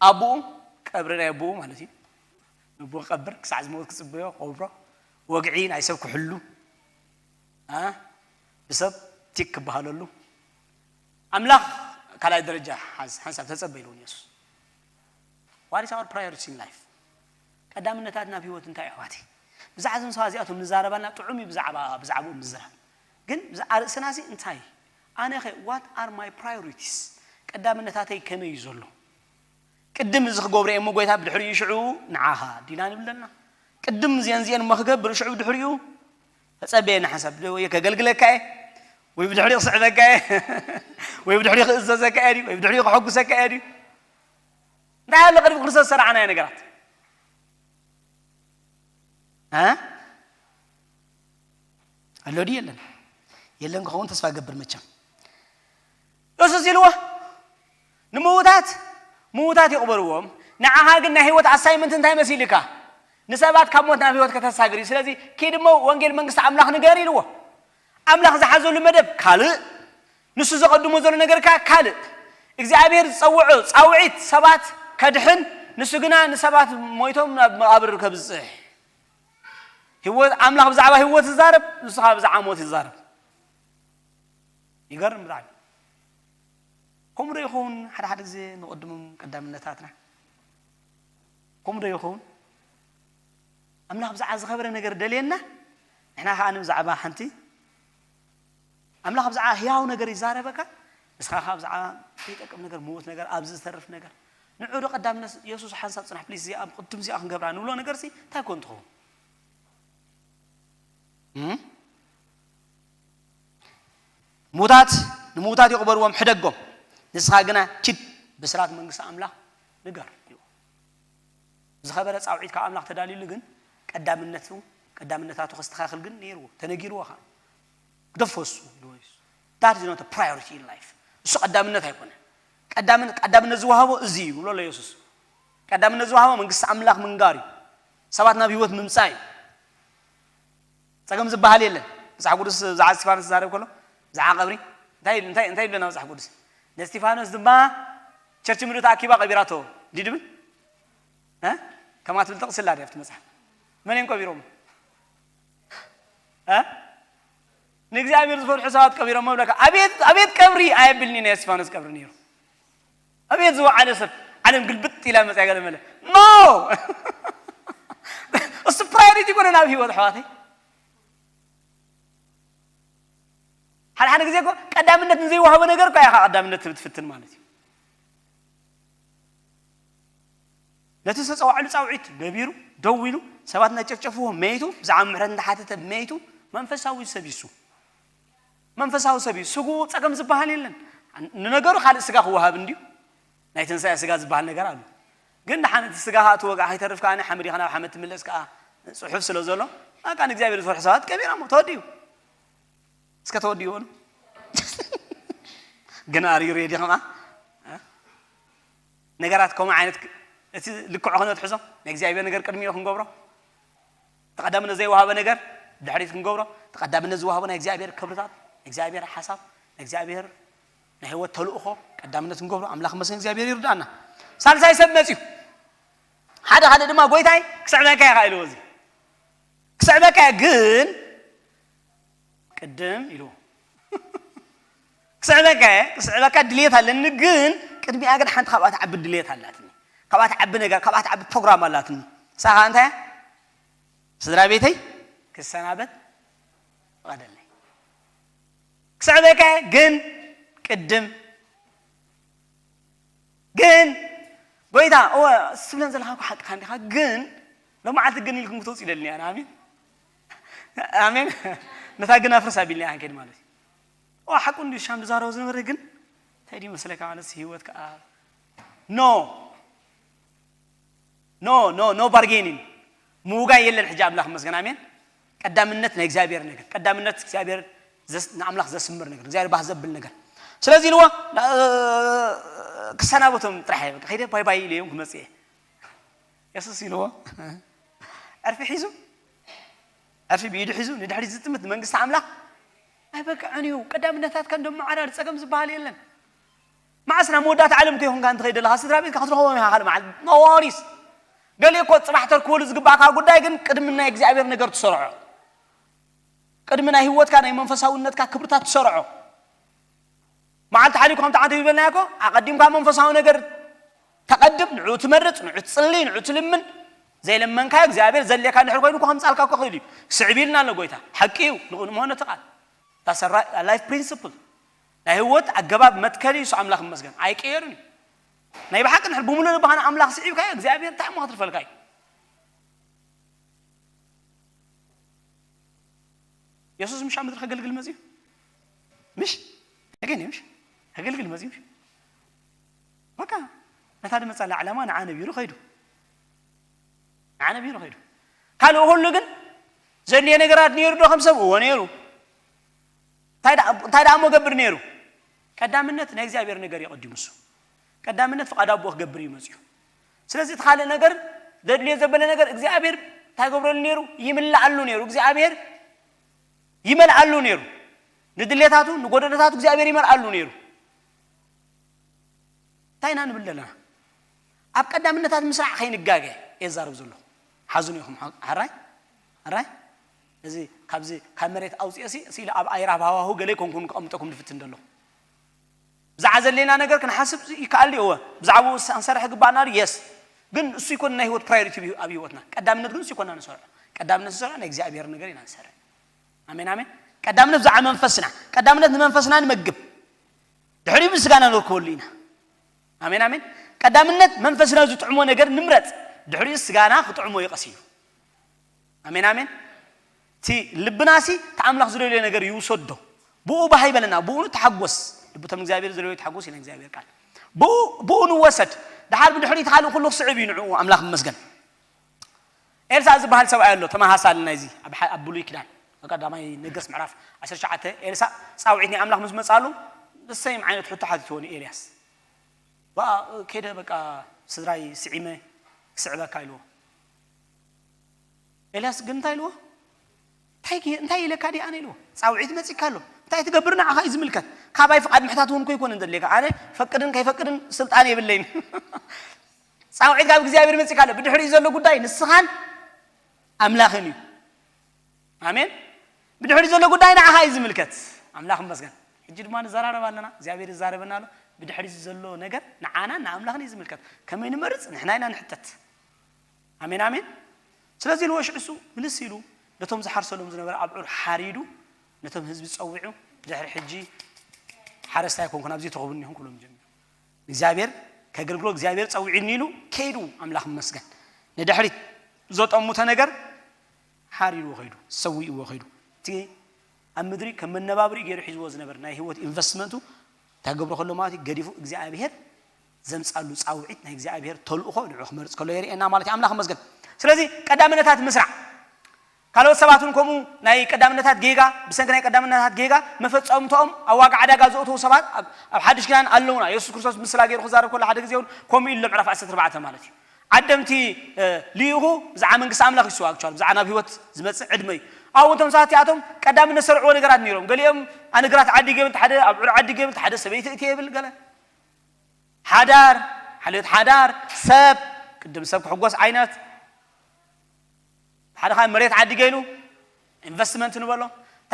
ኣቦኡ ቀብሪ ናይ ኣቦኡ ማለት እዩ። ነቦ ክቐብር ክሳዕ ዝመውት ክጽበዮ ክቐብሮ ወግዒ ናይ ሰብ ክሕሉ ኣ ብሰብ ቲክ ክበሃለሉ ኣምላኽ ካልኣይ ደረጃ ሓንሳብ ተጸበ ኢልዎ ንየሱስ። What is our priority in life? ቀዳምነታትና ኣብ ህይወት እንታይ ኣሕዋተይ? ብዛዕባ እዞም ሰባት እዚኣቶም ንዛረባልና ጥዑም እዩ ብዛዕባ ብዛዕባኡ ምዝራብ። ግን ብዛዕባ ርእስና ሲ እንታይ? ኣነ ኸ what are my priorities? ቀዳምነታተይ ከመይ እዩ ዘሎ? ቅድም እዚ ክገብሮ እየ እሞ ጎይታ ብድሕሪኡ ሽዑ ንዓኻ ዲና ንብል ኣለና። ቅድም እዚአን እዚአን እሞ ክገብር ሽዑ ብድሕሪኡ ተጸበየኒ ሓንሳብ ወይ ከገልግለካ እየ ወይ ብድሕሪኡ ክስዕበካ እየ ወይ ብድሕሪኡ ክእዘዘካ እየ ድዩ ወይ ብድሕሪኡ ከሐጉሰካ እየ ድዩ? እንታይ ኣሎ ቅድሚ ክርስቶስ ዝሰራዕናዮ ነገራት? እ? ኣሎ ድዩ የለን? የለን ክኸውን ተስፋ ገብር መቸም። እሱስ ኢልዎ ንምዉታት ምዉታት ይቕበርዎም። ንዓኻ ግን ናይ ህይወት ኣሳይመንት እንታይ መሲልካ? ንሰባት ካብ ሞት ናብ ህይወት ከተሳግር እዩ። ስለዚ ኪድ እሞ ወንጌል መንግስቲ ኣምላኽ ንገር ኢልዎ። ኣምላኽ ዝሓዘሉ መደብ ካልእ፣ ንሱ ዘቐድሞ ዘሎ ነገር ከኣ ካልእ። እግዚኣብሔር ዝጸውዖ ጻውዒት ሰባት ከድሕን፣ ንሱ ግና ንሰባት ሞይቶም ናብ መቓብር ከብጽሕ። ህይወት ኣምላኽ ብዛዕባ ህይወት ይዛረብ፣ ንሱ ከኣ ብዛዕባ ሞት ይዛረብ። ይገርም ብጣዕሚ። ከምኡ ዶ ይኸውን ሓደ ሓደ ግዜ ንቕድሞም ቀዳምነታትና? ከምኡ ዶ ይኸውን? ኣምላኽ ብዛዕባ ዝኸበረ ነገር ደልየና፣ ንሕና ከኣ ብዛዕባ ሓንቲ ኣምላኽ ብዛዕባ ህያው ነገር ይዛረበካ፣ ንስኻ ከኣ ብዛዕባ ዘይጠቅም ነገር፣ ምዉት ነገር፣ ኣብዚ ዝተርፍ ነገር። ንዑ ዶ ቀዳምነት የሱስ ሓንሳብ ጽናሕ ፕሊስ፣ እዚኣ ቅድም እዚኣ ክንገብራ ንብሎ ነገርሲ እንታይ ኮን ትኸውን? እም? ሙታት ንምዉታት ይቕበርዎም፣ ሕደጎም። ንስኻ ግና ኪድ ብስራት መንግስቲ ኣምላኽ ንገር። ዝኸበረ ጻውዒት ካብ ኣምላኽ ተዳልዩሉ ግን ቀዳምነቱ ቀዳምነታቱ ከስተኻኽል ግን ነይርዎ፣ ተነጊርዎ ኸዓ። ግደፎ እሱ ኢልዎ ኢየሱስ። That is not a priority in life። እሱ ቀዳምነት ኣይኮነን። ቀዳምን-፣ ቀዳምነት ዝወሃቦ እዚ እዩ ብሎ ኣሎ ኢየሱስ። ቀዳምነት ዝወሃቦ መንግስቲ ኣምላኽ ምንጋር እዩ። ሰባት ናብ ህይወት ምምጻእ እዩ። ጸገም ዝበሃል የለን። መጽሓፍ ቅዱስ ብዛዕባ እስጢፋኖስ ዝዛረብ ከሎ፣ ብዛዕባ ቀብሪ እንታይ፣ እንታይ፣ እንታይ ይብለና መጽሓፍ ቅዱስ? ንእስጢፋኖስ ድማ ቸርች ምድሪ ተኣኪባ ቀቢራቶ። እንዲህ ድብል? እ? ከማ ትብል ጥቕሲ ኣላ ድያ ኣብቲ መጽሓፍ? መን እዮም ቀቢሮም? እ? ንእግዚኣብሔር ዝፈርሑ ሰባት ቀቢሮም መብለካ። ኣቤት፣ ኣቤት ቀብሪ ኣየብልኒ ናይ እስጢፋኖስ ቀብሪ ነይሩ። ኣቤት ዝወዓለ ሰብ፣ ዓለም ግልብጥ ኢላ መጽያ ገለ መለ። ኖ! እሱ ፕራዮሪቲ ይኮነ ናብ ህይወት ኣሕዋተይ። ሓደ ሓደ ግዜ እኮ ቀዳምነት ንዘይወሃቦ ነገር እኮ ኢኻ ቀዳምነት ትፍትን ማለት እዩ። ነቲ ዝተጸዋዕሉ ጻውዒት ገቢሩ፣ ደው ኢሉ፣ ሰባት እናጨፍጨፍዎ መይቱ፣ ብዛዕባ ምሕረት እንዳሓተተ መይቱ፣ መንፈሳዊ ሰብ እዩ እሱ። መንፈሳዊ ሰብ እዩ። ስግኡ ጸገም ዝበሃል የለን። ንነገሩ ካልእ ስጋ ክወሃብ እንድዩ። ናይ ትንሳኤ ስጋ ዝበሃል ነገር ኣሎ። ግን ደሓን እቲ ስጋ ከኣ እቲ ወግዓ ከይተርፍ ከኣ ሓመድ ኢኻ ናብ ሓመድ ትምለስ ከኣ ጽሑፍ ስለ ዘሎ፣ በቃ ንእግዚኣብሔር ዝፈርሑ ሰባት ቀቢሮሞ ተወዲኡ። እስከ ተወዲኡ በሉ። ግን ኣር ዩ ሬዲ ከምኣ? ነገራት ከምኡ ዓይነት ክ-፣ እቲ ልክዖ ክነትሕዞ፣ ናይ እግዚኣብሔር ነገር ቅድሚኡ ክንገብሮ፣ ተቐዳምነት ዘይወሃበ ነገር ድሕሪት ክንገብሮ፣ ተቐዳምነት ዝወሃቦ ናይ እግዚኣብሔር ክብርታት፣ ናይ እግዚኣብሔር ሓሳብ፣ ናይ እግዚኣብሔር ናይ ህይወት ተልእኾ ቀዳምነት ክንገብሮ ኣምላኽ መስገን እግዚኣብሔር ይርዳእና። ሳልሳይ ሰብ መጽዩ። ሓደ ሓደ ድማ ጎይታይ ክስዕመካ እየ ኢልዎ። እዚ ክስዕመካ እየ ግን ቅድም ኢልዎ። ክስዕመካ እየ፣ ክስዕመካ ድልየት ኣለኒ፣ ግን ቅድሚኣ ግን ሓንቲ ካብኣ ትዓቢ ድልየት ኣላትኒ። ካብኣ ትዓቢ ነገር፣ ካብኣ ትዓቢ ፕሮግራም ኣላትኒ። ንሳ ኸኣ እንታይ እያ? ስድራ ቤተይ ክሰናበት ፍቐደለይ። ክስዕመካ እየ ግን ቅድም ግን ጎይታ፣ እወ፣ እሱ ትብለን ዘለኻ እኮ ሓቅኻ እንዲኻ፣ ግን ሎመዓልቲ ግን ኢልኩም ክትወፁ ይደልኒ ኣነ። ኣሜን፣ ኣሜን። ነታ ግን ኣፍርስ ኣቢልና ኢና ክንከይድ ማለት እዩ። እወ፣ ሓቁ እንድዩ ሻም ዝዛረቦ ዝነበረ፣ ግን እንታይ ድዩ መስለካ ማለት ህይወት ከኣ ኖ፣ ኖ፣ ኖ፣ ኖ ባርጌኒን። ምውጋይ የለን ሕጂ። ኣምላኽ ይመስገን። ኣሜን። ቀዳምነት ናይ እግዚኣብሔር ነገር፣ ቀዳምነት እግዚኣብሔር ዘስ-፣ ንኣምላኽ ዘስምር ነገር፣ እግዚኣብሔር ባህ ዘብል ነገር። ስለዚ ኢልዎ፣ እ፣ ክሰናበቶም ጥራሕ እየ፣ በቃ፣ ከይደ ባይ ባይ ኢለዮም ክመጽእ እየ። የሱስ ኢልዎ፣ ዕርፊ ሒዙ፣ ዕርፊ ብኢዱ ሒዙ፣ ንድሕሪት ዝጥምት ንመንግስቲ ኣምላኽ ኣይበቅዕን እዩ። ቀዳምነታትካ እንደመዓራር ጸገም ዝበሃል የለን። መዓስ ናብ መወዳእታ ዓለም ከይኮንካ እንተ ኸይደ ኣለኻ፣ ስድራ ቤትካ ክትረኽቦም ኢኻ ካልእ መዓልቲ። No worries። ገሊኡ እኮ ጽባሕ ተርክበሉ ዝግባእካ ጉዳይ ግን ቅድሚ ናይ እግዚኣብሔር ነገር ትሰርዖ። ቅድሚ ናይ ህይወትካ ናይ መንፈሳውነትካ ክብርታት ትሰርዖ። መዓልቲ ሓሊኩ ከምቲ ዓንተ ይበልናዮ እኮ፣ ኣቐዲምካ መንፈሳዊ ነገር ተቐድም፣ ንዑ ትመርጽ፣ ንዑ ትጽሊ፣ ንዑ ትልምን። ዘይለመንካዮ እግዚኣብሔር ዘድልየካ እንድሕር ኮይኑ እኮ ከምጻልካ እኮ ክእል እዩ። ስዕብ ኢልና ኣሎ ጎይታ። ሓቂ እዩ፣ ንኡ ንመሆነ እቲ ቃል። That's a ri-, a life principle። ናይ ህይወት ኣገባብ መትከሊ እዩ፣ እሱ ኣምላኽ ይመስገን። ኣይቅየርን እዩ። ናይ ብሓቂ እንድሕር ብምሉእ ልብኻ ንኣምላኽ ስዒብካዮ፣ እግዚኣብሔር እንታይ እሞ ክትርፈልካ እዩ? የሱስ ምሽ ኣብ ምድሪ ከገልግል መጽዩ? ምሽ? ተገኘ ምሽ? ከገልግል መጽዩ ምሽ? በቃ፣ ነታ ድመጻላ ዕላማ ንዓ ነቢሩ ኸይዱ። ንዓ ነቢሩ ኸይዱ። ካልእ ኩሉ ግን ዘድልየ ነገራት ነይሩ ዶ ከም ሰብ? እዎ ነይሩ። እንታይ ደኣ፣ እንታይ ደኣ እሞ ገብር ነይሩ? ቀዳምነት ናይ እግዚኣብሔር ነገር የቐድም እሱ። ቀዳምነት ፍቓድ ኣቦኡ ክገብር እዩ መጽዩ። ስለዚ እቲ ካልእ ነገር፣ ዘድልዮ ዘበለ ነገር እግዚኣብሔር እንታይ ገብረሉ ነይሩ? ይምልኣሉ ነይሩ። እግዚኣብሔር ይመልኣሉ ነይሩ። ንድሌታቱ፣ ንጎደለታቱ እግዚኣብሔር ይመልኣሉ ነይሩ። እንታይ ኢና ንብል ዘለና? ኣብ ቀዳምነታት ምስራዕ ከይንጋገ እየ ዝዛረብ ዘለኹ። ሓዝኑ ኢኹም፣ ሓ-፣ ሓራይ? ሓራይ? እዚ ካብዚ፣ ካብ መሬት ኣውፅኤ ሲ፣ ሲ ኢለ ኣብ ኣይራብ ሃዋሁ ገለ ኣይኮንኩን ክቐምጠኩም ዝፍትን ዘለኹ። ብዛዕባ ዘድልየና ነገር ክንሓስብ ይከኣል ድዩ? እወ። ብዛዕባኡ ሳ-፣ ክንሰርሕ ይግባኣና ድዩ? የስ። ግን እሱ ይኮን ናይ ህይወት ፕራዮሪቲ ኣብ ህይወትና። ቀዳምነት ግን እሱ ይኮና ንሰርዖ። ቀዳምነት ንሰርዖ ናይ እግዚኣብሔር ነገር ኢና ንሰርዕ። ኣሜን፣ ኣሜን። ቀዳምነት ብዛዕባ መንፈስና። ቀዳምነት ንመንፈስና ንመግብ። ድሕሪኡ ብስጋና ንረክበሉ ኢና። ኣሜን፣ ኣሜን። ቀዳምነት መንፈስና ዝጥዕሞ ነገር ንምረጽ። ድሕሪኡ ስጋና ክጥዕሞ እዩ ቀስ ኢሉ። ኣሜን፣ ኣሜን። እቲ ልብናሲ እቲ ኣምላኽ ዝደልዮ ነገር ይውሰዶ። ብኡ ባህ ይበለና፣ ብኡ ንተሓጎስ። ልብቶም እግዚኣብሔር ዝደልዮ ይተሓጎስ ኢልና እግዚኣብሔር ቃል። ብኡ፣ ብኡ ንወሰድ። ደሓር ብድሕሪኡ እቲ ካልእ ኩሉ ክስዕብ እዩ ንዕኡ፣ ኣምላኽ ይመስገን። ኤልሳዕ ዝበሃል ሰብኣይ ኣሎ፣ ተመሳሳሊ ናይዚ ኣብ ሓ-፣ ኣብ ብሉይ ኪዳን፣ ኣብ ቀዳማይ ነገስት ምዕራፍ ዓሰርተ ትሽዓተ፣ ኤልሳዕ ጻውዒት ናይ ኣምላኽ ምስ መጻሉ፣ the same ዓይነት ሕቶ ሓቲትዎ ንኤልያስ። በቃ፣ ከይደ በቃ ስድራይ ስዒመ ክስዕበካ ኢልዎ። ኤልያስ ግን እንታይ ኢልዎ? እንታይ ገ-፣ እንታይ ኢለካ ድየ ኣነ ኢልዎ? ጻውዒት መጺካ ኣሎ። እንታይ ትገብር ንዓኻ እዩ ዝምልከት። ካባይ ፍቓድ ምሕታት እውን እኮ ኣይኮነን ዘድልየካ። ኣነ ፈቅድን ከይፈቅድን ስልጣን የብለይን። ጻውዒት ካብ እግዚኣብሔር መጺካ ኣሎ። ብድሕሪኡ ዘሎ ጉዳይ ንስኻን ኣምላኽን እዩ። ኣሜን። ብድሕሪኡ ዘሎ ጉዳይ ንዓኻ እዩ ዝምልከት። ኣምላኽ ይመስገን። ሕጂ ድማ ንዘራረብ ኣለና። እግዚኣብሔር ይዛረበና ኣሎ። ብድሕሪኡ ዘሎ ነገር ንዓናን ንኣምላኽን እዩ ዝምልከት። ከመይ ንመርጽ ንሕና ኢና ንሕተት። ኣሜን፣ ኣሜን። ስለዚ ኢልዎ ሽዑ እሱ ምልስ ኢሉ ነቶም ዝሓርሰሎም ዝነበረ ኣብዑር ሓሪዱ ነቶም ህዝቢ ጸዊዑ፣ ድሕሪ ሕጂ ሓረስታይ ኣይኮንኩን፣ ኣብዚ ተኹብኒ ኢኹም ክብሎም ጀሚሩ። እግዚኣብሔር ከገልግሎ እግዚኣብሔር ጸዊዕኒ ኢሉ ከይዱ። ኣምላኽ ይመስገን። ንድሕሪት ዘጠሙተ ነገር ሓሪርዎ ከይዱ፣ ሰዊእዎ ከይዱ። እቲ ኣብ ምድሪ ከም መነባብሪ ገይሩ ሒዝዎ ዝነበር ናይ ህይወት ኢንቨስትመንቱ እንታይ ገብሮ ከሎ ማለት እዩ፣ ገዲፉ እግዚኣብሔር ዘምጻሉ ጻውዒት፣ ናይ እግዚኣብሔር ተልእኾ ንዑ ክመርጽ ከሎ የርእየና ማለት እዩ። ኣምላኽ ይመስገን። ስለዚ ቀዳምነታት ምስራዕ፣ ካልኦት ሰባት እውን ከምኡ ናይ ቀዳምነታት ጌጋ፣ ብሰንኪ ናይ ቀዳምነታት ጌጋ መፈጸምታኦም ኣብ ዋጋ ዕዳጋ ዘእተዉ ሰባት ኣብ ኣብ ሓድሽ ኪዳን ኣለዉና። የሱስ ክርስቶስ ምስላ ገይሩ ክዛረብ ከሎ ሓደ ግዜ እውን ከምኡ ኢሉ ምዕራፍ ዓሰርተ ኣርባዕተ ማለት እዩ። ዓደምቲ ልኢኹ ብዛዕባ መንግስቲ ኣምላኽ ይስዋ ኣክቹዋሊ ብዛዕባ ናብ ህይወት ዝመጽእ ዕድመ እዩ። ኣብኡ እቶም ሰባት እቲኣቶም ቀዳምነት ዝሰርዕዎ ነገራት ነይሮም። ገሊኦም ኣነግራት ዓዲ ገብል ሓደ ኣብዑር ዓዲ ገብል ሓደ ሰበይቲ እቲ የብል ገለ ሓዳር ሓልዮት ሓዳር ሰብ ቅድም ሰብ ክሕጎስ ዓይነት ሓደ ካብ መሬት ዓዲ ገይሉ ኢንቨስትመንት ንበሎ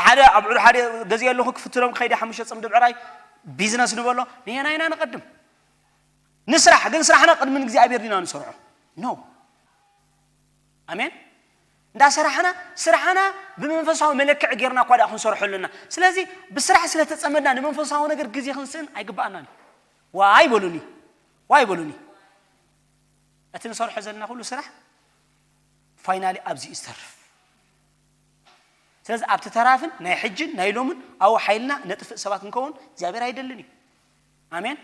ሓደ ኣብዑር ሓደ ገዚኦ ኣለኹ ክፍትኖም ከይደ ሓሙሽተ ጽምዲ ብዕራይ ቢዝነስ ንበሎ ንየናይና ንቐድም ንስራሕ ግን ስራሕና ቅድሚ እግዚኣብሔር ዲና ንሰርዖ ኖ ኣሜን እንዳሰራሕና ስራሕና ብመንፈሳዊ መለክዕ ጌርና እኳ ደኣ ክንሰርሖ ኣለና ስለዚ ብስራሕ ስለተጸመድና ንመንፈሳዊ ነገር ግዜ ክንስእን ኣይግባኣናን ዋይ በሉኒ ዋይ በሉኒ እቲ ንሰርሖ ዘለና ኩሉ ስራሕ ፋይናሊ ኣብዚ እዩ ዝተርፍ ስለዚ ኣብቲ ተራፍን ናይ ሕጅን ናይ ሎምን ኣብኡ ሓይልና ነጥፍእ ሰባት ክንከውን እግዚኣብሔር ኣይደልን እዩ ኣሜን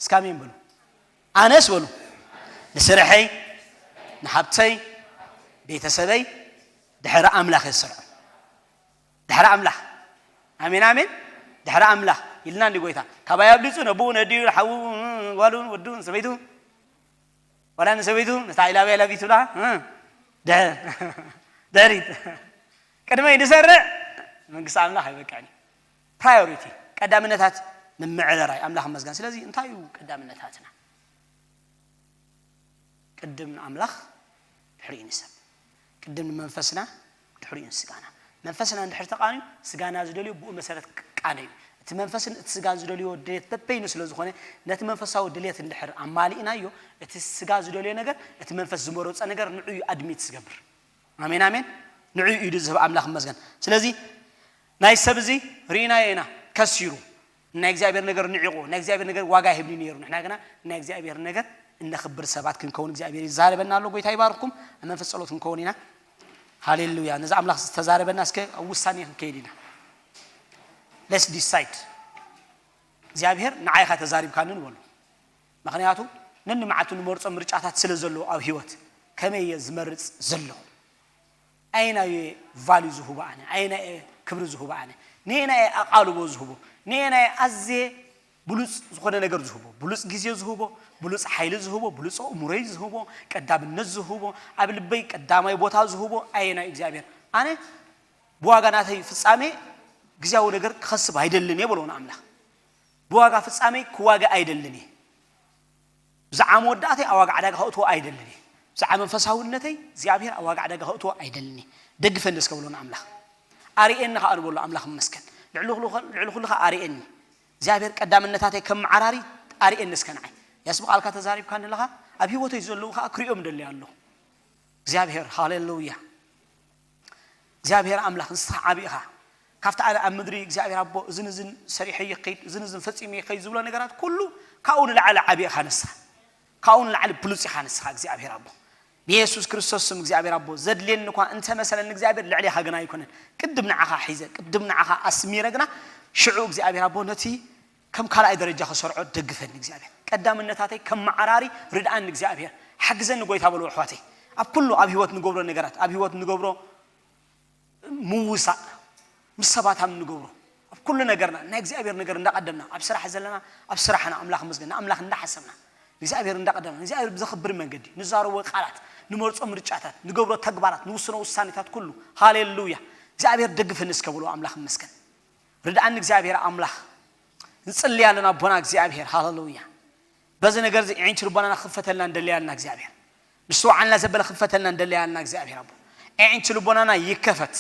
እስካሜን በሉ ኣነስ በሉ ንስርሐይ ንሃብተይ ቤተሰበይ ድሕሪ ኣምላኽ የሰርዖ ድሕሪ ኣምላኽ ኣሜን ኣሜን ድሕሪ ኣምላኽ ኢልና እንዲ ጎይታ ካባይ ኣብሊፁ ነብኡ ነዲኡ ሓዉ ጓሉ ወዱ ሰበይቱ ዋላ ንሰበይቱ ነታ ኢላብያ ኢላብ ትብላ ድሕሪት ቅድመይ ዝሰርዕ መንግስቲ ኣምላኽ ኣይበቅዕን እዩ ፕራዮሪቲ ቀዳምነታት ምምዕርራይ ኣምላኽ መስጋን ስለዚ እንታይ እዩ ቀዳምነታትና ቅድም ንኣምላኽ ድሕሪኡ ንሰብ ቅድም ንመንፈስና ድሕሪኡ ንስጋና መንፈስና እንድሕር ተቃንዩ ስጋና ዝደልዮ ብኡ መሰረት ክቃነ እዩ እቲ መንፈስን እቲ ስጋን ዝደልዮ ድሌት በበይኑ ስለ ዝኾነ ነቲ መንፈሳዊ ድሌት እንድሕር ኣማሊእናዮ እቲ ስጋ ዝደልዮ ነገር እቲ መንፈስ ዝመረፆ ነገር ንዑ እዩ ኣድሚት ዝገብር ኣሜን ኣሜን ንዑ እዩ ዝህብ ኣምላኽ መስገን ስለዚ ናይ ሰብ እዚ ርኢናዮ ኢና ከሲሩ ናይ እግዚኣብሔር ነገር ንዒቑ ናይ እግዚኣብሔር ነገር ዋጋ ይህብኒ ነይሩ ንሕና ግና ናይ እግዚኣብሔር ነገር እነኽብር ሰባት ክንከውን እግዚኣብሔር ይዛረበና ኣሎ ጎይታ ይባርኩም ኣብ መንፈስ ጸሎት ክንከውን ኢና ሃሌሉያ ነዚ ኣምላኽ ዝተዛረበና እስከ ኣብ ውሳኔ ክንከይድ ኢና let's decide እግዚኣብሔር ንዓይኻ ተዛሪብካኒ ንበሉ ምኽንያቱ ነንመዓልቱ ንመርጾ ምርጫታት ስለ ዘለዎ ኣብ ህይወት ከመይ እየ ዝመርጽ ዘለኹ ኣየናይ ቫልዩ ዝህቦ ኣነ ኣየናይ ክብሪ ዝህቦ ኣነ ንየናይ ኣቓልቦ ዝህቦ ንየናይ ኣዝየ ብሉፅ ዝኾነ ነገር ዝህቦ ብሉፅ ግዜ ዝህቦ ብሉፅ ሓይሊ ዝህቦ ብሉፅ ኣእምሮይ ዝህቦ ቀዳምነት ዝህቦ ኣብ ልበይ ቀዳማይ ቦታ ዝህቦ ኣየናይ እግዚኣብሔር ኣነ ብዋጋ ናተይ ፍፃሜ ግዜያዊ ነገር ክኸስብ ኣይደልን እየ በሎ ንኣምላኽ ብዋጋ ፍፃሜ ክዋጋ ኣይደልን እየ ብዛዕባ መወዳእተይ ኣብ ዋጋ ዕዳጋ ከእትዎ ኣይደልን እየ ብዛዕባ መንፈሳውነተይ እግዚኣብሔር ኣብ ዋጋ ዕዳጋ ከእትዎ ኣይደልን እየ ደግፈኒ እስከ በሎ ንኣምላኽ ኣርእየኒ ከዓ ንበሎ ኣምላኽ መስከን ልዕሊ ኩሉ ከዓ ኣርእየኒ እግዚኣብሔር ቀዳምነታተይ ከም መዓራሪ ኣርእየኒ እስከ ንዓይ ያስብቓልካ ተዛሪብካ ንለኻ ኣብ ህይወተይ ዘለዉ ከዓ ክሪኦም ደለይ ኣለኹ እግዚኣብሔር ሃሌሉያ እግዚኣብሔር ኣምላኽ ንስኻ ዓቢ ኢኻ ካብቲ ኣነ ኣብ ምድሪ እግዚኣብሔር ኣቦ እዝን እዝን ሰሪሐ ይኸይድ እዝን እዝን ፈጺሙ ይኸይድ ዝብሎ ነገራት ኩሉ ካብኡ ንላዕሊ ዓቢ ኢኻ ንስኻ ካብኡ ንላዕሊ ብሉጽ ኢኻ ንስኻ እግዚኣብሔር ኣቦ ብየሱስ ክርስቶስ ስም እግዚኣብሔር ኣቦ ዘድልየኒ እኳ እንተመሰለኒ እግዚኣብሔር ልዕሌኻ ግና ኣይኮነን ቅድም ንዓኻ ሒዘ ቅድም ንዓኻ ኣስሚረ ግና ሽዑ እግዚኣብሔር ኣቦ ነቲ ከም ካልኣይ ደረጃ ክሰርዖ ደግፈኒ እግዚኣብሔር ቀዳምነታተይ ከም መዓራሪ ርድኣኒ እግዚኣብሔር ሓግዘኒ ጎይታ በሉ ኣሕዋተይ ኣብ ኩሉ ኣብ ህይወት ንገብሮ ነገራት ኣብ ህይወት ንገብሮ ምውሳእ ምስ ሰባት ኣብ ንገብሮ ኣብ ኩሉ ነገርና ናይ እግዚኣብሔር ነገር እንዳቀደምና ኣብ ስራሕ ዘለና ኣብ ስራሕና ኣምላኽ መስገን ንኣምላኽ እንዳሓሰብና እግዚኣብሔር እንዳቀደምና እግዚኣብሔር ብዘኽብር መንገዲ ንዛረቦ ቃላት ንመርፆ ምርጫታት ንገብሮ ተግባራት ንውስኖ ውሳኔታት ኩሉ ሃሌሉያ እግዚኣብሔር ደግፈኒ እስከ በሎ ኣምላኽ መስገን ርድኣኒ እግዚኣብሔር ኣምላኽ ንጽሊ ኣለና ኣቦና እግዚኣብሔር ሃሌሉያ በዚ ነገር እዚ ዕንቲ ልቦናና ክፈተልና እንደለያልና እግዚኣብሔር ምስተውዓልና ዘበለ ክፈተልና እንደለያልና እግዚኣብሔር ኣቦ ዕንቲ ልቦናና ይከፈት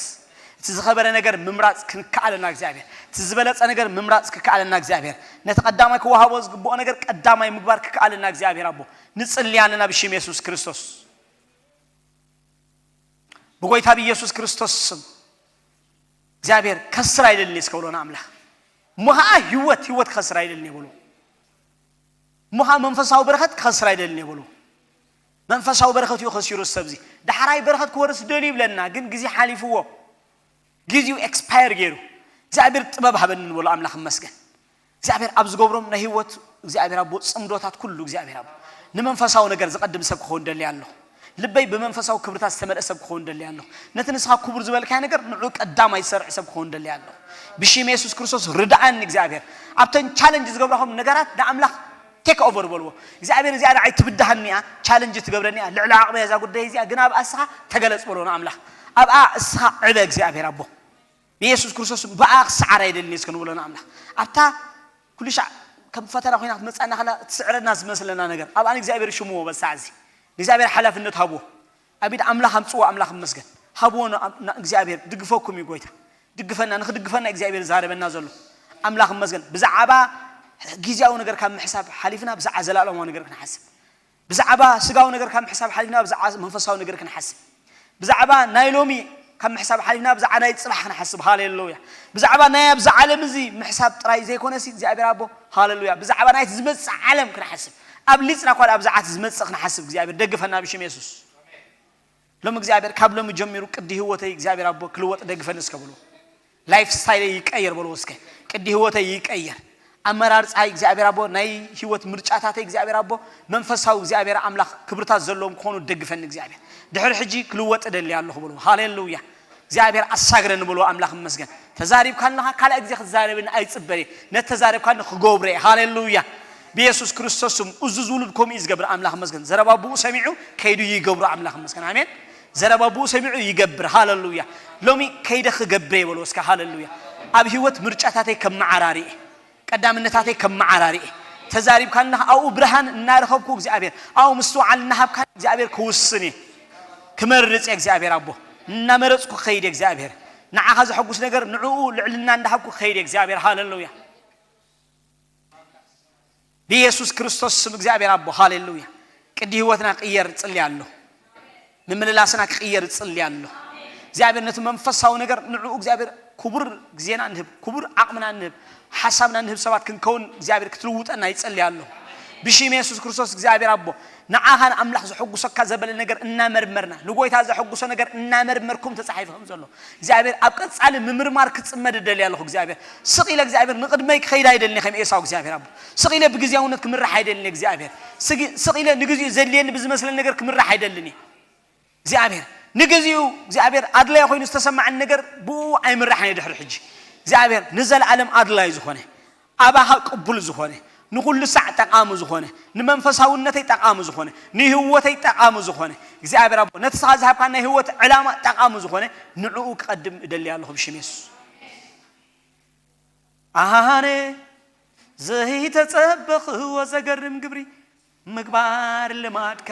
እቲ ዝኸበረ ነገር ምምራፅ ክንከኣለና እግዚኣብሔር እቲ ዝበለፀ ነገር ምምራፅ ክከኣለና እግዚኣብሔር ነቲ ቀዳማይ ክወሃቦ ዝግብኦ ነገር ቀዳማይ ምግባር ክከኣለና እግዚኣብሔር ኣቦ ንጽሊ ኣለና ብሽም የሱስ ክርስቶስ ብጎይታ ብኢየሱስ ክርስቶስ ስም እግዚኣብሔር ከስር ኣይደልን እስከ ብሎና ኣምላኽ እሞ ከዓ ህይወት ህይወት ክኸስር ኣይደልን የበሎ እሞ ከዓ መንፈሳዊ በረኸት ክኸስር ኣይደልን እየ በልዎ። መንፈሳዊ በረኸት እዩ ከሲሩ እዚ ሰብዚ። ዳሕራይ በረኸት ክወርስ ደልዩ ይብለና፣ ግን ግዜ ሓሊፍዎ፣ ግዜኡ ኤክስፓየር ገይሩ። እግዚኣብሔር ጥበብ ሃበኒ ንበሎ። ኣምላኽ ይመስገን። እግዚኣብሔር ኣብ ዝገብሮም ናይ ህይወት እግዚኣብሔር ኣቦ ጽምዶታት ኩሉ እግዚኣብሔር ኣቦ ንመንፈሳዊ ነገር ዝቐድም ሰብ ክኸውን ደሊ ኣለኹ። ልበይ ብመንፈሳዊ ክብርታት ዝተመልአ ሰብ ክኸውን ደሊ ኣለኹ። ነቲ ንስኻ ክቡር ዝበልካዮ ነገር ንዑ ቀዳማይ ዝሰርዕ ሰብ ክኸውን ደሊ ኣለኹ። ብሽም የሱስ ክርስቶስ ርድኣኒ እግዚኣብሔር። ኣብተን ቻለንጅ ዝገብራኹም ነገራት ንኣምላኽ ቴክ ኦቨር በልዎ። እግዚኣብሔር እዚኣ ንዓይ ትብድሃኒ እያ፣ ቻለንጅ ትገብረኒ እያ፣ ልዕሊ ዓቕመይ እዛ ጉዳይ እዚኣ፣ ግን ኣብኣ እስኻ ተገለጽ በልዎ ንኣምላኽ። ኣብኣ እስኻ ዕበ እግዚኣብሔር ኣቦ። ብየሱስ ክርስቶስ ብኣኣ ክሰዓር ኣይደልን እየ እስከ ንብሎ ንኣምላኽ። ኣብታ ኩሉ ሻዕ ከም ፈተና ኮይና ክትመጻና ከላ ትስዕረና ዝመስለና ነገር ኣብኣ ንእግዚኣብሔር ሽምዎ በሳዕ እዚ ንእግዚኣብሔር ሓላፍነት ሃብዎ። ኣብ ኢድ ኣምላኽ ኣምጽዎ። ኣምላኽ ይመስገን። ሃብዎ ን-፣ ን-፣ እግዚኣብሔር ድግፈኩም እዩ ጎይታ። ድግፈና፣ ንኽድግፈና እግዚኣብሔር ዛረበና ዘሎ። ኣምላኽ ይመስገን። ብዛዕባ ግዜያዊ ነገር ካብ ምሕሳብ ሓሊፍና ብዛዕባ ዘላለማዊ ነገር ክንሓስብ። ብዛዕባ ስጋዊ ነገር ካብ ምሕሳብ ሓሊፍና ብዛዕባ መንፈሳዊ ነገር ክንሓስብ። ብዛዕባ ናይ ሎሚ ካብ ምሕሳብ ሓሊፍና ብዛዕባ ናይ ጽባሕ ክንሓስብ። ሃሌሉያ። ብዛዕባ ናይ ኣብዚ ዓለም እዚ ምሕሳብ ጥራይ ዘይኮነሲ እግዚኣብሔር ኣቦ፣ ሃሌሉያ፣ ብዛዕባ ናይቲ ዝመጽእ ዓለም ክንሓስብ። ኣብ ሊጽና እኳ ኣብዛ ዓት ዝመጽእ ክንሓስብ እግዚኣብሔር ደግፈና ብሽም የሱስ። ሎም እግዚኣብሔር ካብ ሎም ጀሚሩ ቅዲ ህይወተይ እግዚኣብሔር ኣቦ ክልወጥ ደግፈኒ እስከ ብሎ። ላይፍ ስታይለይ ይቀየር በሎ እስከ። ቅዲ ህይወተይ ይቀየር። ኣመራርጻይ እግዚኣብሔር ኣቦ ናይ ህይወት ምርጫታተይ እግዚኣብሔር ኣቦ መንፈሳዊ እግዚኣብሔር ኣምላኽ ክብርታት ዘለዎም ክኾኑ ደግፈኒ እግዚኣብሔር። ድሕሪ ሕጂ ክልወጥ እደሊ ኣለኹ በሎ። ሃሌሉያ። እግዚኣብሔር ኣሳግረኒ በሎ። ኣምላኽ ይመስገን። ተዛሪብካ ኣለኻ ካልኣይ ግዜ ክትዛረብኒ ኣይጽበን እየ። ነተዛረብካኒ ክገብሮ እየ። ሃሌሉያ። ብየሱስ ክርስቶስ ስም እዙዝ ውሉድ ከምኡ እዩ ዝገብር። ኣምላኽ ይመስገን። ዘረባ ብኡ ሰሚዑ ከይዱ ይገብሮ። ኣምላኽ ይመስገን። ኣሜን። ዘረባ ብኡ ሰሚዑ ይገብር። ሃሌሉያ። ሎሚ ከይደ ክገብረ ይበሎ እስከ። ሃሌሉያ። ኣብ ህይወት ምርጫታተይ ከመዓራሪ እየ። ቀዳምነታተይ ከመዓራሪ እየ። ተዛሪብካ ኣለኻ ኣብኡ ብርሃን እናረኸብኩ እግዚኣብሔር ኣብኡ ምስትውዓል እናሃብካ እግዚኣብሔር ክውስን እየ። ክመርጽ እየ እግዚኣብሔር ኣቦ። እናመረጽኩ ክኸይድ እየ እግዚኣብሔር። ንዓኻ ዘሐጉስ ነገር ንዕኡ ልዕልና እንዳሃብኩ ክኸይድ እየ እግዚኣብሔር። ሃሌሉያ። ብየሱስ ክርስቶስ ስም እግዚኣብሔር ኣቦ። ሃሌሉያ። ቅዲ ህይወትና ቅየር ጽሊ ኣሎ። ምምልላስና ክቕየር እጽሊ ኣሎ። እግዚኣብሔር ነቲ መንፈሳዊ ነገር ንዕኡ እግዚኣብሔር ክቡር ግዜና ንህብ፣ ክቡር ዓቕምና ንህብ፣ ሓሳብና ንህብ ሰባት ክንከውን እግዚኣብሔር ክትልውጠና ይጸሊ ኣሎ። ብሽም የሱስ ክርስቶስ እግዚኣብሔር ኣቦ ንዓኻን ኣምላኽ ዘሐጉሰካ ዘበለ ነገር እናመርመርና ንጎይታ ዘሐጉሶ ነገር እናመርመርኩም ተጻሒፉ ከም ዘሎ እግዚኣብሔር ኣብ ቀጻሊ ምምርማር ክጽመድ እደሊ ኣለኹ እግዚኣብሔር። ስቕ ኢለ እግዚኣብሔር ንቕድመይ ክኸይድ ኣይደልን ከም ኤሳው እግዚኣብሔር ኣቦ። ስቕ ኢለ ብግዜያውነት ክምራሕ ኣይደልን እግዚኣብሔር። ስግ-፣ ስቕ ኢለ ንግዜኡ ዘድልየኒ ብዝመስለኒ ነገር ክምራሕ ኣይደልን እየ። እግዚኣብሔር ንግዜኡ እግዚኣብሔር ኣድላይ ኮይኑ ዝተሰማዓኒ ነገር ብኡ ኣይምራሕን እየ ድሕሪ ሕጂ። እግዚኣብሔር ንዘለኣለም ኣድላይ ዝኾነ ኣባኻ ቅቡል ዝኾነ ንኹሉ ሳዕ ጠቓሚ ዝኾነ ንመንፈሳውነተይ ጠቓሚ ዝኾነ ንህይወተይ ጠቓሚ ዝኾነ እግዚኣብሔር ኣቦ ነቲ ስኻ ዝሃብካ ናይ ህይወት ዕላማ ጠቓሚ ዝኾነ ንዕኡ ክቐድም እደሊ ኣለኹ ብሽም የሱስ። ኣነ ዘይተጸበኽዎ ዘገርም ግብሪ ምግባር ልማድካ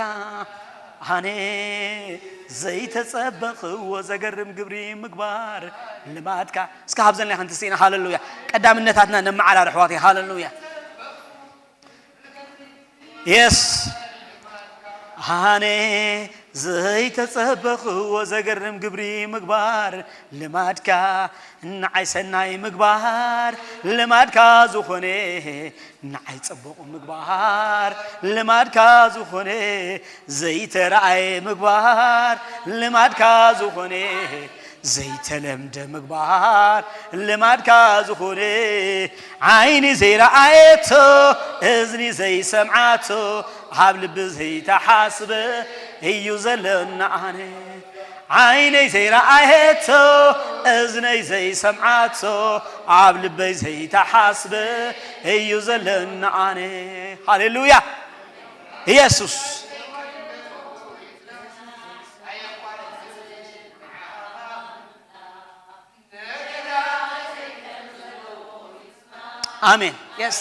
ኣነ ዘይተጸበኽዎ ዘገርም ግብሪ ምግባር ልማድካ እስከ ሃብዘልና ከንቲ ስኢና ሃለሉያ ቀዳምነታትና ነመዓራር ኣሕዋተይ ሃለሉያ የስ ኣነ ዘይተጸበኽዎ ዘገርም ግብሪ ምግባር ልማድካ ንዓይ ሰናይ ምግባር ልማድካ ዝኾነ ንዓይ ጽቡቕ ምግባር ልማድካ ዝኾነ ዘይተረኣየ ምግባር ልማድካ ዝኾነ ዘይተለምደ ምግባር ልማድካ ዝኾነ ዓይኒ ዘይረኣየቶ እዝኒ ዘይሰምዓቶ ኣብ ልቢ ዘይተሓስበ እዩ ዘለና ኣነ ዓይነይ ዘይረኣየቶ እዝነይ ዘይሰምዓቶ ኣብ ልበይ ዘይተሓስበ እዩ ዘለኒ ኣነ ሃሌሉያ ኢየሱስ ኣሜን የስ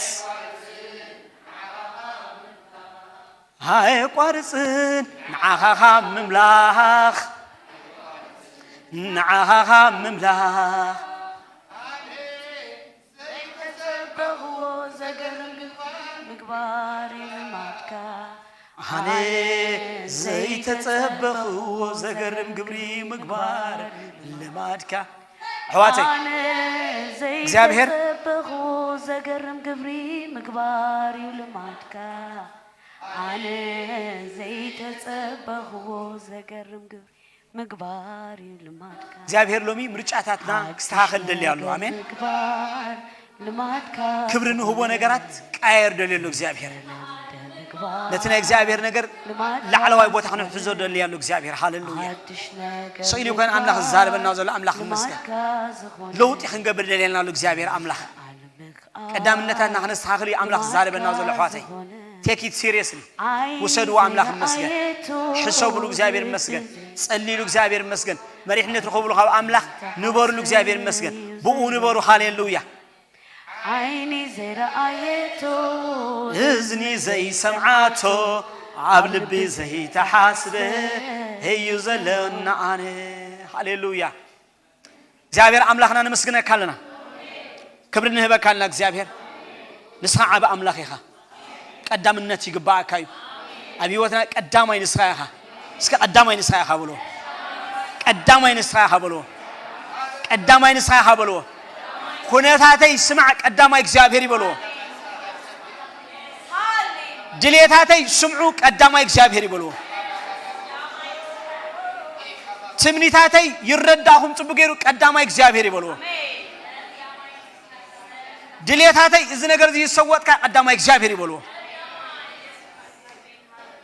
ኣይቋርጽን ንዓኻ ካብ ምምላኽ ንዓኻ ካብ ምምላኽ ዘይተጸበኽዎ ዘገርም ምግባር ልማድካ ኣነ ዘይተጸበኽዎ ዘገርም ግብሪ ምግባር ልማድካ ኣሕዋተይ፣ ኣነ እግዚኣብሔር ዘይተጸበኹ ዘገርም ግብሪ ምግባር እዩ ልማድካ። ኣነ ዘይተጸበኽዎ ዘገርም ግብሪ ምግባር እዩ ልማድካ። እግዚኣብሔር ሎሚ ምርጫታትና ክስተኻኸል ደሊ ኣሎ። ኣሜን። ምግባር ልማድካ። ክብሪ ንህቦ ነገራት ቀያየር ደሊ ኣሎ እግዚኣብሔር። ምግባር ነቲ ናይ እግዚኣብሔር ነገር ላዕለዋይ ቦታ ክንሕዞ ደሊ ኣሎ እግዚኣብሔር። ሃሌሉያ። ሓድሽ ነገር ስኢሉ ይኮን ኣምላኽ ዝዛረበና ዘሎ ኣምላኽ ይመስገን። ልማድካ ዝኾነ ለውጢ ክንገብር ደልየና ኣሎ እግዚኣብሔር ኣምላኽ። ቀዳምነታትና ክነስተኻኽል እዩ ኣምላኽ ዝዛረበና ዘሎ ኣሕዋተይ። Take it seriously። ውሰድዎ ኣምላኽ ይመስገን። ሕሰብሉ እግዚኣብሔር ይመስገን። ጸልይሉ እግዚኣብሔር ይመስገን። መሪሕነት ርኸብሉ ካብ ኣምላኽ። ንበርሉ እግዚኣብሔር ይመስገን። ብኡ ንበሩ። ሃሌሉያ። ዓይኒ ዘይረኣየቶ እዝኒ ዘይሰምዓቶ ኣብ ልቢ ዘይተሓስበ እዩ ዘለና ኣነ። ሃሌሉያ። እግዚኣብሔር ኣምላኽና ነመስግነካ ኣለና። ክብሪ ንህበካ ኣለና እግዚኣብሔር። ንስኻ ዓቢ ኣምላኽ ኢኻ። ቀዳምነት ይግባኣካ እዩ። ኣብ ህይወትና ቀዳማይ ንስኻ ኢኻ። እስከ ቀዳማይ ንስኻ ኢኻ በልዎ። ቀዳማይ ንስኻ ኢኻ በልዎ። ቀዳማይ ንስኻ ኢኻ በልዎ። ኩነታተይ ስማዕ ቀዳማይ እግዚኣብሔር ይበልዎ። ድሌታተይ ስምዑ ቀዳማይ እግዚኣብሔር ይበልዎ። ትምኒታተይ ይረዳኹም ጽቡቅ ገይሩ ቀዳማይ እግዚኣብሔር ይበልዎ። ድሌታተይ እዚ ነገር እዚ ይሰወጥካ ቀዳማይ እግዚኣብሔር ይበልዎ።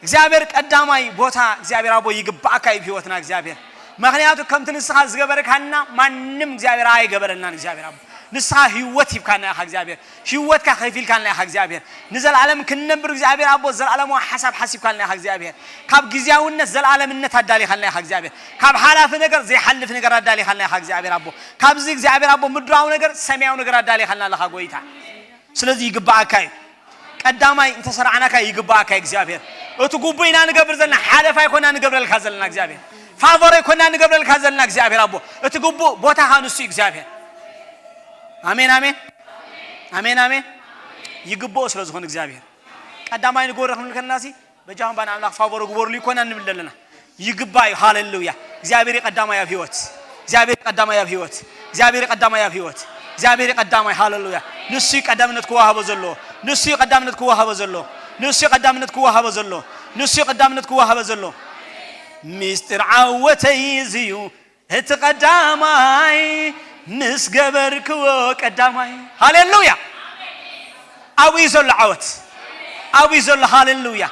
እግዚኣብሔር ቀዳማይ ቦታ እግዚኣብሔር ኣቦ ይግባኣካ እዩ ህይወትና እግዚኣብሔር። ምኽንያቱ ከምቲ ንስኻ ዝገበርካና ማንም እግዚኣብሔር ኣይገበረልናን እግዚኣብሔር ኣቦ። ንስኻ ህይወት ሂብካና ኢኻ እግዚኣብሔር። ህይወትካ ከፊልካልና ኢኻ እግዚኣብሔር። ንዘለኣለም ክንነብር እግዚኣብሔር ኣቦ ዘለኣለማዊ ሓሳብ ሓሲብካልና ኢኻ እግዚኣብሔር። ካብ ግዝያውነት ዘለኣለምነት ኣዳሊኻልና ኢኻ እግዚኣብሔር። ካብ ሓላፊ ነገር ዘይሓልፍ ነገር ኣዳሊኻልና ኢኻ እግዚኣብሔር ኣቦ። ካብዚ እግዚኣብሔር ኣቦ ምድራዊ ነገር ሰማያዊ ነገር ኣዳሊኻልና ኣለኻ ጎይታ። ስለዚ ይግባኣካ እዩ። ቀዳማይ እንተሰራዕናካ ይግባኣካ እዩ እግዚኣብሔር። እቲ ግቡእ ኢና ንገብር ዘለና ሓለፋ ኣይኮና ንገብረልካ ዘለና እግዚኣብሔር። ፋቮር ኣይኮና ንገብረልካ ዘለና እግዚኣብሔር ኣቦ። እቲ ግቡእ ቦታኻ ንሱ እዩ እግዚኣብሔር። ኣሜን ኣሜን ኣሜን ኣሜን። ይግብኦ ስለ ዝኾነ እግዚኣብሔር ቀዳማይ ንገብሮ ክንብል ከለና ሲ በጃኹም ባን ኣምላኽ ፋቮር ግበርሉ ይኮና ንብል ዘለና። ይግባ እዩ። ሃሌሉያ። እግዚኣብሔር እዩ ቀዳማይ ኣብ ህይወት። እግዚኣብሔር እዩ ቀዳማይ ኣብ ህይወት። እግዚኣብሔር እዩ ቀዳማይ ኣብ ህይወት። እግዚኣብሔር እዩ ቀዳማይ። ሃሌሉያ። ንሱ እዩ ቀዳምነት ክወሃቦ ዘለዎ። ንሱ እዩ ቀዳምነት ክወሃቦ ዘለዎ። ንሱ እዩ ቀዳምነት ክወሃቦ ዘለዎ። ንሱ እዩ ቀዳምነት ክወሃቦ ዘለዎ። ሚስጢር ዓወተይ እዚ እዩ እቲ ቀዳማይ ምስ ገበርክዎ ቀዳማይ። ሃሌሉያ። ኣብኡ እዩ ዘሎ ዓወት። ኣብኡ እዩ ዘሎ ሃሌሉያ።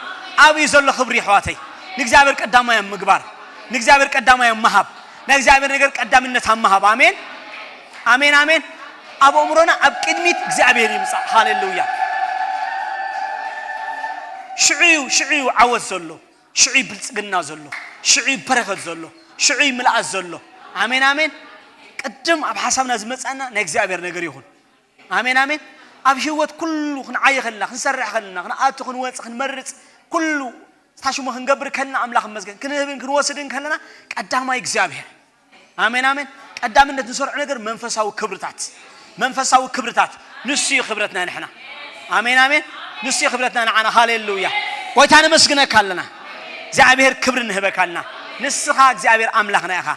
ኣብኡ እዩ ዘሎ ክብሪ ኣሕዋተይ። ንእግዚኣብሔር ቀዳማይ ኣብ ምግባር፣ ንእግዚኣብሔር ቀዳማይ ኣብ ምሃብ፣ ናይ እግዚኣብሔር ነገር ቀዳምነት ኣብ ምሃብ። ኣሜን ኣሜን ኣሜን። ኣብ ኣእምሮና ኣብ ቅድሚት እግዚኣብሔር ይምጻእ። ሃሌሉያ። ሽዑ እዩ ሽዑ እዩ ዓወት ዘሎ። ሽዑ እዩ ብልጽግና ዘሎ። ሽዑ እዩ በረኸት ዘሎ። ሽዑ እዩ ምልኣት ዘሎ። ኣሜን ኣሜን። ቅድም ኣብ ሓሳብና ዝመጻና ናይ እግዚኣብሔር ነገር ይኹን። ኣሜን ኣሜን። ኣብ ህይወት ኩሉ ክንዓይ ከለና፣ ክንሰርሕ ከለና፣ ክንኣቱ ክንወጽእ ክንመርጽ ኩሉ ታሽሙ ክንገብር ከለና ኣምላኽ ይመስገን ክንህብን ክንወስድን ከለና ቀዳማይ እግዚኣብሔር። ኣሜን ኣሜን። ቀዳምነት ንሰርዖ ነገር መንፈሳዊ ክብርታት መንፈሳዊ ክብርታት ንሱ እዩ ክብረትና ንሕና። ኣሜን ኣሜን። ንሱ እዩ ክብረትና ንዓና። ሃሌሉያ። ጎይታ ነመስግነካ ኣለና። እግዚኣብሔር ክብሪ ንህበካ ኣለና። ንስኻ እግዚኣብሔር ኣምላኽና ኢኻ።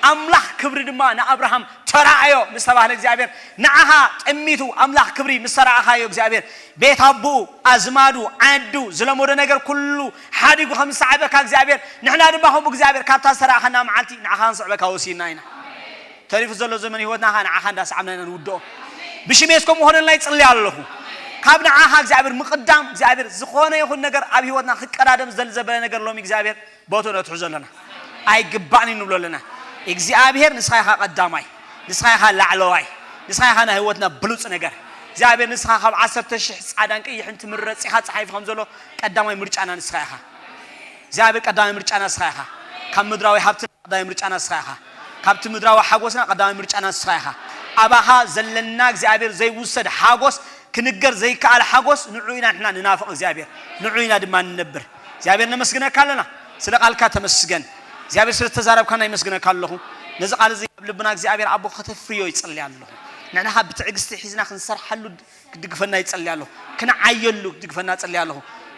ኣምላኽ ክብሪ ድማ ንኣብርሃም ተራእዮ ምስ ተባህለ እግዚኣብሔር ንዓኻ ጠሚቱ ኣምላኽ ክብሪ ምስ ተራእኻዮ እግዚኣብሔር ቤት ኣቦኡ ኣዝማዱ ዓዱ ዝለመዶ ነገር ኩሉ ሓዲጉ ከም ዝሰዓበካ እግዚኣብሔር ንሕና ድማ ከምኡ እግዚኣብሔር ካብታ ዝተራእኸና መዓልቲ ንዓኻ ክንስዕበካ ወሲና ኢና። ተሪፉ ዘሎ ዘመን ህይወትና ኸዓ ንዓኻ እንዳሰዓብና ኢና ንውድኦ። ብሽሜስ ከምኡ ኾነልና ይጽልይ ኣለኹ። ካብ ንዓኻ እግዚኣብሔር ምቕዳም እግዚኣብሔር ዝኾነ ይኹን ነገር ኣብ ህይወትና ክቀዳደም ዝደሊ ዘበለ ነገር ሎሚ እግዚኣብሔር ቦትኡ ነትሑ ዘለና ኣይግባእን እዩ ንብሎ ኣለና። እግዚኣብሔር ንስኻ ኢኻ ቀዳማይ፣ ንስኻ ኢኻ ላዕለዋይ፣ ንስኻ ኢኻ ናይ ህይወትና ብሉጽ ነገር። እግዚኣብሔር ንስኻ ካብ ዓሰርተ ሽሕ ጻዕዳን ቀይሕን ትምረጽ ኢኻ ጸሓፊ ከም ዘሎ ቀዳማይ ምርጫና ንስኻ ኢኻ። እግዚኣብሔር ቀዳማይ ምርጫና ንስኻ ኢኻ። ካብ ምድራዊ ሃብትና ቀዳማይ ምርጫና ንስኻ ኢኻ። ካብቲ ምድራዊ ሓጎስና ቀዳማይ ምርጫና ንስኻ ኢኻ። ኣባኻ ዘለና እግዚኣብሔር ዘይውሰድ ሓጎስ ክንገር ዘይከኣል ሓጎስ ንዑ ኢና ንሕና ንናፍቕ እግዚኣብሔር ንዑ ኢና ድማ ንነብር። እግዚኣብሔር ነመስግነካ ኣለና ስለ ቃልካ ተመስገን። እግዚኣብሔር ስለ ተዛረብካና ይመስግነካ ኣለኹ። ነዚ ቃል እዚ ኣብ ልብና እግዚኣብሔር ኣቦ ከተፍርዮ ይጸሊ ኣለኹ። ንሕና ካብ ብትዕግስቲ ሒዝና ክንሰርሓሉ ክትድግፈና ይጸሊ ኣለኹ። ክንዓየሉ ክትድግፈና ጸሊ ኣለኹ።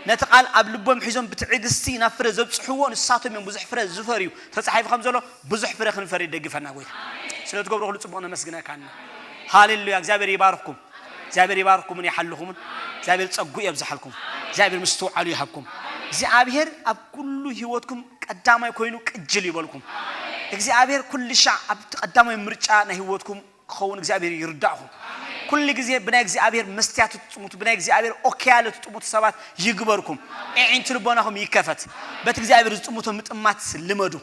ነቲ ቃል ኣብ ልቦም ሒዞም ብትዕግስቲ ናብ ፍረ ዘብጽሕዎ ንሳቶም እዮም ብዙሕ ፍረ ዝፈርዩ ተጻሒፉ ከም ዘሎ ብዙሕ ፍረ ክንፈሪ ደግፈና ጎይታ። ስለ ትገብሮ ኩሉ ጽቡቕ ነመስግነካ እና። ሃሌሉያ። እግዚኣብሔር ይባርኽኩም። እግዚኣብሔር ይባርኽኩምን ይሓልኹምን። እግዚኣብሔር ጸጉ የብዝሓልኩም። እግዚኣብሔር ምስትውዓሉ ይሃብኩም። እግዚኣብሔር ኣብ ኩሉ ህይወትኩም ቀዳማይ ኮይኑ ቅጅል ይበልኩም። እግዚኣብሔር ኩሉ ሻዕ ኣብ ቀዳማይ ምርጫ ናይ ህይወትኩም ክኸውን እግዚኣብሔር ይርዳእኹም። ኩሉ ግዜ ብናይ እግዚኣብሔር መስትያት ትጥሙቱ፣ ብናይ እግዚኣብሔር ኦክያለ ትጥሙቱ ሰባት ይግበርኩም። ኣዒንቲ ልቦናኹም ይከፈት። በቲ እግዚኣብሔር ዝጥሙቶ ምጥማት ልመዱ።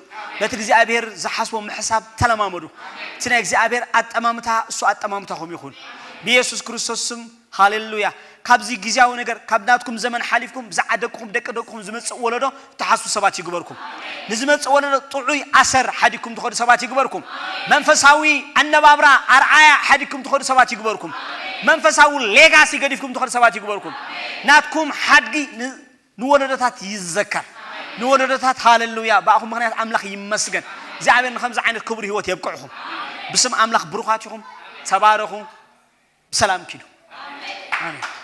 በቲ እግዚኣብሔር ዝሓስቦ ምሕሳብ ተለማመዱ። እቲ ናይ እግዚኣብሔር ኣጠማምታ እሱ ኣጠማምታኹም ይኹን። ብየሱስ ክርስቶስ ስም ሃሌሉያ። ካብዚ ግዜያዊ ነገር፣ ካብ ናትኩም ዘመን ሓሊፍኩም ብዛዕባ ደቅኹም፣ ደቂ ደቅኹም ዝመጽእ ወለዶ ትሓስቡ ሰባት ይግበርኩም። ንዝመጽእ ወለዶ ጥዑይ ኣሰር ሓዲግኩም ትኸዱ ሰባት ይግበርኩም። መንፈሳዊ ኣነባብራ ኣርዓያ ሓዲግኩም ትኸዱ ሰባት ይግበርኩም። መንፈሳዊ ሌጋሲ ገዲፍኩም ትኸዱ ሰባት ይግበርኩም። ናትኩም ሓድጊ ን-፣ ንወለዶታት ይዘከር። ንወለዶታት ሃሌሉያ። ብኣኹም ምኽንያት ኣምላኽ ይመስገን። እግዚኣብሔር ንኸምዚ ዓይነት ክቡር ህይወት የብቅዕኹም። ብስም ኣምላኽ ብሩኻት ኢኹም። ተባረኹ። ብሰላም ኪዱ። ኣሜን።